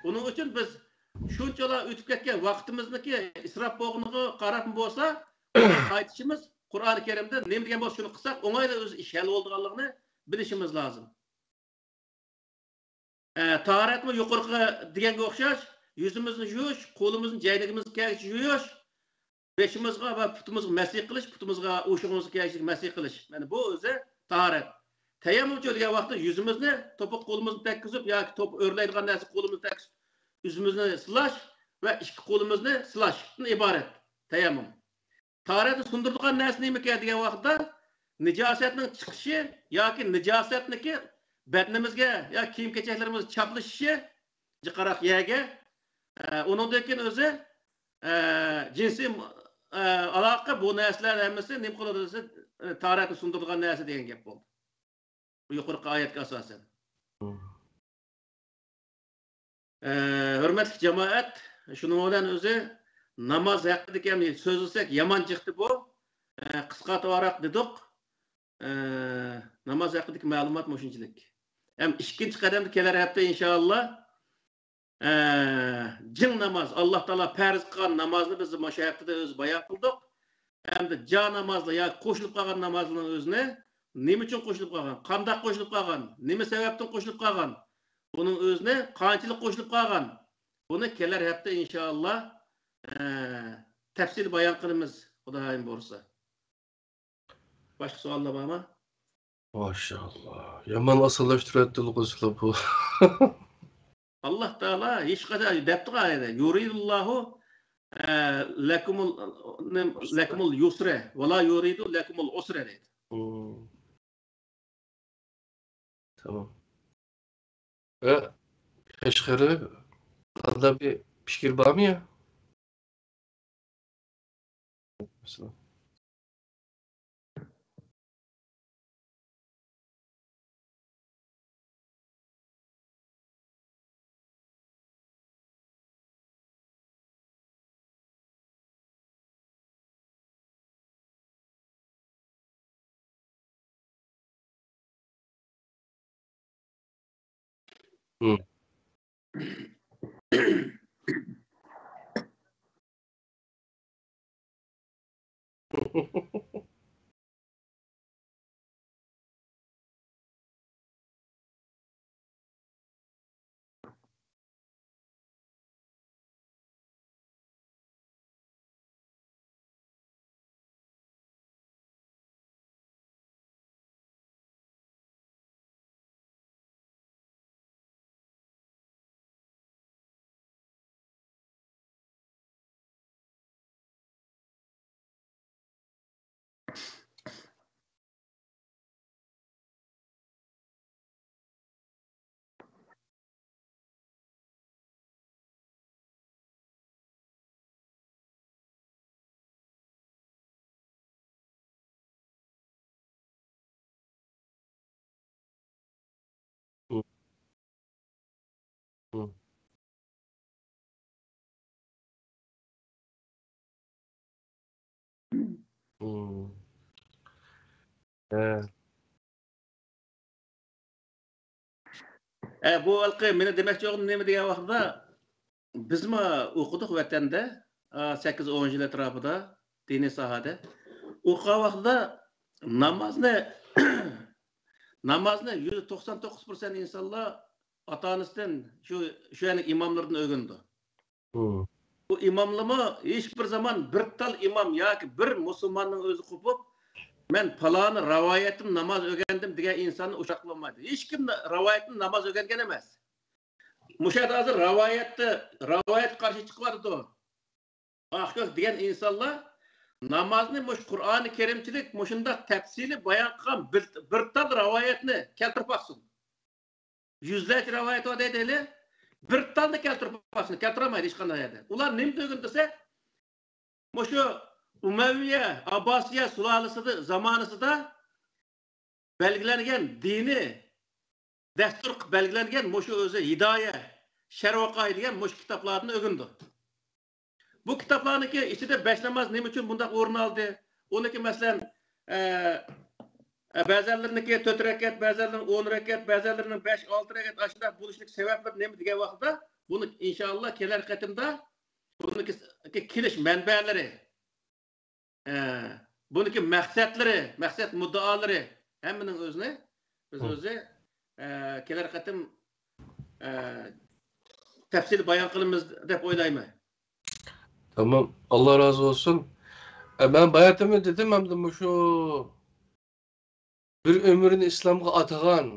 ئۇنىڭ ئۈچۈن بىز شۇنچىلا ئۆتۈپ كەتكەن ۋاقتىمىزنىڭكى ئىسراپ بولغىنىغا قاراپمۇ بولسا، قايتىشىمىز، قۇرئانى كەرىمدە نېمە دېگەن بولسا شۇنى قىلساق، ئوڭايلا ئۆزى ئىش ھەل بولىدىغانلىقىنى بىلىشىمىز لازىم. ئە، تاھارەتمۇ يۇقىرىقى دېگەنگە ئوخشاش، يۈزىمىزنى يۇيۇش، قولىمىزنى جەينىگىمىزگە كەلگۈچە يۇيۇش، بېشىمىزغا ۋە پۇتىمىزغا مەسىھ قىلىش، پۇتىمىزغا ئوشۇقىمىزغا كەلگۈچە مەسىھ قىلىش. مانا بۇ ئۆزى تاھارەت. تەيەممۇمچۇ دېگەن ۋاقىتتا يۈزىمىزنى توپا قولىمىزنى تەگكۈزۈپ ياكى توپا ئۆرلەيدىغان نەرسە قولىمىزنى تەگكۈزۈپ، يۈزىمىزنى سىلاش ۋە ئىككى قولىمىزنى سىلاشتىن ئىبارەت تەيەممۇم. تاھارەتنى سۇندۇرىدىغان نەرسە نېمىكەن دېگەن ۋاقىتتا، نىجاسەتنىڭ چىقىشى ياكى نىجاسەتنىكى بەدىنىمىزگە ياكى كىيىم-كېچەكلىرىمىزگە چاپلىشىشى، جىقراق يەرگە، ئە، ئۇنىڭدىن كېيىن ئۆزى، ئە، جىنسىي، ئە، ئالاقە، بۇ نەرسىلەر ھەممىسى نېمە قىلىدۇ دېسە، ئە، تاھارەتنى سۇندۇرىدىغان نەرسە دېگەن گەپ بولدى. بۇ يۇقىرىقى ئايەتكە ئاساسەن. مم. ئە، ھۆرمەتلىك جامائەت، شۇنىڭ بىلەن ئۆزى ناماز ھەققىدىكى ھەم سۆزلىسەك يامان چىقتى بۇ. ئە، قىسقارتىۋاراق دېدۇق. ئە، ناماز ھەققىدىكى مەلۇمات مۇشۇنچىلىك. ھەم ئىككىنچى قەدەمدە كېلەر ھەپتە ئىنشائاللا، ئە، جىڭ ناماز، ئاللا تائالا پەرز قىلغان نامازنى بىز مۇشۇ ھەپتىدە ئۆزى بايان قىلدۇق. ئەمدى جا نامازلار ياكى قوشۇلۇپ قالغان نامازلارنىڭ ئۆزىنى نېمە ئۈچۈن قوشۇلۇپ قالغان، قانداق قوشۇلۇپ قالغان، نېمە سەۋەبتىن قوشۇلۇپ قالغان، بۇنىڭ ئۆزىنى قانچىلىك قوشۇلۇپ قالغان، بۇنى كېلەر ھەپتە ئىنشائاللا، ئە، تەپسىلىي بايان قىلىمىز، خۇدايىم بۇيرۇسا. باشقا سوئاللار بارمۇ؟ ماشائاللا. يامان ئاسانلاشتۇرۇۋەتتىلىغۇ سىلەر بۇ. ئاللا تائالا ھېچقاچان دەپتىغۇ ئايەتتە، يۇرىدۇللاھۇ، ئە، لەكۇمۇل، نېم، لەكۇمۇل يۇسرە، ۋەلا يۇرىدۇ لەكۇمۇل ئۇسرە دەيدۇ. مم. تامام. ۋە تەشقىرى، قانداق بىر پىكىر بارمۇ يا؟ مەسىلەن. مم. مم. ھە. ئە، بۇ ھېلىقى مېنى دېمەكچى بولغىنىم نېمە دېگەن ۋاقتىدا، بىزمۇ ئوقۇدۇق ۋەتەندە، ئا، سەككىز، ئون يىل ئەتراپىدا دىنىي ساھەدە. ئوقۇغان ۋاقتىدا نامازنى، نامازنى يۈزدە توقسان توققۇز پىرسەنت ئىنسانلار ئاتا-ئانىسىدىن، شۇ، شۇ يەرنىڭ ئىماملىرىدىن ئۆگىنىدۇ. مم. بۇ ئىماملىمۇ ھېچ بىر زامان بىر تال ئىمام ياكى بىر مۇسۇلماننىڭ ئۆزى قوپۇپ، مەن پالانى رىۋايەتتىن ناماز ئۆگەندىم دېگەن ئىنساننى ئۇچراتقىلى بولمايدۇ. ھېچكىم رىۋايەتتىن ناماز ئۆگەنگەن ئەمەس. مۇشۇ يەردە ھازىر رىۋايەتتە، رىۋايەتكە قارشى چىقىۋاتىدۇ. ئاق كۆك دېگەن ئىنسانلار نامازنى مۇشۇ قۇرئانى كەرىمچىلىك مۇشۇنداق تەپسىلىي بايان قىلغان بىر، بىر تال رىۋايەتنى كەلتۈرۈپ باقسۇن. يۈزلەرچە رىۋايەت بار دەيدۇ ھېلى. بىر تالنى كەلتۈرۈپ باقسۇن، كەلتۈرەلمەيدۇ ھېچقانداق يەردە. ئۇلار نېمە دېگەن دېسە، مۇشۇ ئۇمەۋىيە، ئابباسىيە سۇلالىسىدە، زامانىسىدا بەلگىلەنگەن دىنىي دەستۇر قىلىپ بەلگىلەنگەن مۇشۇ ئۆزى ھىدايە، شەرۋاقاي دېگەن مۇشۇ كىتابلاردىن ئۆگىنىدۇ. بۇ كىتابلارنىڭكى ئىچىدە بەش ناماز نېمە ئۈچۈن بۇنداق ئورۇن ئالدى؟ ئۇنىڭكى، مەسىلەن، ئە، ئە، بەزەنلىرىنىڭكى تۆت رەكەت، بەزەنلىرىنىڭ ئون رەكەت، بەزەنلىرىنىڭ بەش، ئالتە رەكەت، ئاشۇنداق بولۇشلۇق سەۋەبلىرى نېمە دېگەن ۋاقىتتا، بۇنى ئىنشائاللا كېلەر قېتىمدا بۇنىڭكى كېلىش مەنبەلىرى، ئە، بۇنىڭكى مەقسەتلىرى، مەقسەت مۇددىئالىرى ھەممىنىڭ ئۆزىنى بىز ھە. ئۆزى، ئە، كېلەر قېتىم، ئە، تەپسىلىي بايان قىلىمىز دەپ ئويلايمەن. تامام. ئاللا رازى بولسۇن. ئە، مەن باياتىنمۇ دېدىم، ئەمدى مۇشۇ بىر ئۆمرىنى ئىسلامغا ئاتىغان،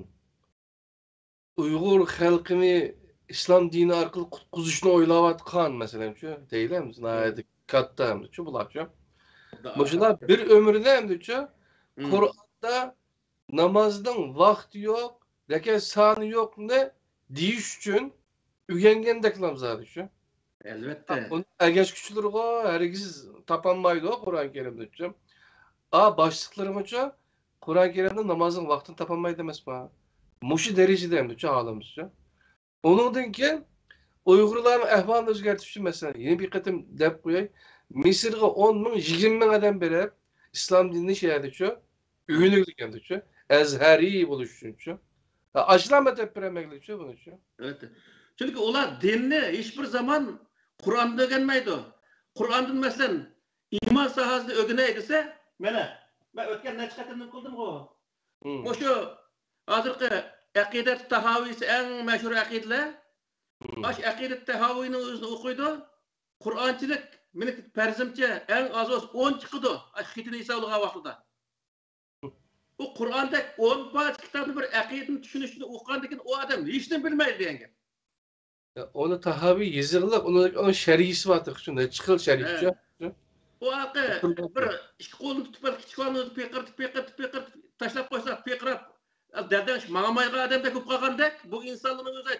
ئۇيغۇر خەلقىنى ئىسلام دىنى ئارقىلىق قۇتقۇزۇشنى ئويلاۋاتقان، مەسىلەنچۇ، دەيلى، ئەمدى ناھايىتى كاتتا ئەمدىچۇ بۇلارچۇ. خۇدا مۇشۇلار خاتىرە. بىر ئۆمرىنى ئەمدىچۇ، مم. قۇرئاندا نامازنىڭ ۋاقتى يوق، رەكەت سانى يوقنى دېيىش ئۈچۈن ئۆگەنگەندەكلا زادىچۇ. ئەلۋەتتە. ئۇنى ئەگەشكۈچىلىرىغۇ ھەرگىز تاپالمايدۇ قۇرئان كەرىمدىچۇ. ئا، باشلىقلىرىمۇچۇ قۇرئان كەرىمدە نامازنىڭ ۋاقتىنى تاپالمايدۇ ئەمەسمۇ؟ مۇشۇ دەرىجىدە ئەمدىچۇ ھالىمىزچۇ. ئۇنىڭدىن كېيىن ئۇيغۇرلارنىڭ ئەھۋالىنى ئۆزگەرتىش ئۈچۈن، مەسىلەن، يەنە بىر قېتىم دەپ قوياي، مىسىرغا ئون مىڭ، يىگىرمە مىڭ ئادەم بېرىپ، ئىسلام دىنىنى شۇ يەردىچۇ، ئۆگىنىۋالغانچۇ، ئەزھەرىي بولۇش ئۈچۈنچۇ. ئاشۇلار مەدەت بېرەلمەيدىچۇ بۇنىچۇ. ئەلۋەتتە. چۈنكى ئۇلار دىننى ھېچبىر زامان قۇرئاندىن ئۆگەنمەيدۇ. قۇرئاندىن، مەسىلەن، ئىمان ساھەسىنى ئۆگىنەي دېسە، مانا، مەن ئۆتكەن نەچچە قېتىمدىن قىلدىمغۇ؟ مم. مۇشۇ ھازىرقى ئەقىدەت تاھاۋىيسى ئەڭ مەشھۇر ئەقىدىلەر. مم. ئاشۇ ئەقىدەت تاھاۋىينىڭ ئۆزىنى ئوقۇيدۇ. قۇرئانچىلىق مېنىڭ پەرىزىمچە ئەڭ ئاز بولسا ئون چىقىدۇ. ئاشۇ خېتىنى ھېسابلىغان ۋاقتىدا. ئۇ قۇرئاندەك ئون پارچە كىتابنى بىر ئەقىدىنى چۈشىنىشنى ئوقۇغاندىن كېيىن ئۇ ئادەم ھېچنېمە بىلمەيدۇ دېگەن گەپ. يا، ئۇنى تاھاۋى يېزىقلىق، ئۇنىڭ، ئۇنىڭ شەرھىسى بار تېخى، شۇ نەچچە خىل شەرھىچە. ھە. ئۇ ھەققى بىر ئىككى قولىنى تۇتۇپ، كىچىك بالىنى ئۆزى پىقىرتىپ، پىقىرتىپ، پىقىرتىپ تاشلاپ قويسا، پىقىراپ، دەلدەڭشىپ ماڭالمايدىغان ئادەمدەك بولۇپ قالغاندەك، بۇ ئىنسانلارنىڭ ئۆزى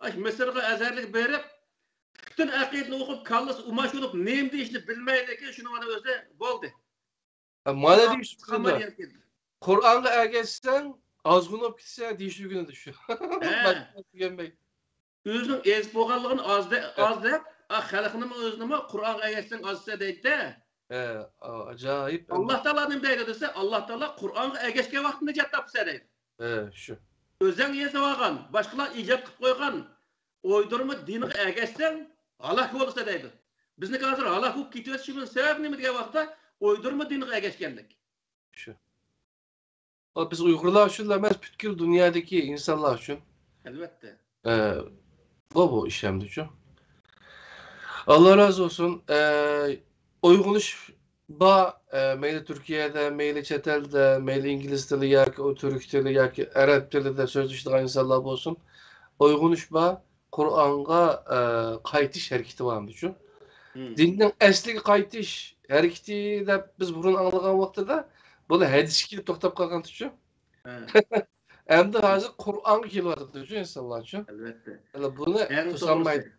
ئاشۇ مىسىرغا، ئەزھەرلىككە بېرىپ، پۈتۈن ئەقىدىنى ئوقۇپ، كاللىسى ئۇماچ بولۇپ، نېمە دېيىشنى بىلمەيدىكەن، شۇنىڭ بىلەن ئۆزى بولدى. ھە، مانا دېيىش ئۇسۇلىدا. قۇرئانغا ئەگەشسەڭ، ئازغۇن بولۇپ كېتىسەن دېيىش ئۆگىنىدۇ شۇ. ھە. باشقا ئۆگەنمەي. ئۆزىنىڭ ئېزىپ بولغانلىقىنى ئاز دە-، ھە. ئاز دەپ، ئا، خەلقنىمۇ ئۆزىنىمۇ قۇرئانغا ئەگەشسەڭ ئازىسەن دەيدۇ-دە. ھە، ئا، ئاجايىپ. ئاللا تائالا نېمە دەيدۇ دېسە، ئاللا تائالا قۇرئانغا ئەگەشكەن ۋاقىتتا نىجات تاپىسەن دەيدۇ. ھە، شۇ. ئۆزۈڭ يېزىۋالغان، باشقىلار ئىجاد قىلىپ قويغان ئويدۇرما دىنغا ئەگەشسەڭ، ھالاك بولىسەن دەيدۇ. بىزنىڭكى ھازىر ھالاك بولۇپ كېتىۋېتىشىمىزنىڭ سەۋەبى نېمە دېگەن ۋاقىتتا، ئويدۇرما دىنغا ئەگەشكەنلىك. شۇ. ئۇ بىز ئۇيغۇرلار ئۈچۈنلا ئەمەس، پۈتكۈل دۇنيادىكى ئىنسانلار ئۈچۈن. ئەلۋەتتە. ئە، بۇ، بۇ ئىش ئەمدىچۇ. ئاللا رازى بولسۇن. ئە، ئويغىنىش بار، ئە، مەيلى تۈركىيەدە، مەيلى چەت ئەلدە، مەيلى ئىنگلىز تىلى ياكى ئۇ تۈرك تىلى ياكى ئەرەب تىلىدا سۆزلىشىدىغان ئىنسانلار بولسۇن، ئويغىنىش بار، قۇرئانغا، ئە، قايتىش ھەرىكىتى بارمىدىچۇ؟ مم. دىننىڭ ئەسلىگە قايتىش ھەرىكىتى دەپ بىز بۇرۇن ئاڭلىغان ۋاقتىدا، بۇلار ھەدىسكە كېلىپ توختاپ قالغانتىچۇ؟ ھە. ئەمدى ھازىر قۇرئانغا كېلىۋاتىدۇچۇ ئىنسانلارچۇ؟ ئەلۋەتتە. ئەنە بۇنى توسالمايدۇ.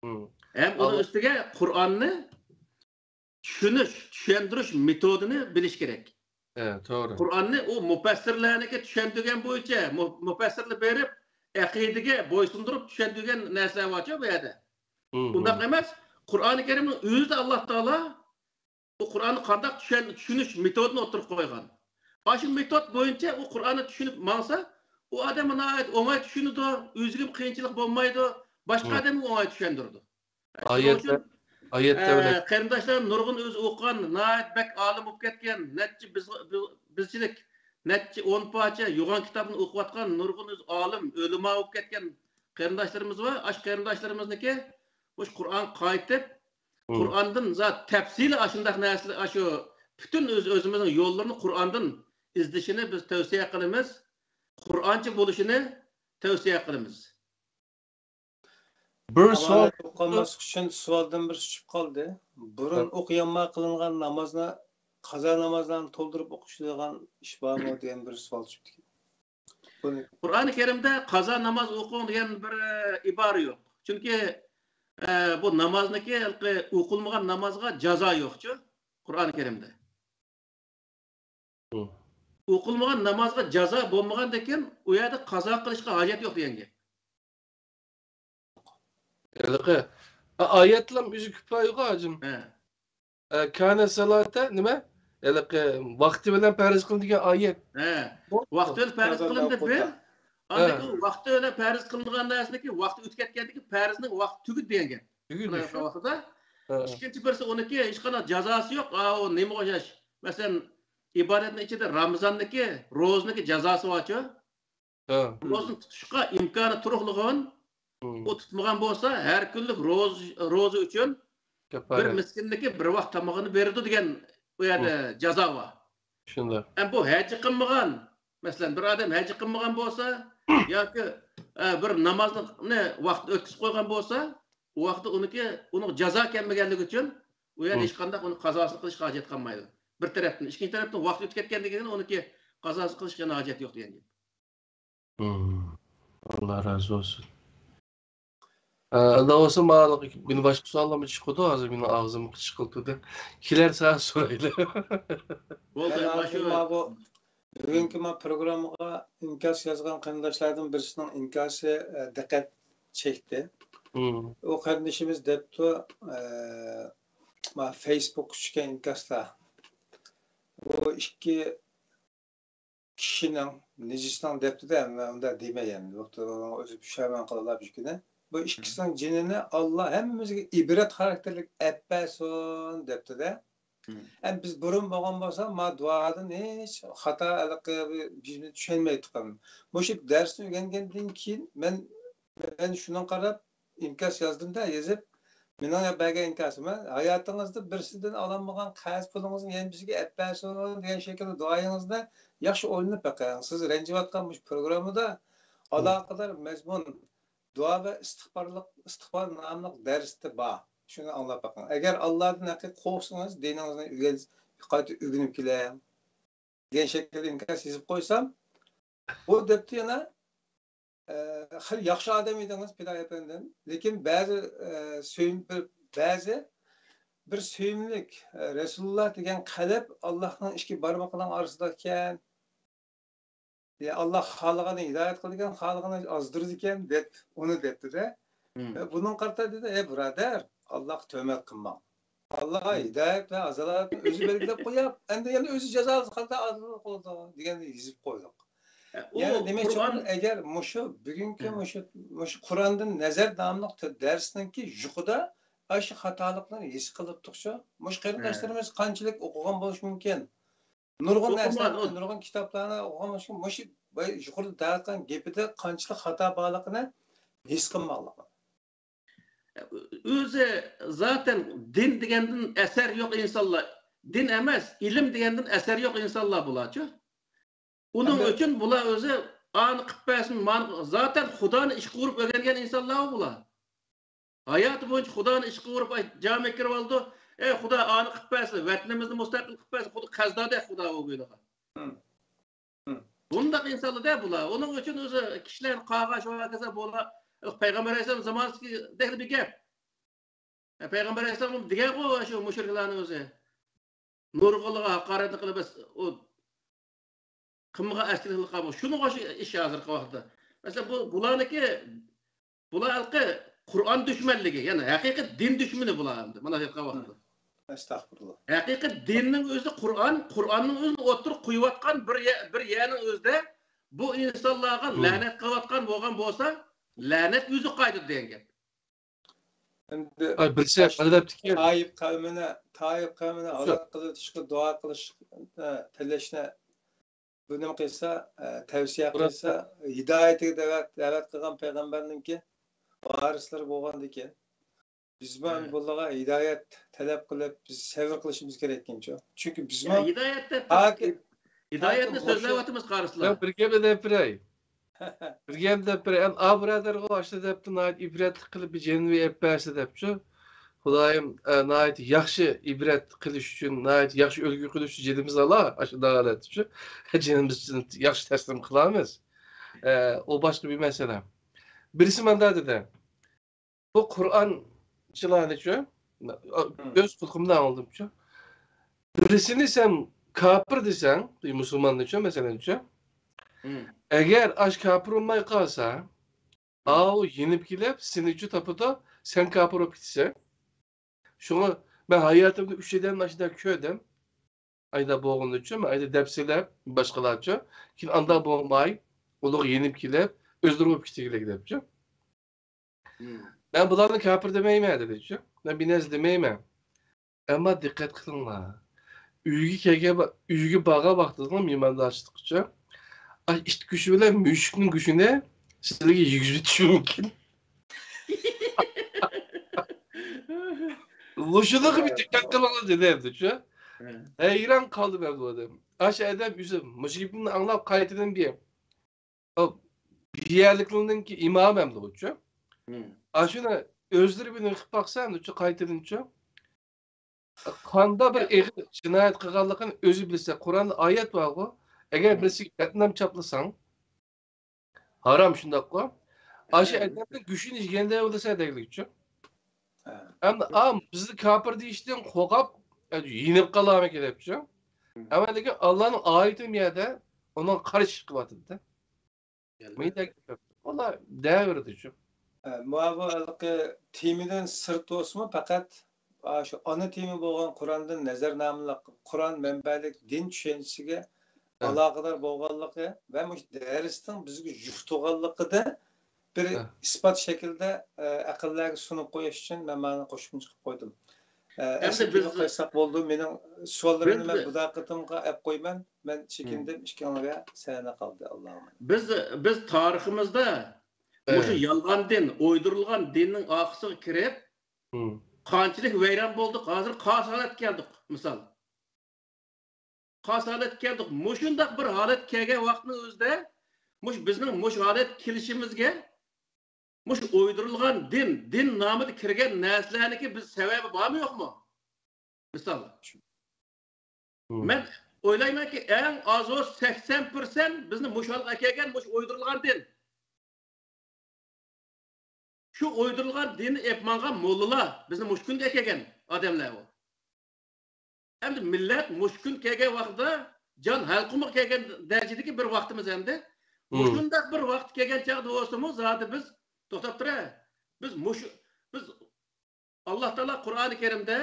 مم. ھەم ئۇنىڭ ئۈستىگە قۇرئاننى چۈشىنىش، چۈشەندۈرۈش مېتودىنى بىلىش كېرەك. ھە، توغرا. قۇرئاننى ئۇ مۇپەسسىرلەرنىڭكى چۈشەندۈرگەن بويىچە، مۇ-، مۇپەسسىرلەر بېرىپ، ئەقىدىگە بويسۇندۇرۇپ چۈشەندۈرگەن نەرسىلەر بارچۇ بۇ يەردە. مم. ئۇنداق ئەمەس. قۇرئانى كەرىمنىڭ ئۆزىدە ئاللا تائالا ئۇ قۇرئاننى قانداق چۈشەن-، چۈشىنىش مېتودىنى ئوتتۇرىغا قويغان. ئاشۇ مېتود بويىچە ئۇ قۇرئاننى چۈشىنىپ ماڭسا، ئۇ ئادەم ناھايىتى ئوڭاي چۈشىنىدۇ، ئۆزىگىمۇ قىيىنچىلىق بولمايدۇ، باشقا ئادەمگە ئوڭاي چۈشەندۈرىدۇ. شۇنىڭ ئۈچۈن، ئايەتلەر، ئايەتلەر ئە، بىلەن. قېرىنداشلار نۇرغۇن ئۆزى ئوقۇغان، ناھايىتى بەك ئالىم بولۇپ كەتكەن، نەچچە بىز-، بىز-، بىزچىلىك، نەچچە ئون پارچە يوغان كىتابنى ئوقۇۋاتقان نۇرغۇن ئۆزى ئالىم، ئۆلىما بولۇپ كەتكەن قېرىنداشلىرىمىز بار. ئاشۇ قېرىنداشلىرىمىزنىڭكى مۇشۇ قۇرئان قايتىپ، مم. قۇرئاندىن زات تەپسىلىي ئاشۇنداق نەرسىلەر، ئاشۇ پۈتۈن ئۆز-، ئۆزىمىزنىڭ يوللىرىنى قۇرئاندىن ئىزدىشىنى بىز تەۋسىيە قىلىمىز. قۇرئانچە بولۇشىنى تەۋسىيە قىلىمىز. بىر سوئال. ئامانەت ئوقۇماسلىق ئۈچۈن سوئالدىن بىرسى چۈشۈپ قالدى. بۇرۇن ھە. ئوقۇيالماي قىلىنغان نامازنى قازا نامازلارنى تولدۇرۇپ ئوقۇش دېگەن ئىش بارمۇ دېگەن بىر سوئال چۈشۈپتىكەن. بۇنى قۇرئانى كەرىمدە قازا ناماز ئوقۇڭ دېگەن بىر، ئە، ئىبارە يوق. چۈنكى، ئە، بۇ نامازنىكى ھېلىقى ئوقۇلمىغان نامازغا جازا يوقچۇ قۇرئانى كەرىمدە. مم. ئوقۇلمىغان نامازغا جازا بولمىغاندىن كېيىن ئۇ يەردە قازا قىلىشقا ھاجەت يوق دېگەن گەپ. ھېلىقى، ئا-، ئايەتلەم ئۆزى كۇپايىغا ھاجىم. ھە. ئە، كانە سالاتا نېمە؟ ھېلىقى ۋاقتى بىلەن پەرز قىلىندىغان ئايەت. ھە. بۇ ۋاقتى بىلەن پەرز قىلىندى بىر. ھە. ئاندىن كېيىن ۋاقتى بىلەن پەرز قىلىنغان نەرسىنىڭكى ۋاقتى ئۆتۈپ كەتكەندىن كېيىن پەرزنىڭ ۋاقتى تۈگىدى دېگەن گەپ. تۈگىدى مانا شۇ. شۇ ۋاقتىدا. ھە. ئىككىنچى بىرسى ئۇنىڭكى ھېچقانداق جازاسى يوق. ئاۋۇ نېمىگە ئوخشاش؟ مەسىلەن، ئىبادەتنىڭ ئىچىدە رامىزاننىڭكى، روزىنىڭكى جازاسى بارچۇ؟ ھە. روزىنى تۇتۇشقا ئىمكانى تۇرۇقلىغان، مم. ئۇ تۇتمىغان بولسا، ھەر كۈنلۈك روز-، روزا ئۈچۈن بىر كاپپارەت. مىسكىننىڭكى بىر ۋاق تامىقىنى بېرىدۇ دېگەن ئۇ يەردە مم. جازا بار. شۇنداق. ئەمما بۇ ھەج قىلمىغان، مەسىلەن، بىر ئادەم ھەج قىلمىغان بولسا ياكى، ئە، بىر نامازنى ۋاقتىدا ئۆتكۈزۈپ قويغان بولسا، ئۇ ۋاقىتتا ئۇنىڭكى، ئۇنىڭغا جازا كەلمىگەنلىكى ئۈچۈن ئۇ يەردە مم. ھېچقانداق ئۇنى قازاسىنى قىلىشقا ھاجەت قالمايدۇ. بىر تەرەپتىن. ئىككىنچى تەرەپتىن ۋاقتى ئۆتۈپ كەتكەندىن كېيىن ئۇنىڭكى قازاسى قىلىشقا يەنە ھاجەت يوق دېگەن گەپ. مم. ئاللا رازى بولسۇن. ئە، ئاللا بولسا، ماڭا بۇنى باشقا سوئاللارمۇ چىقىدۇ، ھازىر مېنىڭ ئاغزىم قىچقىلتىدى. كېلەر سائەت سورايلى. بولدى، مەن ھازىر مانا بۇ بۈگۈنكى مانا پروگراممىغا ئىنكاس يازغان قېرىنداشلاردىن بىرسىنىڭ ئىنكاسى، ئە، دىققەت چەكتى. مم. ئۇ قېرىندىشىمىز دەپتۇ، ئە، مانا فېيسبۇكقا چۈشكەن ئىنكاستا. بۇ ئىككى كىشىنىڭ، نىجىسنىڭ دەپتۇ-دە، مەن ئۇنداق دېمەي ئەمدى. بوپتۇ، ئۆزى پۇشايمان قىلىلا بۇ كۈنى. بۇ ئىككىسىنىڭ جېنىنى ئاللا ھەممىمىزگە ئىبرەت خاراكتېرلىك ئەپ بەرسۇن دەپتۇ-دە. مم. ئەمدى بىز بۇرۇن بولغان بولسا، ما دۇئادىن ھېچ خاتا ھېلىقى بىزنى چۈشەنمەيتتۇق. مۇشۇ دەرسنى ئۆگەنگەندىن كېيىن مەن، مەن شۇنىڭغا قاراپ ئىنكاس يازدىم-دە، يېزىپ، مېنىڭ بەرگەن ئىنكاسىم، ھاياتىڭىزدا بىرسىدىن ئالالمىغان قەرز پۇلىڭىزنى يەنە بىزگە ئەپ بەرسۇن دېگەن شەكىلدە دۇئايىڭىزنى ياخشى ئويلىنىپ بېقىڭ. سىز رەنجىۋاتقان مۇشۇ پروگراممىدا مم. ئالاقىدار مەزمۇن دۇئا ۋە ئىستىغپارلىق، ئىستىغپار ناملىق دەرستە بار. شۇنى ئاڭلاپ بېقىڭ. ئەگەر ئاللادىن ھەقىقىي قورقسىڭىز، دىنىڭىزنى ئۆگەن-، قايتا ئۆگىنىپ كېلىڭ دېگەن شەكىلدە ئىنكاس يېزىپ قويسام، بۇ دەپتۇ يەنە، ئە، خېلى ياخشى ئادەم ئىدىڭىز، پىدائىي ئەپەندىم. لېكىن بەزى، ئە، سۆيۈم-، بىر، بەزى بىر سۆيۈملۈك، ئە، رەسۇلۇللا دېگەن قەلب ئاللاھنىڭ ئىككى بارمىقىنىڭ ئارىسىدا ئىكەن. يا ئاللا خالىغاننى ھىدايەت قىلىدىكەن، خالىغاننى ئازدۇرىدىكەن دەپ، ئۇنى دەپتۇ-دە. مم. ئە، بۇنىڭغا قارىتا دېدى، ئەي بۇرادەر، ئاللاغا تۆھمەت قىلماڭ. ئاللا مم. ھىدايەت ۋە ئازابنى ئۆزى بەلگىلەپ قويۇپ، ئەمدى يەنە ئۆزى جازالىسى قالسا ئازابلىق بولىدۇ دېگەننى يېزىپ قويدۇق. ئە، ئۇ يەنى دېمەكچى قۇرئان بولغىنىم، ئەگەر مۇشۇ بۈگۈنكى مم. مۇشۇ، مۇشۇ قۇراندىن نەزەر ناملىق تۆ-، دەرسنىڭكى يۇقىدا ئاشۇ خاتالىقلارنى ھېس قىلىپتۇقچۇ. مۇشۇ ھە. قېرىنداشلىرىمىز قانچىلىك ئوقۇغان بولۇشى مۇمكىن. نۇرغۇن ئوقۇما-، نەرسىلەرنى، ئۇ نۇرغۇن كىتابلارنى ئوقۇغان بولۇشى مۇشۇ يۇقىرىدا دەۋەتكەن گېپىدە قانچىلىك خاتا بارلىقىنى ھېس قىلماقلىق. ئۆزى زاتەن دىن دېگەندىن ئەسەر يوق ئىنسانلار. دىن ئەمەس، ئىلىم دېگەندىن ئەسەر يوق ئىنسانلار بۇلارچۇ. ئۇنىڭ ئەمدى ئۈچۈن بۇلار ئۆزى ئانى قىلىپ بەرسۇن، مانى، زاتەن خۇدانى ئىشقا ئۇرۇپ ئۆگەنگەن ئىنسانلار بۇلار. ھاياتى بويىچە خۇدانى ئىشقا ئۇرۇپ، ئاي، جامىگە كىرىۋالىدۇ. ئەي خۇدا، ئانى قىلىپ بەرسۇن، ۋەتىنىمىزنى مۇستەقىل قىلىپ بەرسۇن، خۇدا قەززادەك خۇدا بولغىلىغا. مم. مم. بۇنداق ئىنسانلار-دە بۇلار. ئۇنىڭ ئۈچۈن ئۆزى كىشىلەرنى قارغاش ۋە ھاكازا بۇلار پەيغەمبەر ئەلەيھىسسالام زامانىسىدىكىدەكلا بىر گەپ. پەيغەمبەر ئەلەيھىسسالام دېگەنغۇ شۇ مۇشرىكلارنى ئۆزى. نۇرغۇنلىغا ھاقارەتنى قىلىپ، ئۇ قىلمىغان ئەسكىلىك قىلىپ قالمىغان. شۇنىڭغا ئوخشاش ئىش ھازىرقى ۋاقىتتا. مەسىلەن، بۇ، بۇلارنىڭكى، بۇلار ھېلىقى قۇرئان دۈشمەنلىكى، يەنى ھەقىقىي دىن دۈشمىنى بۇلار ئەمدى، مانا ھېلىقى ۋاقىتتا. ئەستەغپۇرۇللا. ھەقىقىي دىننىڭ ئۆزى قۇرئان، قۇرئاننىڭ ئۆزىنى ئوتتۇرىغا قويۇۋاتقان بىر يە-، بىر يەرنىڭ ئۆزىدە بۇ ئىنسانلارغا مم. لەنەت قىلىۋاتقان بولغان بولسا، لەنەت ئۆزىگە قايتىدۇ دېگەن گەپ. ئەمدى ئاي، بىرسى ھەدەپتىكى تايىپ قەۋمىنى، تايىپ قەۋمىنى شۇ. ھالاك قىلىۋېتىشقا دۇئا قىلىش، ئە، تىلەشنى بۇ نېمە قىلسا، ئە، تەۋسىيە بۇرا- قىلسا، ھىدايەتكە دەۋەت، دەۋەت قىلغان پەيغەمبەرنىڭكى ۋارىسلىرى بولغاندىكىن، بىزمۇ ھە. بۇلارغا ھىدايەت تەلەپ قىلىپ، بىز سەۋر قىلىشىمىز كېرەككەنچۇ. چۈنكى يا، بىزمۇ ھىدايەت دەپ، تاكى ھىدايەتنى تاكى سۆزلەۋاتىمىز، قارىسىلا. مەن بىر گەپنى دەپ بېرەي. بىر گەپ دەپ بېرەي. ئەم، ئا بۇرادەرغۇ ئاشۇ دەپتۇ، ناھايىتى ئىبرەتلىك قىلىپ بىر جېنىنى ئېلىپ بەرسە دەپچۇ. خۇدايىم، ئە، ناھايىتى ياخشى ئىبرەت قىلىش ئۈچۈن، ناھايىتى ياخشى ئۈلگە قىلىش ئۈچۈن جېنىمىزنى ئالا، ئاشۇنداق ھالەتتىچۇ. جېنىمىزنى ياخشى تەسلىم قىلامىز. ئە، ئۇ باشقا بىر مەسىلە. بىرسى ماندا دېدى. بۇ قۇرئانچىلارنىچۇ، ئۆز قۇلىقىمدىن ئاڭلىدىمچۇ. بىرسىنى سەن كاپىر دېسەڭ، بىر مۇسۇلماننىچۇ، مەسىلەنچۇ، مم. ئەگەر ئاش كاپىر بولماي قالسا، ئاۋۇ يېنىپ كېلىپ، سېنىچۇ تاپىدۇ، سەن كاپىر بولۇپ كېتىسەن. شۇڭا مەن ھاياتىمدا ئۈچ ئادەمنى ئاشۇنداق كۆردۈم. ئايدا بولغىنىچۇ، مەن ئايدا دەپ سېلىپ، باشقىلارچۇ. كېيىن ئانداق بولماي، ئۇلۇغ يېنىپ كېلىپ، ئۆزلىرى بولۇپ كېتىگىلىك دەپچۇ. مم. مەن بۇلارنى كاپىر دېمەيمەن دېدىچۇ. مەن بىر نەرسە دېمەيمەن. ئەمما دىققەت قىلىڭلار. ئۆيگە كەلگەن، ئۆيگە بارغان ۋاقتىڭىزدا مېھماندارچىلىققىچۇ، ئاش ئىت گۆشى بىلەن مۈشۈكنىڭ گۆشىنى سىلەرگە يېگۈزۈۋېتىشى مۇمكىن. مۇشۇنىڭغا بىر دىققەت قىلىڭلار دېدى ئەمدىچۇ. ھەيران قالدىم ئەمدى ئۇ ئادەم. ئاشۇ ئادەم ئۆزى مۇشۇ گېپىمنى ئاڭلاپ قايتىدىن بىر، ئۇ بۇ يەرلىكلەرنىڭكى ئىمامى ئەمدى ئۇچۇ. ئاشۇنى ئۆزلىرى بىلەن قىلىپ باقسا ئەمدىچۇ قايتىدىنچۇ. قانداق بىر ئېغىر جىنايەت قىلغانلىقىنى ئۆزى بىلسە، قۇرئاندا ئايەت بارغۇ، ئەگەر بىرسىگە بەتنام چاپلىساڭ، ھارام شۇنداققۇ. ئاشۇ ئادەمنىڭ گۆشىنى يېگەندەك بولىسەن دەيدىچۇ. ئەمدى ئام بىزنى كاپىر دېيىشتىن قورقۇپ يېنىپ قالارمىكىن دەپچۇ. ئەمما لېكىن ئاللانىڭ ئايىتى بۇ يەردە ئۇنىڭغا قارشى چىقىۋاتىدۇ. مېنى تەكلىپ قىلىپتۇ. ئۇلار دەۋېرىدىچۇ. ئە، ماۋۇ ھېلىقى تېمىدىن سىرت بولسىمۇ، پەقەت ئاشۇ ئانا تېما بولغان قۇرئاندىن نەزەرنامىلىق، قۇرئان مەنبەلىك دىن چۈشەنچىسىگە ئالاقىدار بولغانلىقى ۋە مۇشۇ دەرسنىڭ بىزگە يۇقتۇرغانلىقىدا بىر ئىسپات شەكلىدە، ئە، ئەقىللەرگە سۇنۇپ قويۇش ئۈچۈن مەن مانا قوشۇمچە قىلىپ قويدۇم. ئە، ئەمدى ئەسلى بىز قايساق بولدى، مېنىڭ سوئاللىرىمنى بىز مەن بۇدا قېتىمغا ئەپ قويىمەن. مەن چېكىندىم، ئىككىڭلارغا سەنە قالدى، ئاللاھۇ ئەلەم. بىز، بىز تارىخىمىزدا مۇشۇ يالغان دىن، ئويدۇرۇلغان دىننىڭ ئارقىسىغا كىرىپ، قانچىلىك ۋەيران بولدۇق، ھازىر قارس ھالەتكە كەلدۇق، مىسال. قارس ھالەتكە كەلدۇق. مۇشۇنداق بىر ھالەتكە كەلگەن ۋاقىتنىڭ ئۆزىدە مۇشۇ بىزنىڭ مۇشۇ ھالەتكە كېلىشىمىزگە مۇشۇ ئويدۇرۇلغان دىن، دىن نامىدا كىرگەن نەرسىلەرنىڭكى بىز سەۋەبى بارمۇ يوقمۇ؟ مىسال. مەن ئويلايمەنكى، ئەڭ ئازى سەكسەن پىرسەنت بىزنى مۇشۇ ھالغا ئەكەلگەن مۇشۇ ئويدۇرۇلغان دىن. شۇ ئويدۇرۇلغان دىننى ئېلىپ ماڭغان موللىلار بىزنى مۇشۇ كۈنگە ئەكەلگەن ئادەملەر ئۇ. ئەمدى مىللەت مۇشۇ كۈن كەلگەن ۋاقتىدا جان ھەلقۇمغا كەلگەن دەرىجىدىكى بىر ۋاقتىمىز ئەمدى. مۇشۇنداق بىر ۋاقىت كەلگەن چاغدا بولسىمۇ زادى بىز توختاپ تۇرە. بىز مۇشۇ، بىز ئاللا تائالا قۇرئانى كەرىمدە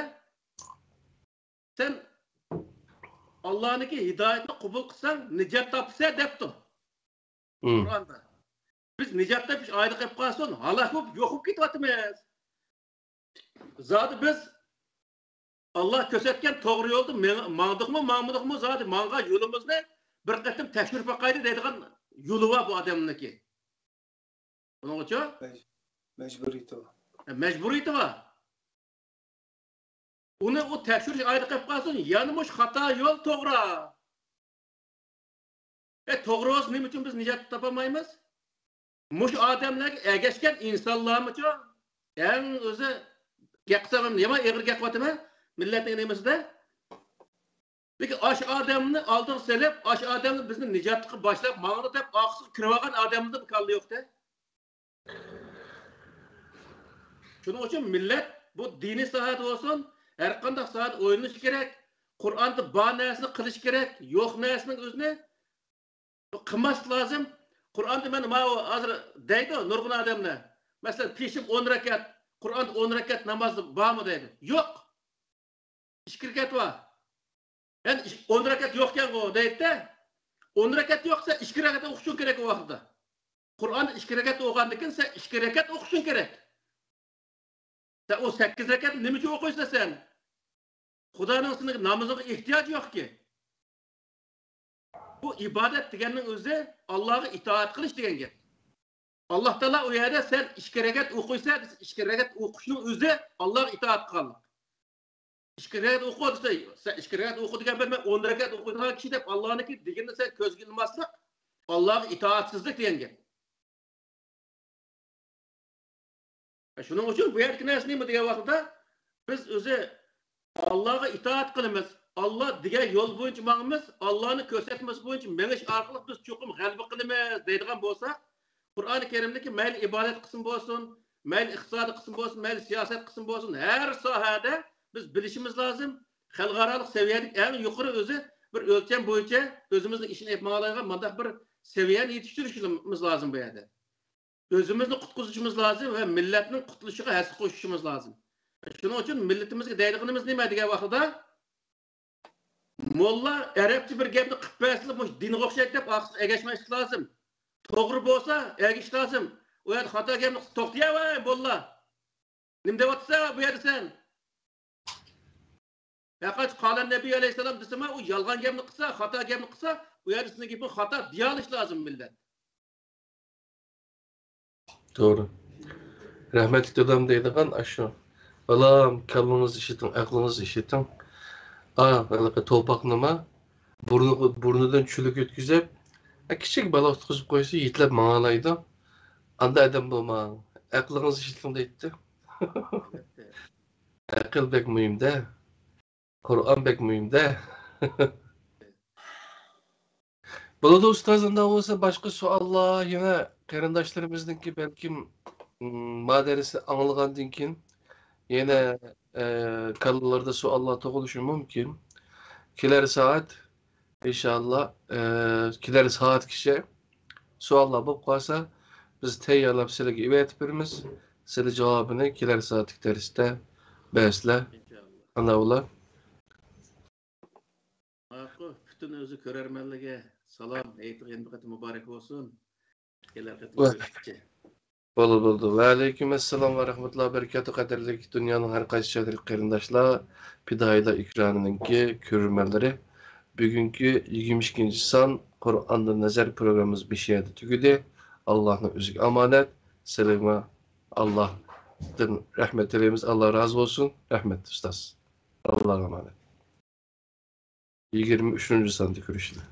سەن ئاللانىڭكى ھىدايىتىنى قوبۇل قىلساڭ نىجات تاپىسەن دەپتۇ. قۇرئاندا. بىز نىجات تاپىش ئايىدى قېلىپ قالسۇن، ھالاك بولۇپ يوق بولۇپ كېتىۋاتىمىز. زادى بىز ئاللا كۆرسەتكەن توغرا يولدا مېڭ-، ماڭدۇقمۇ، ماڭمىدۇقمۇ، زادى ماڭغان يولىمىزنى بىر قېتىم تەكشۈرۈپ باقايلى دەيدىغان يولى بار بۇ ئادەمنىڭكى. ئۇنىڭغىچۇ؟ مەج-، مەجبۇرىيىتى بار. مەجبۇرىيىتى بار. ئۇنى ئۇ تەكشۈرۈش ئايىدى قېلىپ قالسۇن، يەنە مۇشۇ خاتا يول توغرا. ئە، توغرا بولسا نېمە ئۈچۈن بىز نىجات تاپالمايمىز؟ مۇشۇ ئادەملەرگە ئەگەشكەن ئىنسانلارمۇچۇ؟ ئەڭ ئۆزى گەپ قىلسام يامان ئېغىر گەپ قىلىۋاتىمەن مىللەتنىڭ نېمىسىدە. لېكىن ئاشۇ ئادەمنى ئالدىغا سېلىپ، ئاشۇ ئادەمنى بىزنى نىجاتلىققا باشلاپ ماڭىدۇ دەپ ئارقىسىغا كىرىۋالغان ئادەملەردە بۇ كاللا يوق-دە. شۇنىڭ ئۈچۈن مىللەت بۇ دىنىي ساھەدە بولسۇن، ھەر قانداق ساھەدە ئويلىنىشى كېرەك. قۇرئاندا بار نەرسىنى قىلىش كېرەك، يوق نەرسىنىڭ ئۆزىنى قىلماسلىق لازىم. قۇرئاندا مەن ماۋۇ ھازىر دەيدۇ نۇرغۇن ئادەملەر. مەسىلەن، پېشىم ئون رەكەت، قۇرئاندا ئون رەكەت ناماز بارمۇ دەيدۇ. يوق. ئىككى رەكەت بار. يەنى ئون رەكەت يوقكەنغۇ دەيدۇ-دە. ئون رەكەت يوق، سەن ئىككى رەكەت ئوقۇشۇڭ كېرەك ئۇ ۋاقىتتا. قۇرئاننى ئىككى رەكەت ئوقۇغاندىن كېيىن سەن ئىككى رەكەت ئوقۇشۇڭ كېرەك. سەن ئۇ سەككىز رەكەتنى نېمە ئۈچۈن ئوقۇيسەن سەن؟ خۇدانىڭ سېنىڭ نامىزىڭغا ئېھتىياجى يوقكى. بۇ ئىبادەت دېگەننىڭ ئۆزى ئاللاغا ئىتائەت قىلىش دېگەن گەپ. ئاللا تائالا ئۇ يەردە سەن ئىككى رەكەت ئوقۇيسەن دېسە، ئىككى رەكەت ئوقۇشنىڭ ئۆزى ئاللاغا ئىتائەت قىلغانلىق. ئىككى رەكەت ئوقۇ دېسە، سەن ئىككى رەكەت ئوقۇ دېگەن بىلەن مەن ئون رەكەت ئوقۇيدىغان كىشى دەپ ئاللانىڭكى دېگىنىنى سەن كۆزگە ئىلماسلىق، ئاللاغا ئىتائەتسىزلىك دېگەن گەپ. شۇنىڭ ئۈچۈن بۇ يەردىكى نەرسە نېمە دېگەن ۋاقىتتا، بىز ئۆزى ئاللاغا ئىتائەت قىلىمىز، ئاللا دېگەن يول بويىچە ماڭىمىز، ئاللانىڭ كۆرسەتمىسى بويىچە مېڭىش ئارقىلىق بىز چوقۇم غەلىبە قىلىمىز دەيدىغان بولساق، قۇرئانى كەرىمدىكى مەيلى ئىبادەت قىسمى بولسۇن، مەيلى ئىقتىسادىي قىسىم بولسۇن، مەيلى سىياسەت قىسمى بولسۇن، ھەر ساھەدە بىز بىلىشىمىز لازىم. خەلقئارالىق سەۋىيەدىكى ئەڭ يۇقىرى ئۆزى بىر ئۆلچەم بويىچە ئۆزىمىزنىڭ ئىشىنى ئېلىپ ماڭالايدىغان مۇنداق بىر سەۋىيەنى يېتىشتۈرۈشىمىز لازىم بۇ يەردە. ئۆزىمىزنى قۇتقۇزۇشىمىز لازىم ۋە مىللەتنىڭ قۇتۇلۇشىغا ھەسسە قوشۇشىمىز لازىم. شۇنىڭ ئۈچۈن مىللىتىمىزگە دەيدىغىنىمىز نېمە دېگەن ۋاقتىدا، موللا ئەرەبچە بىر گەپنى قىلىپ بەرسىلا، مۇشۇ دىنغا ئوخشايدۇ دەپ ئارقىسىغا ئەگەشمەسلىك لازىم. توغرا بولسا ئەگىشىش لازىم. ئۇ يەردە خاتا گەپنى قىلسا، توختىياۋەي موللا، نېمە دەۋاتىسەن بۇ يەردە سەن؟ ھەرقانچە قالە نەبىي ئەلەيھىسسالام دېسىمۇ، ئۇ يالغان گەپنى قىلسا، خاتا گەپنى قىلسا، ئۇ يەردە سېنىڭ گېپىڭ خاتا دېيەلىشى لازىم مىللەت. توغرا. رەھمەتلىك دادام دەيدىغان ئاشۇ، بالام، كاللىڭىزنى ئىشلىتىڭ، ئەقلىڭىزنى ئىشلىتىڭ. ئا، ھېلىقى توپاقنىما بۇرنىغا، بۇرنىدىن چۈلۈك ئۆتكۈزۈپ، ئە، كىچىك بالا ئۇتقۇزۇپ قويسا يېتىلەپ ماڭالايدۇ. ئاندا ئادەم بولماڭ، ئەقلىڭىزنى ئىشلىتىڭ دەيتتى. ئەقىل بەك مۇھىم-دە. قۇرئان بەك مۇھىم-دە. بولىدۇ ئۇستاز، ئۇنداق بولسا باشقا سوئاللار يەنە قېرىنداشلىرىمىزنىڭكى بەلكىم، م، ما دەرسنى ئاڭلىغاندىن كېيىن يەنە، ئە، كاللىلاردا سوئاللار تۇغۇلۇشى مۇمكىن. كېلەر سائەت ئىنشاللا، ئە، كېلەر سائەتكىچە سوئاللار بولۇپ قالسا، بىز تەييارلاپ سىلەرگە ئېۋەتىپ بېرىمىز. سىلەر جاۋابىنى كېلەر سائەتلىك دەرستە بەرسىلەر. ئىنشاللا. ئانا ئۇلار. ماقۇل، پۈتۈن ئۆزى كۆرەرمەنلىرىگە سالام، ھېيتىغا يەنە بىر قېتىم مۇبارەك بولسۇن. كېلەر قېتىم كۆرۈشكىچە. بولدى، بولدى. ۋەئەلەيكۇم ئەسسالام ۋە رەھمەتۇللاھى ۋە بەرىكاتۇھ. قەدىرلىك دۇنيانىڭ ھەر قايسى شەھىرىدىكى قېرىنداشلار، پىدائىيلار ئېكرانىنىڭكى كۆرۈرمەنلىرى، بۈگۈنكى يىگىرمە ئىككىنچى سان قۇرئاندىن نەزەر پروگراممىمىز مۇشۇ يەردە تۈگىدى. ئاللاھنىڭ ئۆزىگە ئامانەت. سىلەرگىمۇ ئاللاھتىن رەھمەت تىلەيمىز. ئاللا رازى بولسۇن. رەھمەت، ئۇستاز. ئاللاغا ئامانەت. يىگىرمە ئۈچىنچى ساندا كۆرۈشىلى.